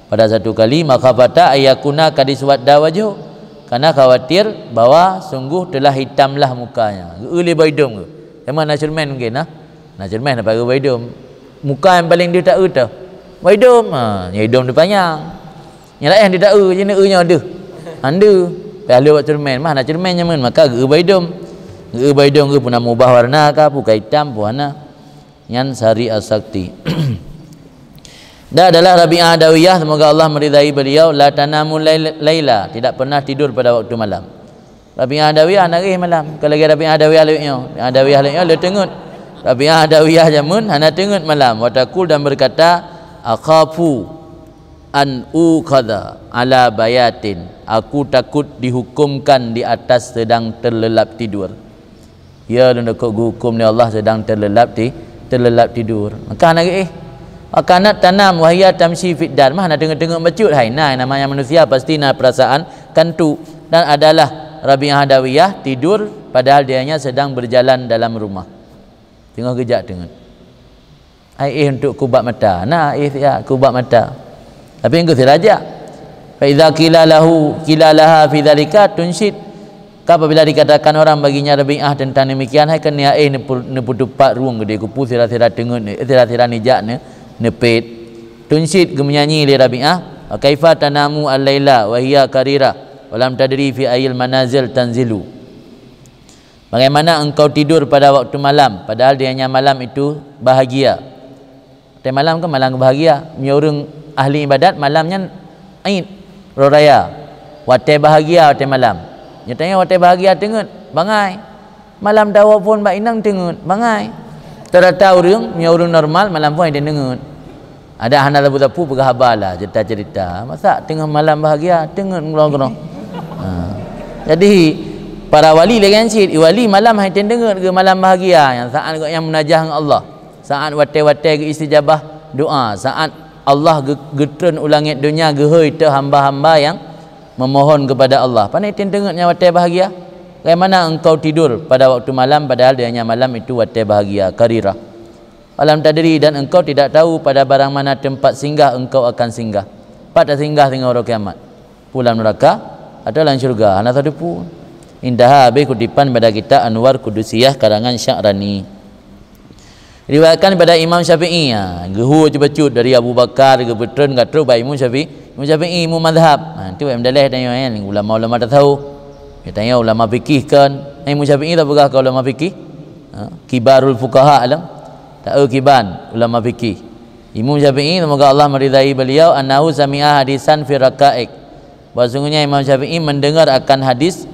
Pada satu kali, makhafata ayakuna kadis wadda wajhu. Karena khawatir bahwa sungguh telah hitamlah mukanya. Geu lé baidom ke? Emang na cermin mungkin, nah? Na cermin apa geu baidom? Muka yang paling dia tak tah. Baidom, ha, nya idom dia panyang. Nya laén dia tak je na nyoe deuh. Ande, payah lewat cermin, mah na cermin nyaman, maka geu baidom. Geu baidom geu puna mubah warna ka, bukan hitam, bukan na. Nyan Sari As-Sakti. Dan adalah Rabi'ah Adawiyah, semoga Allah meridai beliau, la tanamu lail-, laila, tidak pernah tidur pada waktu malam. Rabi'ah Adawiyah hana geh malam. Kalau lagi Rabi'ah Adawiyah lewat nyoe. Rabi'ah Adawiyah lewat nyoe le teungeut. Rabi'ah Adawiyah jameun hana teungeut malam. Watakul dan berkata, akhafu an ukhadha ala bayatin. Aku takut dihukumkan di atas sedang terlelap tidur. Ya, lôn takot geuhukum lé Allah sedang terlelap ti-, terlelap tidur. Maka hana geuéh. Akanat tanam wahia tamshi fid dar. Mah na teungeut-teungeut bacut. Hai, na namanya manusia pasti na perasaan kantuk. Dan adalah Rabi'ah Adawiyah tidur padahal dianya sedang berjalan dalam rumah. Tengah gejak teungeut. Ai éh untuk kubak mata. Na éh siat kubak mata. Tapi engkau siraja. Fa idza qila lahu, qila laha fi dzalika tunsyid. Ka apabila dikatakan orang baginya Rabi'ah tentang demikian, hai keuneuk éh neupu-, neupeutupat rueng geude kupu sira-sira teungeut, sira-sira nijak ne, neupet. Tunsyid geumeunyanyi lé Rabi'ah, wa kaifa tanamu al-laila wa hiya karira, wa lam tadri fi ayyil manazil tanzilu. Bagaimana engkau tidur pada waktu malam, padahal dianya malam itu bahagia? Watée malam kan malam bahagia. Meunyoe ureuëng ahli ibadat, malam nyan Id, Raya. Watée bahagia watée malam. Nyatanya watée bahagia teungeut, bangai. Malam tawa phon bak inong teungeut, bangai. Rata-rata ureuëng, meunyoe ureuëng normal, malam phon teungeut. Ada hana sapu-sapu peugah haba lah, cerita-cerita. Masa tengah malam bahagia, teungeut ngeurong-ngeurong. Ha. Jadi, para wali lagée nyan cit, wali malam hai teungeut ke malam bahagia, nyang saat gobnyan munajah ngon Allah. Saat watée-watée geuistijabah doa, saat Allah ge-, geutreun u langét donya geuhôi teuh hamba-hamba nyang memohon kepada Allah. Pane teungeut nyang watée bahagia? Bagaimana engkau tidur pada waktu malam padahal dianya malam itu watée bahagia, karirah? Alam tadri, dan engkau tidak tahu pada barang mana tempat singgah engkau akan singgah. Pat tasinggah singoh uroe kiamat? Pu lam neraka atau lam syurga? Hana tatupeue. Intaha, habéh kutipan pada kitab Anwar Qudusiyah karangan Sya'rani. Riwayatkan pada Imam Syafi'i, ha, geuhue bacut dari Abu Bakar, geupeutreun ka trok bak Imam Syafi'i. Imam Syafi'i, imam mazhab. Ha, tu yang daleh tanya kan, ulama-ulama tasawuf. Dia tanya ulama fikih kan. Imam Syafi'i tak peugah ke ulama fikih. Ha, kibarul fuqaha alam. Tak kiban ulama fikih. Imam Syafi'i, semoga Allah meridai beliau, annahu sami'a hadisan fi raqaiq. Bahwasanya Imam Syafi'i mendengar akan hadis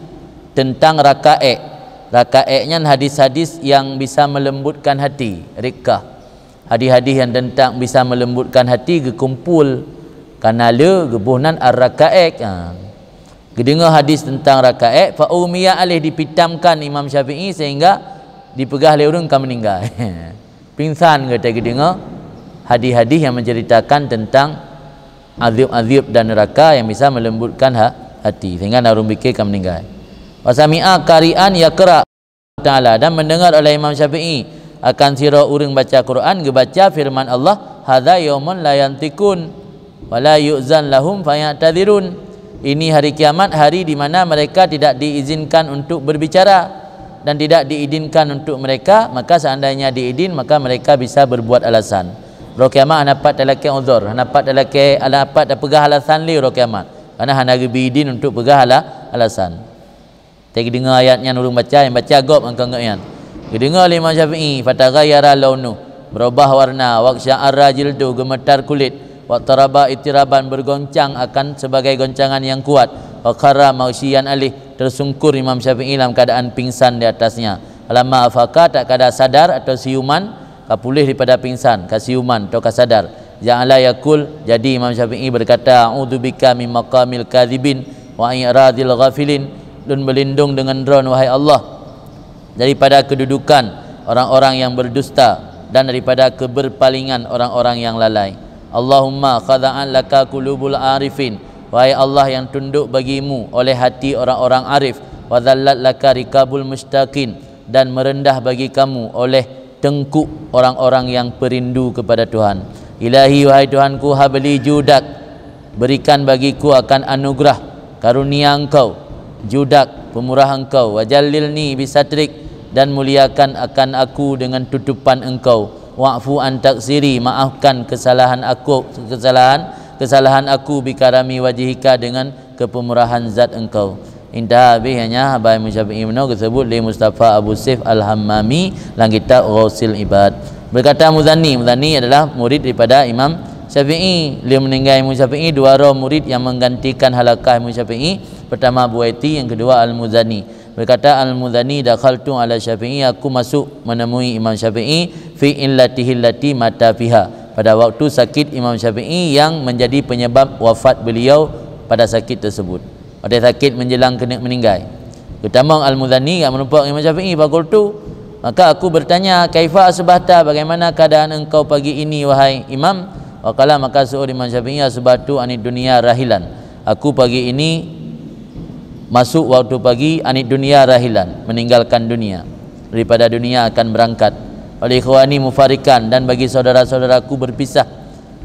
tentang raqaiq. Raqaiq nyan hadis-hadis yang bisa melembutkan hati, riqqah. Hadis-hadis yang tentang bisa melembutkan hati geukumpul. Kana le geuboh nan ar-raqaiq. Ha. Geudeungoe hadis tentang raqaiq, fa umiya alaih, dipitamkan Imam Syafi'i sehingga dipeugah lé ureuëng ka meninggal. Pingsan gata geudeungoe hadis-hadis yang menceritakan tentang azab-azab dan neraka yang bisa melembutkan ha-, hati sehingga na ureuëng bike ka meninggal. Wa sami'a qari'an yaqra Ta'ala, dan mendengar oleh Imam Syafi'i akan sidroe ureuëng baca Quran, geubaca firman Allah, hadza yaumun la yantiqun wa la yu'zan lahum fayatadzirun. Ini hari kiamat, hari di mana mereka tidak diizinkan untuk berbicara dan tidak diizinkan untuk mereka, maka seandainya diizin, maka mereka bisa berbuat alasan. Uroe kiamat hana pat talakée uzur, hana pat talakée, hana pat tapeugah alasan lé uroe kiamat. Karena hana geubri idin untuk peugah ala-, alasan. Teudeungoe ayat nyan ureuëng baca, nyang baca gob angkang geuh nyan. Geudeungoe lé Imam Syafi'i, fataghayyara launuh, berubah warna, waqsya'arra jilduh, geumeutar kulét, wattaraba ittiraban, bergoncang akan sebagai goncangan yang kuat, Fakharra maghsyiyan alaih, tersungkur Imam Syafi'i dalam keadaan pingsan di atasnya. Falamma afaqa, tatkala sadar atau siuman, ka puléh daripada pingsan, ka siuman atau ka sadar. Ja'ala yaqul, jadi Imam Syafi'i berkata, "A'udzubika min maqamil kadzibin wa i'radil ghafilin." Lôn berlindung dengan Droen, wahai Allah, daripada kedudukan orang-orang yang berdusta dan daripada keberpalingan orang-orang yang lalai. Allahumma khada'at laka qulubul arifin, wahai Allah, yang tunduk bagimu oleh hati orang-orang arif, wa dzallat laka rikabul musytaqin, dan merendah bagi kamu oleh tengkuk orang-orang yang perindu kepada Tuhan. Ilahi, wahai Tuhanku, habli judak, berikan bagiku akan anugerah karunia Engkau, judak, pemurah Engkau, wajallilni bisatrik, dan muliakan akan aku dengan tutupan Engkau, wa'fu an taksiri, maafkan kesalahan aku, kesalahan, kesalahan aku, bikarami wajhika, dengan kepemurahan zat Engkau. Intaha, habéh nyan haba Imam Syafi'i bunoe geusebut lé Mustafa Abu Saif Al-Hammami lam kitab Ghausil Ibad. Berkata Muzani, Muzani adalah murid daripada Imam Syafi'i. Beliau meninggal Imam Syafi'i, dua droe murid yang menggantikan halakah Imam Syafi'i, pertama Buwaiti, yang kedua Al-Muzani. Berkata Al-Muzani, "Dakhaltu ala Syafi'i, aku masuk menemui Imam Syafi'i, fi illatihi allati mata fiha, pada waktu sakit Imam Syafi'i yang menjadi penyebab wafat beliau pada sakit tersebut." Watée sakét menjelang keuneuk meuninggai. Geutamong Al-Muzani jak meurumpok Imam Syafi'i, faqultu, maka aku bertanya, "Kaifa asbahta, bagaimana keadaan engkau pagi ini, wahai Imam?" Faqala, maka seuôt Imam Syafi'i, "Asbahtu anid dunya rahilan." Aku pagi ini masuk waktu pagi, anid dunya rahilan, meninggalkan dunia. Daripada dunia akan berangkat. Wal ikhwani mufarikan, dan bagi saudara-saudaraku berpisah.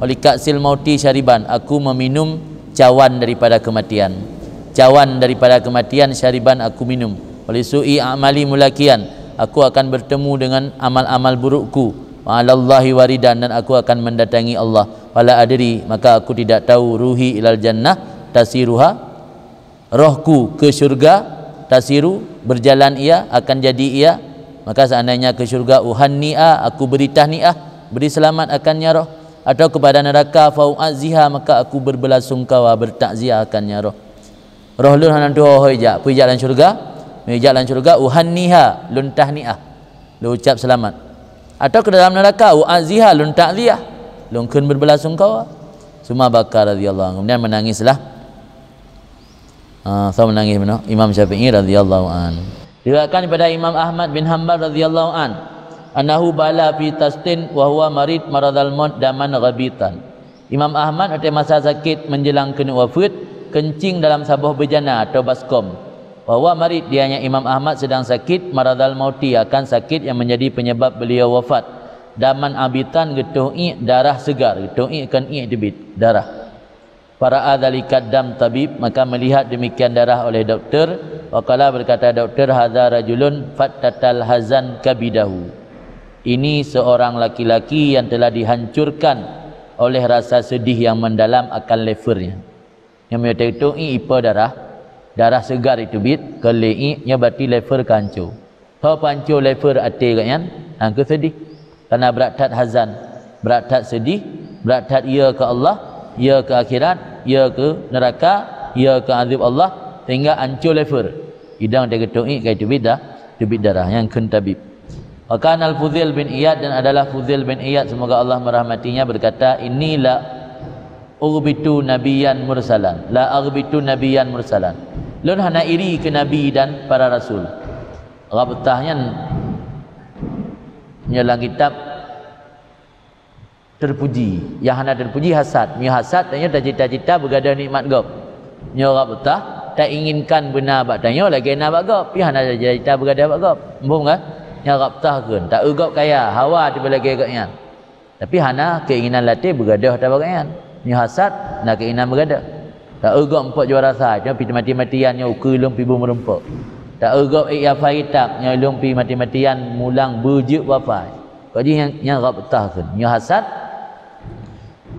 Wali ka'sil mauti syariban, aku meminum cawan daripada kematian. Cawan daripada kematian syariban aku minum. Wali su'i amali mulakian, aku akan bertemu dengan amal-amal burukku. Wa 'alallahi waridan, dan aku akan mendatangi Allah. Wala adri, maka aku tidak tahu, ruhi ilal jannah tasiruha, rohku ke syurga, tasiru, berjalan ia, akan jadi ia. Maka seandainya ke syurga, uhanni'a, aku beri tahniah, beri selamat akannya roh, atau kepada neraka, fau'azziha, maka aku berbelasungkawa, bertakziah akannya roh. Roh lôn hana tuho ho ijak, peue ijak lam syurga? Meujak lam syurga, uhanniha, lôn tahniah, lôn ucap selamat. Atau ke dalam neraka, u'azziha, lôn takziah, lôn kheun berbelasungkawa. Summa baka radhiyallahu anhu, kemudian menangislah. Ha, so menangis bunoe Imam Syafi'i radhiyallahu an. Diriwayatkan daripada Imam Ahmad bin Hanbal radhiyallahu an, annahu bala fi tastin wa huwa marid maradal maut daman ghabitan. Imam Ahmad watée masa sakét menjelang keuneuk wafeuet, keuncing dalam saboh beujana atau baskom. Wa huwa marid, dianya Imam Ahmad sedang sakit, maradal mauti, akan sakit yang menjadi penyebab beliau wafat. Daman abitan, geutoh iék darah segar, geutoh iék kon iék teubiet, darah. Fara'a dzalika dam tabib, maka melihat demikian darah oleh doktor, wa qala, berkata doktor, "Hadza rajulun fattatal hazan kabidahu." Ini seorang laki-laki yang telah dihancurkan oleh rasa sedih yang mendalam akan levernya. Nyang meunyoe teutoh iék ipe darah, darah segar itu biet, keu lé iék, nyoe berarti lever ka hanco. Ho panco lever até geuh nyan, han keuh seudeh. Karena brat that hazan, brat that seudeh, brat that yö keu Allah, yö keu akhirat, yö keu neuraka, yö keu azab Allah, sehingga hanco lever. Idang teutoh iék ka teubiet da-, teubiet darah, nyan kheun tabib. Wa kana al-Fudail bin Iyad, dan adalah Fudail bin Iyad, semoga Allah merahmatinya, berkata, "Inni la aghbitu nabiyyan mursalan, la aghbitu nabiyyan mursalan." Lôn hana iri keu nabi dan para rasul. Ghabtah nyan, nyoe lam kitab terpuji. Nyang hana terpuji hasad. Nyoe hasad, tanyoe tacita-cita beugadoh nikmat gob. Nyoe ghabtah, tainginkan beuna bak tanyoe lagée na bak gob. Nyoe hana tacita-cita beugadoh bak gob. Muphom kan? Nyoe ghabtah kheun. Ta-eu gob kaya, hawa tiba lagée gobnyan. Tapi hana keinginan latée beugadoh ata bak gobnyan. Nyoe hasad, na keinginan beugadoh. Ta-eu gob eumpeuk juara sa, nyoe pih mati-matian nyoe ukeue lôn pih beumeureumpok. Ta-eu gob ék yafai kitab, nyoe lôn pih mati-matian mulang beujeuet wafai. Kok jih nyang, nyang ghabtah kheun. Nyoe hasad,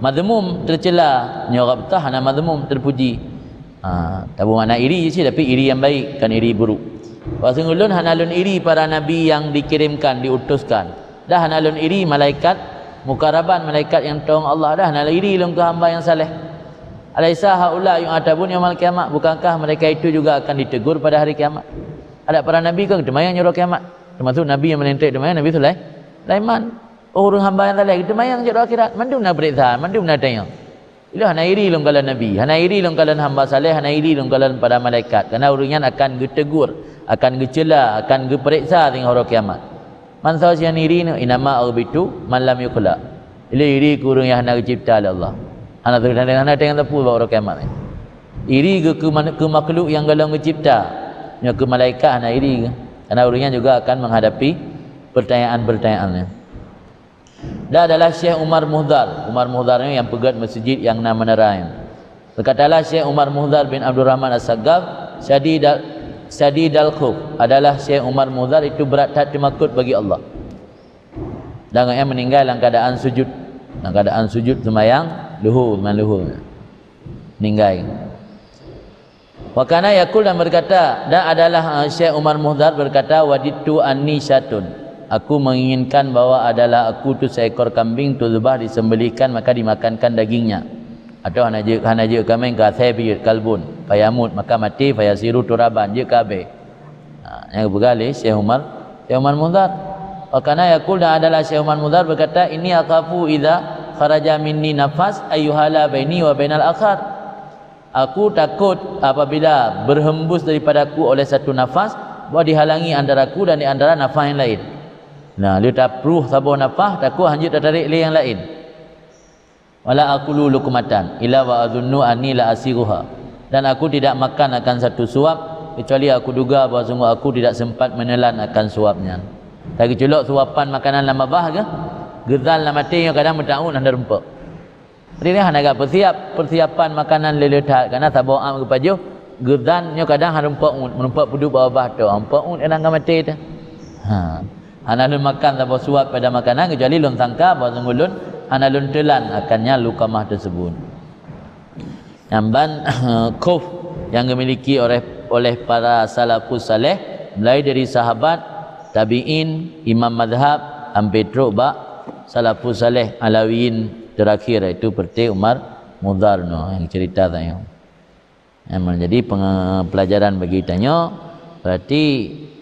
mazmum, tercela. Nyoe ghabtah hana mazmum, terpuji. Ha, tabu makna iri cit, tapi iri yang baik, kan iri buruk. Bahasa ulôn hana lôn iri para nabi yang dikirimkan, diutuskan. Dah hana lôn iri malaikat mukaraban, malaikat yang tong Allah. Dah hana iri lôn keu hamba yang saleh. "Alaisa haula yu'atabun yaumal qiyamah?" Bukankah mereka itu juga akan ditegur pada hari kiamat? Ada para nabi kan teumayang uroe kiamat. Termasuk nabi nyang paléng trép teumayang, Nabi Sulai-, Sulaiman. Oh, ureuëng hamba nyang saleh teumayang uroe akhirat. Mandum na peuriksa, mandum na tanyong. Ilée hana iri lôn kalon nabi, hana iri lôn kalon hamba saleh, hana iri lôn kalon para malaikat. Karena ureuëng nyan akan geutegur, akan geucela, akan geupeuriksa singoh uroe kiamat. Man saboh nyang iri nyoe, "Innama aghbitu man lam yukhlaq." Ilée iri keu ureuëng nyang hana geucipta lé Allah. Hana, hana, hana teuingat teupeu bak uroe kiamat nyoe. Iri keu, keu man-, keu makhluk nyang gohlom geucipta. Nyoe keu malaikat hana iri. Karena ureuëng nyan juga akan menghadapi pertanyaan-pertanyaan nyan. Dan adalah Syekh Umar Muhdar. Umar Muhdar nyoe nyang peugét meuseujid nyang na menara nyan. Berkatalah Syekh Umar Muhdar bin Abdurrahman As-Saggaf, "Syadidal, syadidal khauf," adalah Syekh Umar Muhdar itu berat that teumakot bagi Allah. Dan awaknyan meninggai dalam keadaan sujud. Dalam keadaan sujud seumayang luhur, seumayang luhur. Meninggai. Wa kana yaqul, dan berkata, dan adalah, eh, Syekh Umar Muhdar berkata, "Wadittu anni syatun." Aku menginginkan bahwa adalah aku tu seekor kambing, tuzbah, disembelihkan, maka dimakankan dagingnya. Atau hana jeuet, hana jeuet kaméng, ka asée pih jeuet, kalbun, fayamut, maka mati, fayasiru turaban, jeuet keu abée. Ha, nyang geupeugah lé Syekh Umar, Syekh Umar Muhdar. Wa kana yaqul, dan adalah Syekh Umar Muhdar berkata, "Inni akhafu idza kharaja minni nafas ayyuhala baini wa bainal akhar." Aku takot apabila berhembus daripadaku oleh satu nafas, bahwa dihalangi antaraku dan di antara nafas yang lain. Nah, lé tapruh saboh nafas, takot hanjeuet tatarék lé nyang laén. "Wala akulu luqmatan illa wa adzunnu anni la asighuha." Dan aku tidak makan akan satu suap, kecuali aku duga bahwa sungguh aku tidak sempat menelan akan suap nyan. Tageuculok suapan makanan lam babah geuh, geuzan lam até nyoe kadang meutaun hana rumpok. Jadi, hana gak persiap, persiapan makanan lé-lé that, karena saboh am geupajoh, geuzan nyoe kadang hana rumpok, rumpok peuduek bak babah tu, rumpok kadang ka maté tu. Ha. Hana lôn makan saboh suap pada makanan, kecuali lôn sangka bahwa sungguh lôn hana lôn teulan akan nyan luqamah tersebut. Nyang ban, khauf yang dimiliki oleh, oleh para salafus saleh, mulai dari sahabat, tabi'in, imam mazhab, sampai trok bak salafus saleh Alawiyin terakhir, iaitu seperti Umar Muhdar nyoe nyang cerita tadi. Nyang menjadi penge-, pelajaran bagi tanyoe, berarti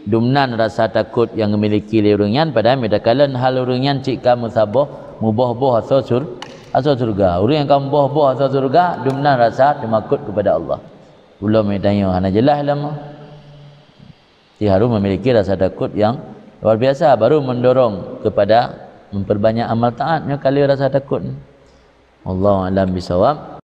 dumnan rasa takot nyang dimiliki lé ureuëng nyan, padahai meunyo takalon hal ureuëng nyan cit ka meusaboh, muboh-boh asoe sur-, asoe syeuruga. Ureuëng nyang ka muboh-boh asoe syeuruga, dumnan rasa teumakot kepada Allah. Ulôn meunyo tanyoe hana jeulaih lom. Jadi harus memiliki rasa takut yang luar biasa, baru mendorong kepada memperbanyak amal taat. Nyoe ka lheueh rasa takut. Wallahu a'lam bishawab.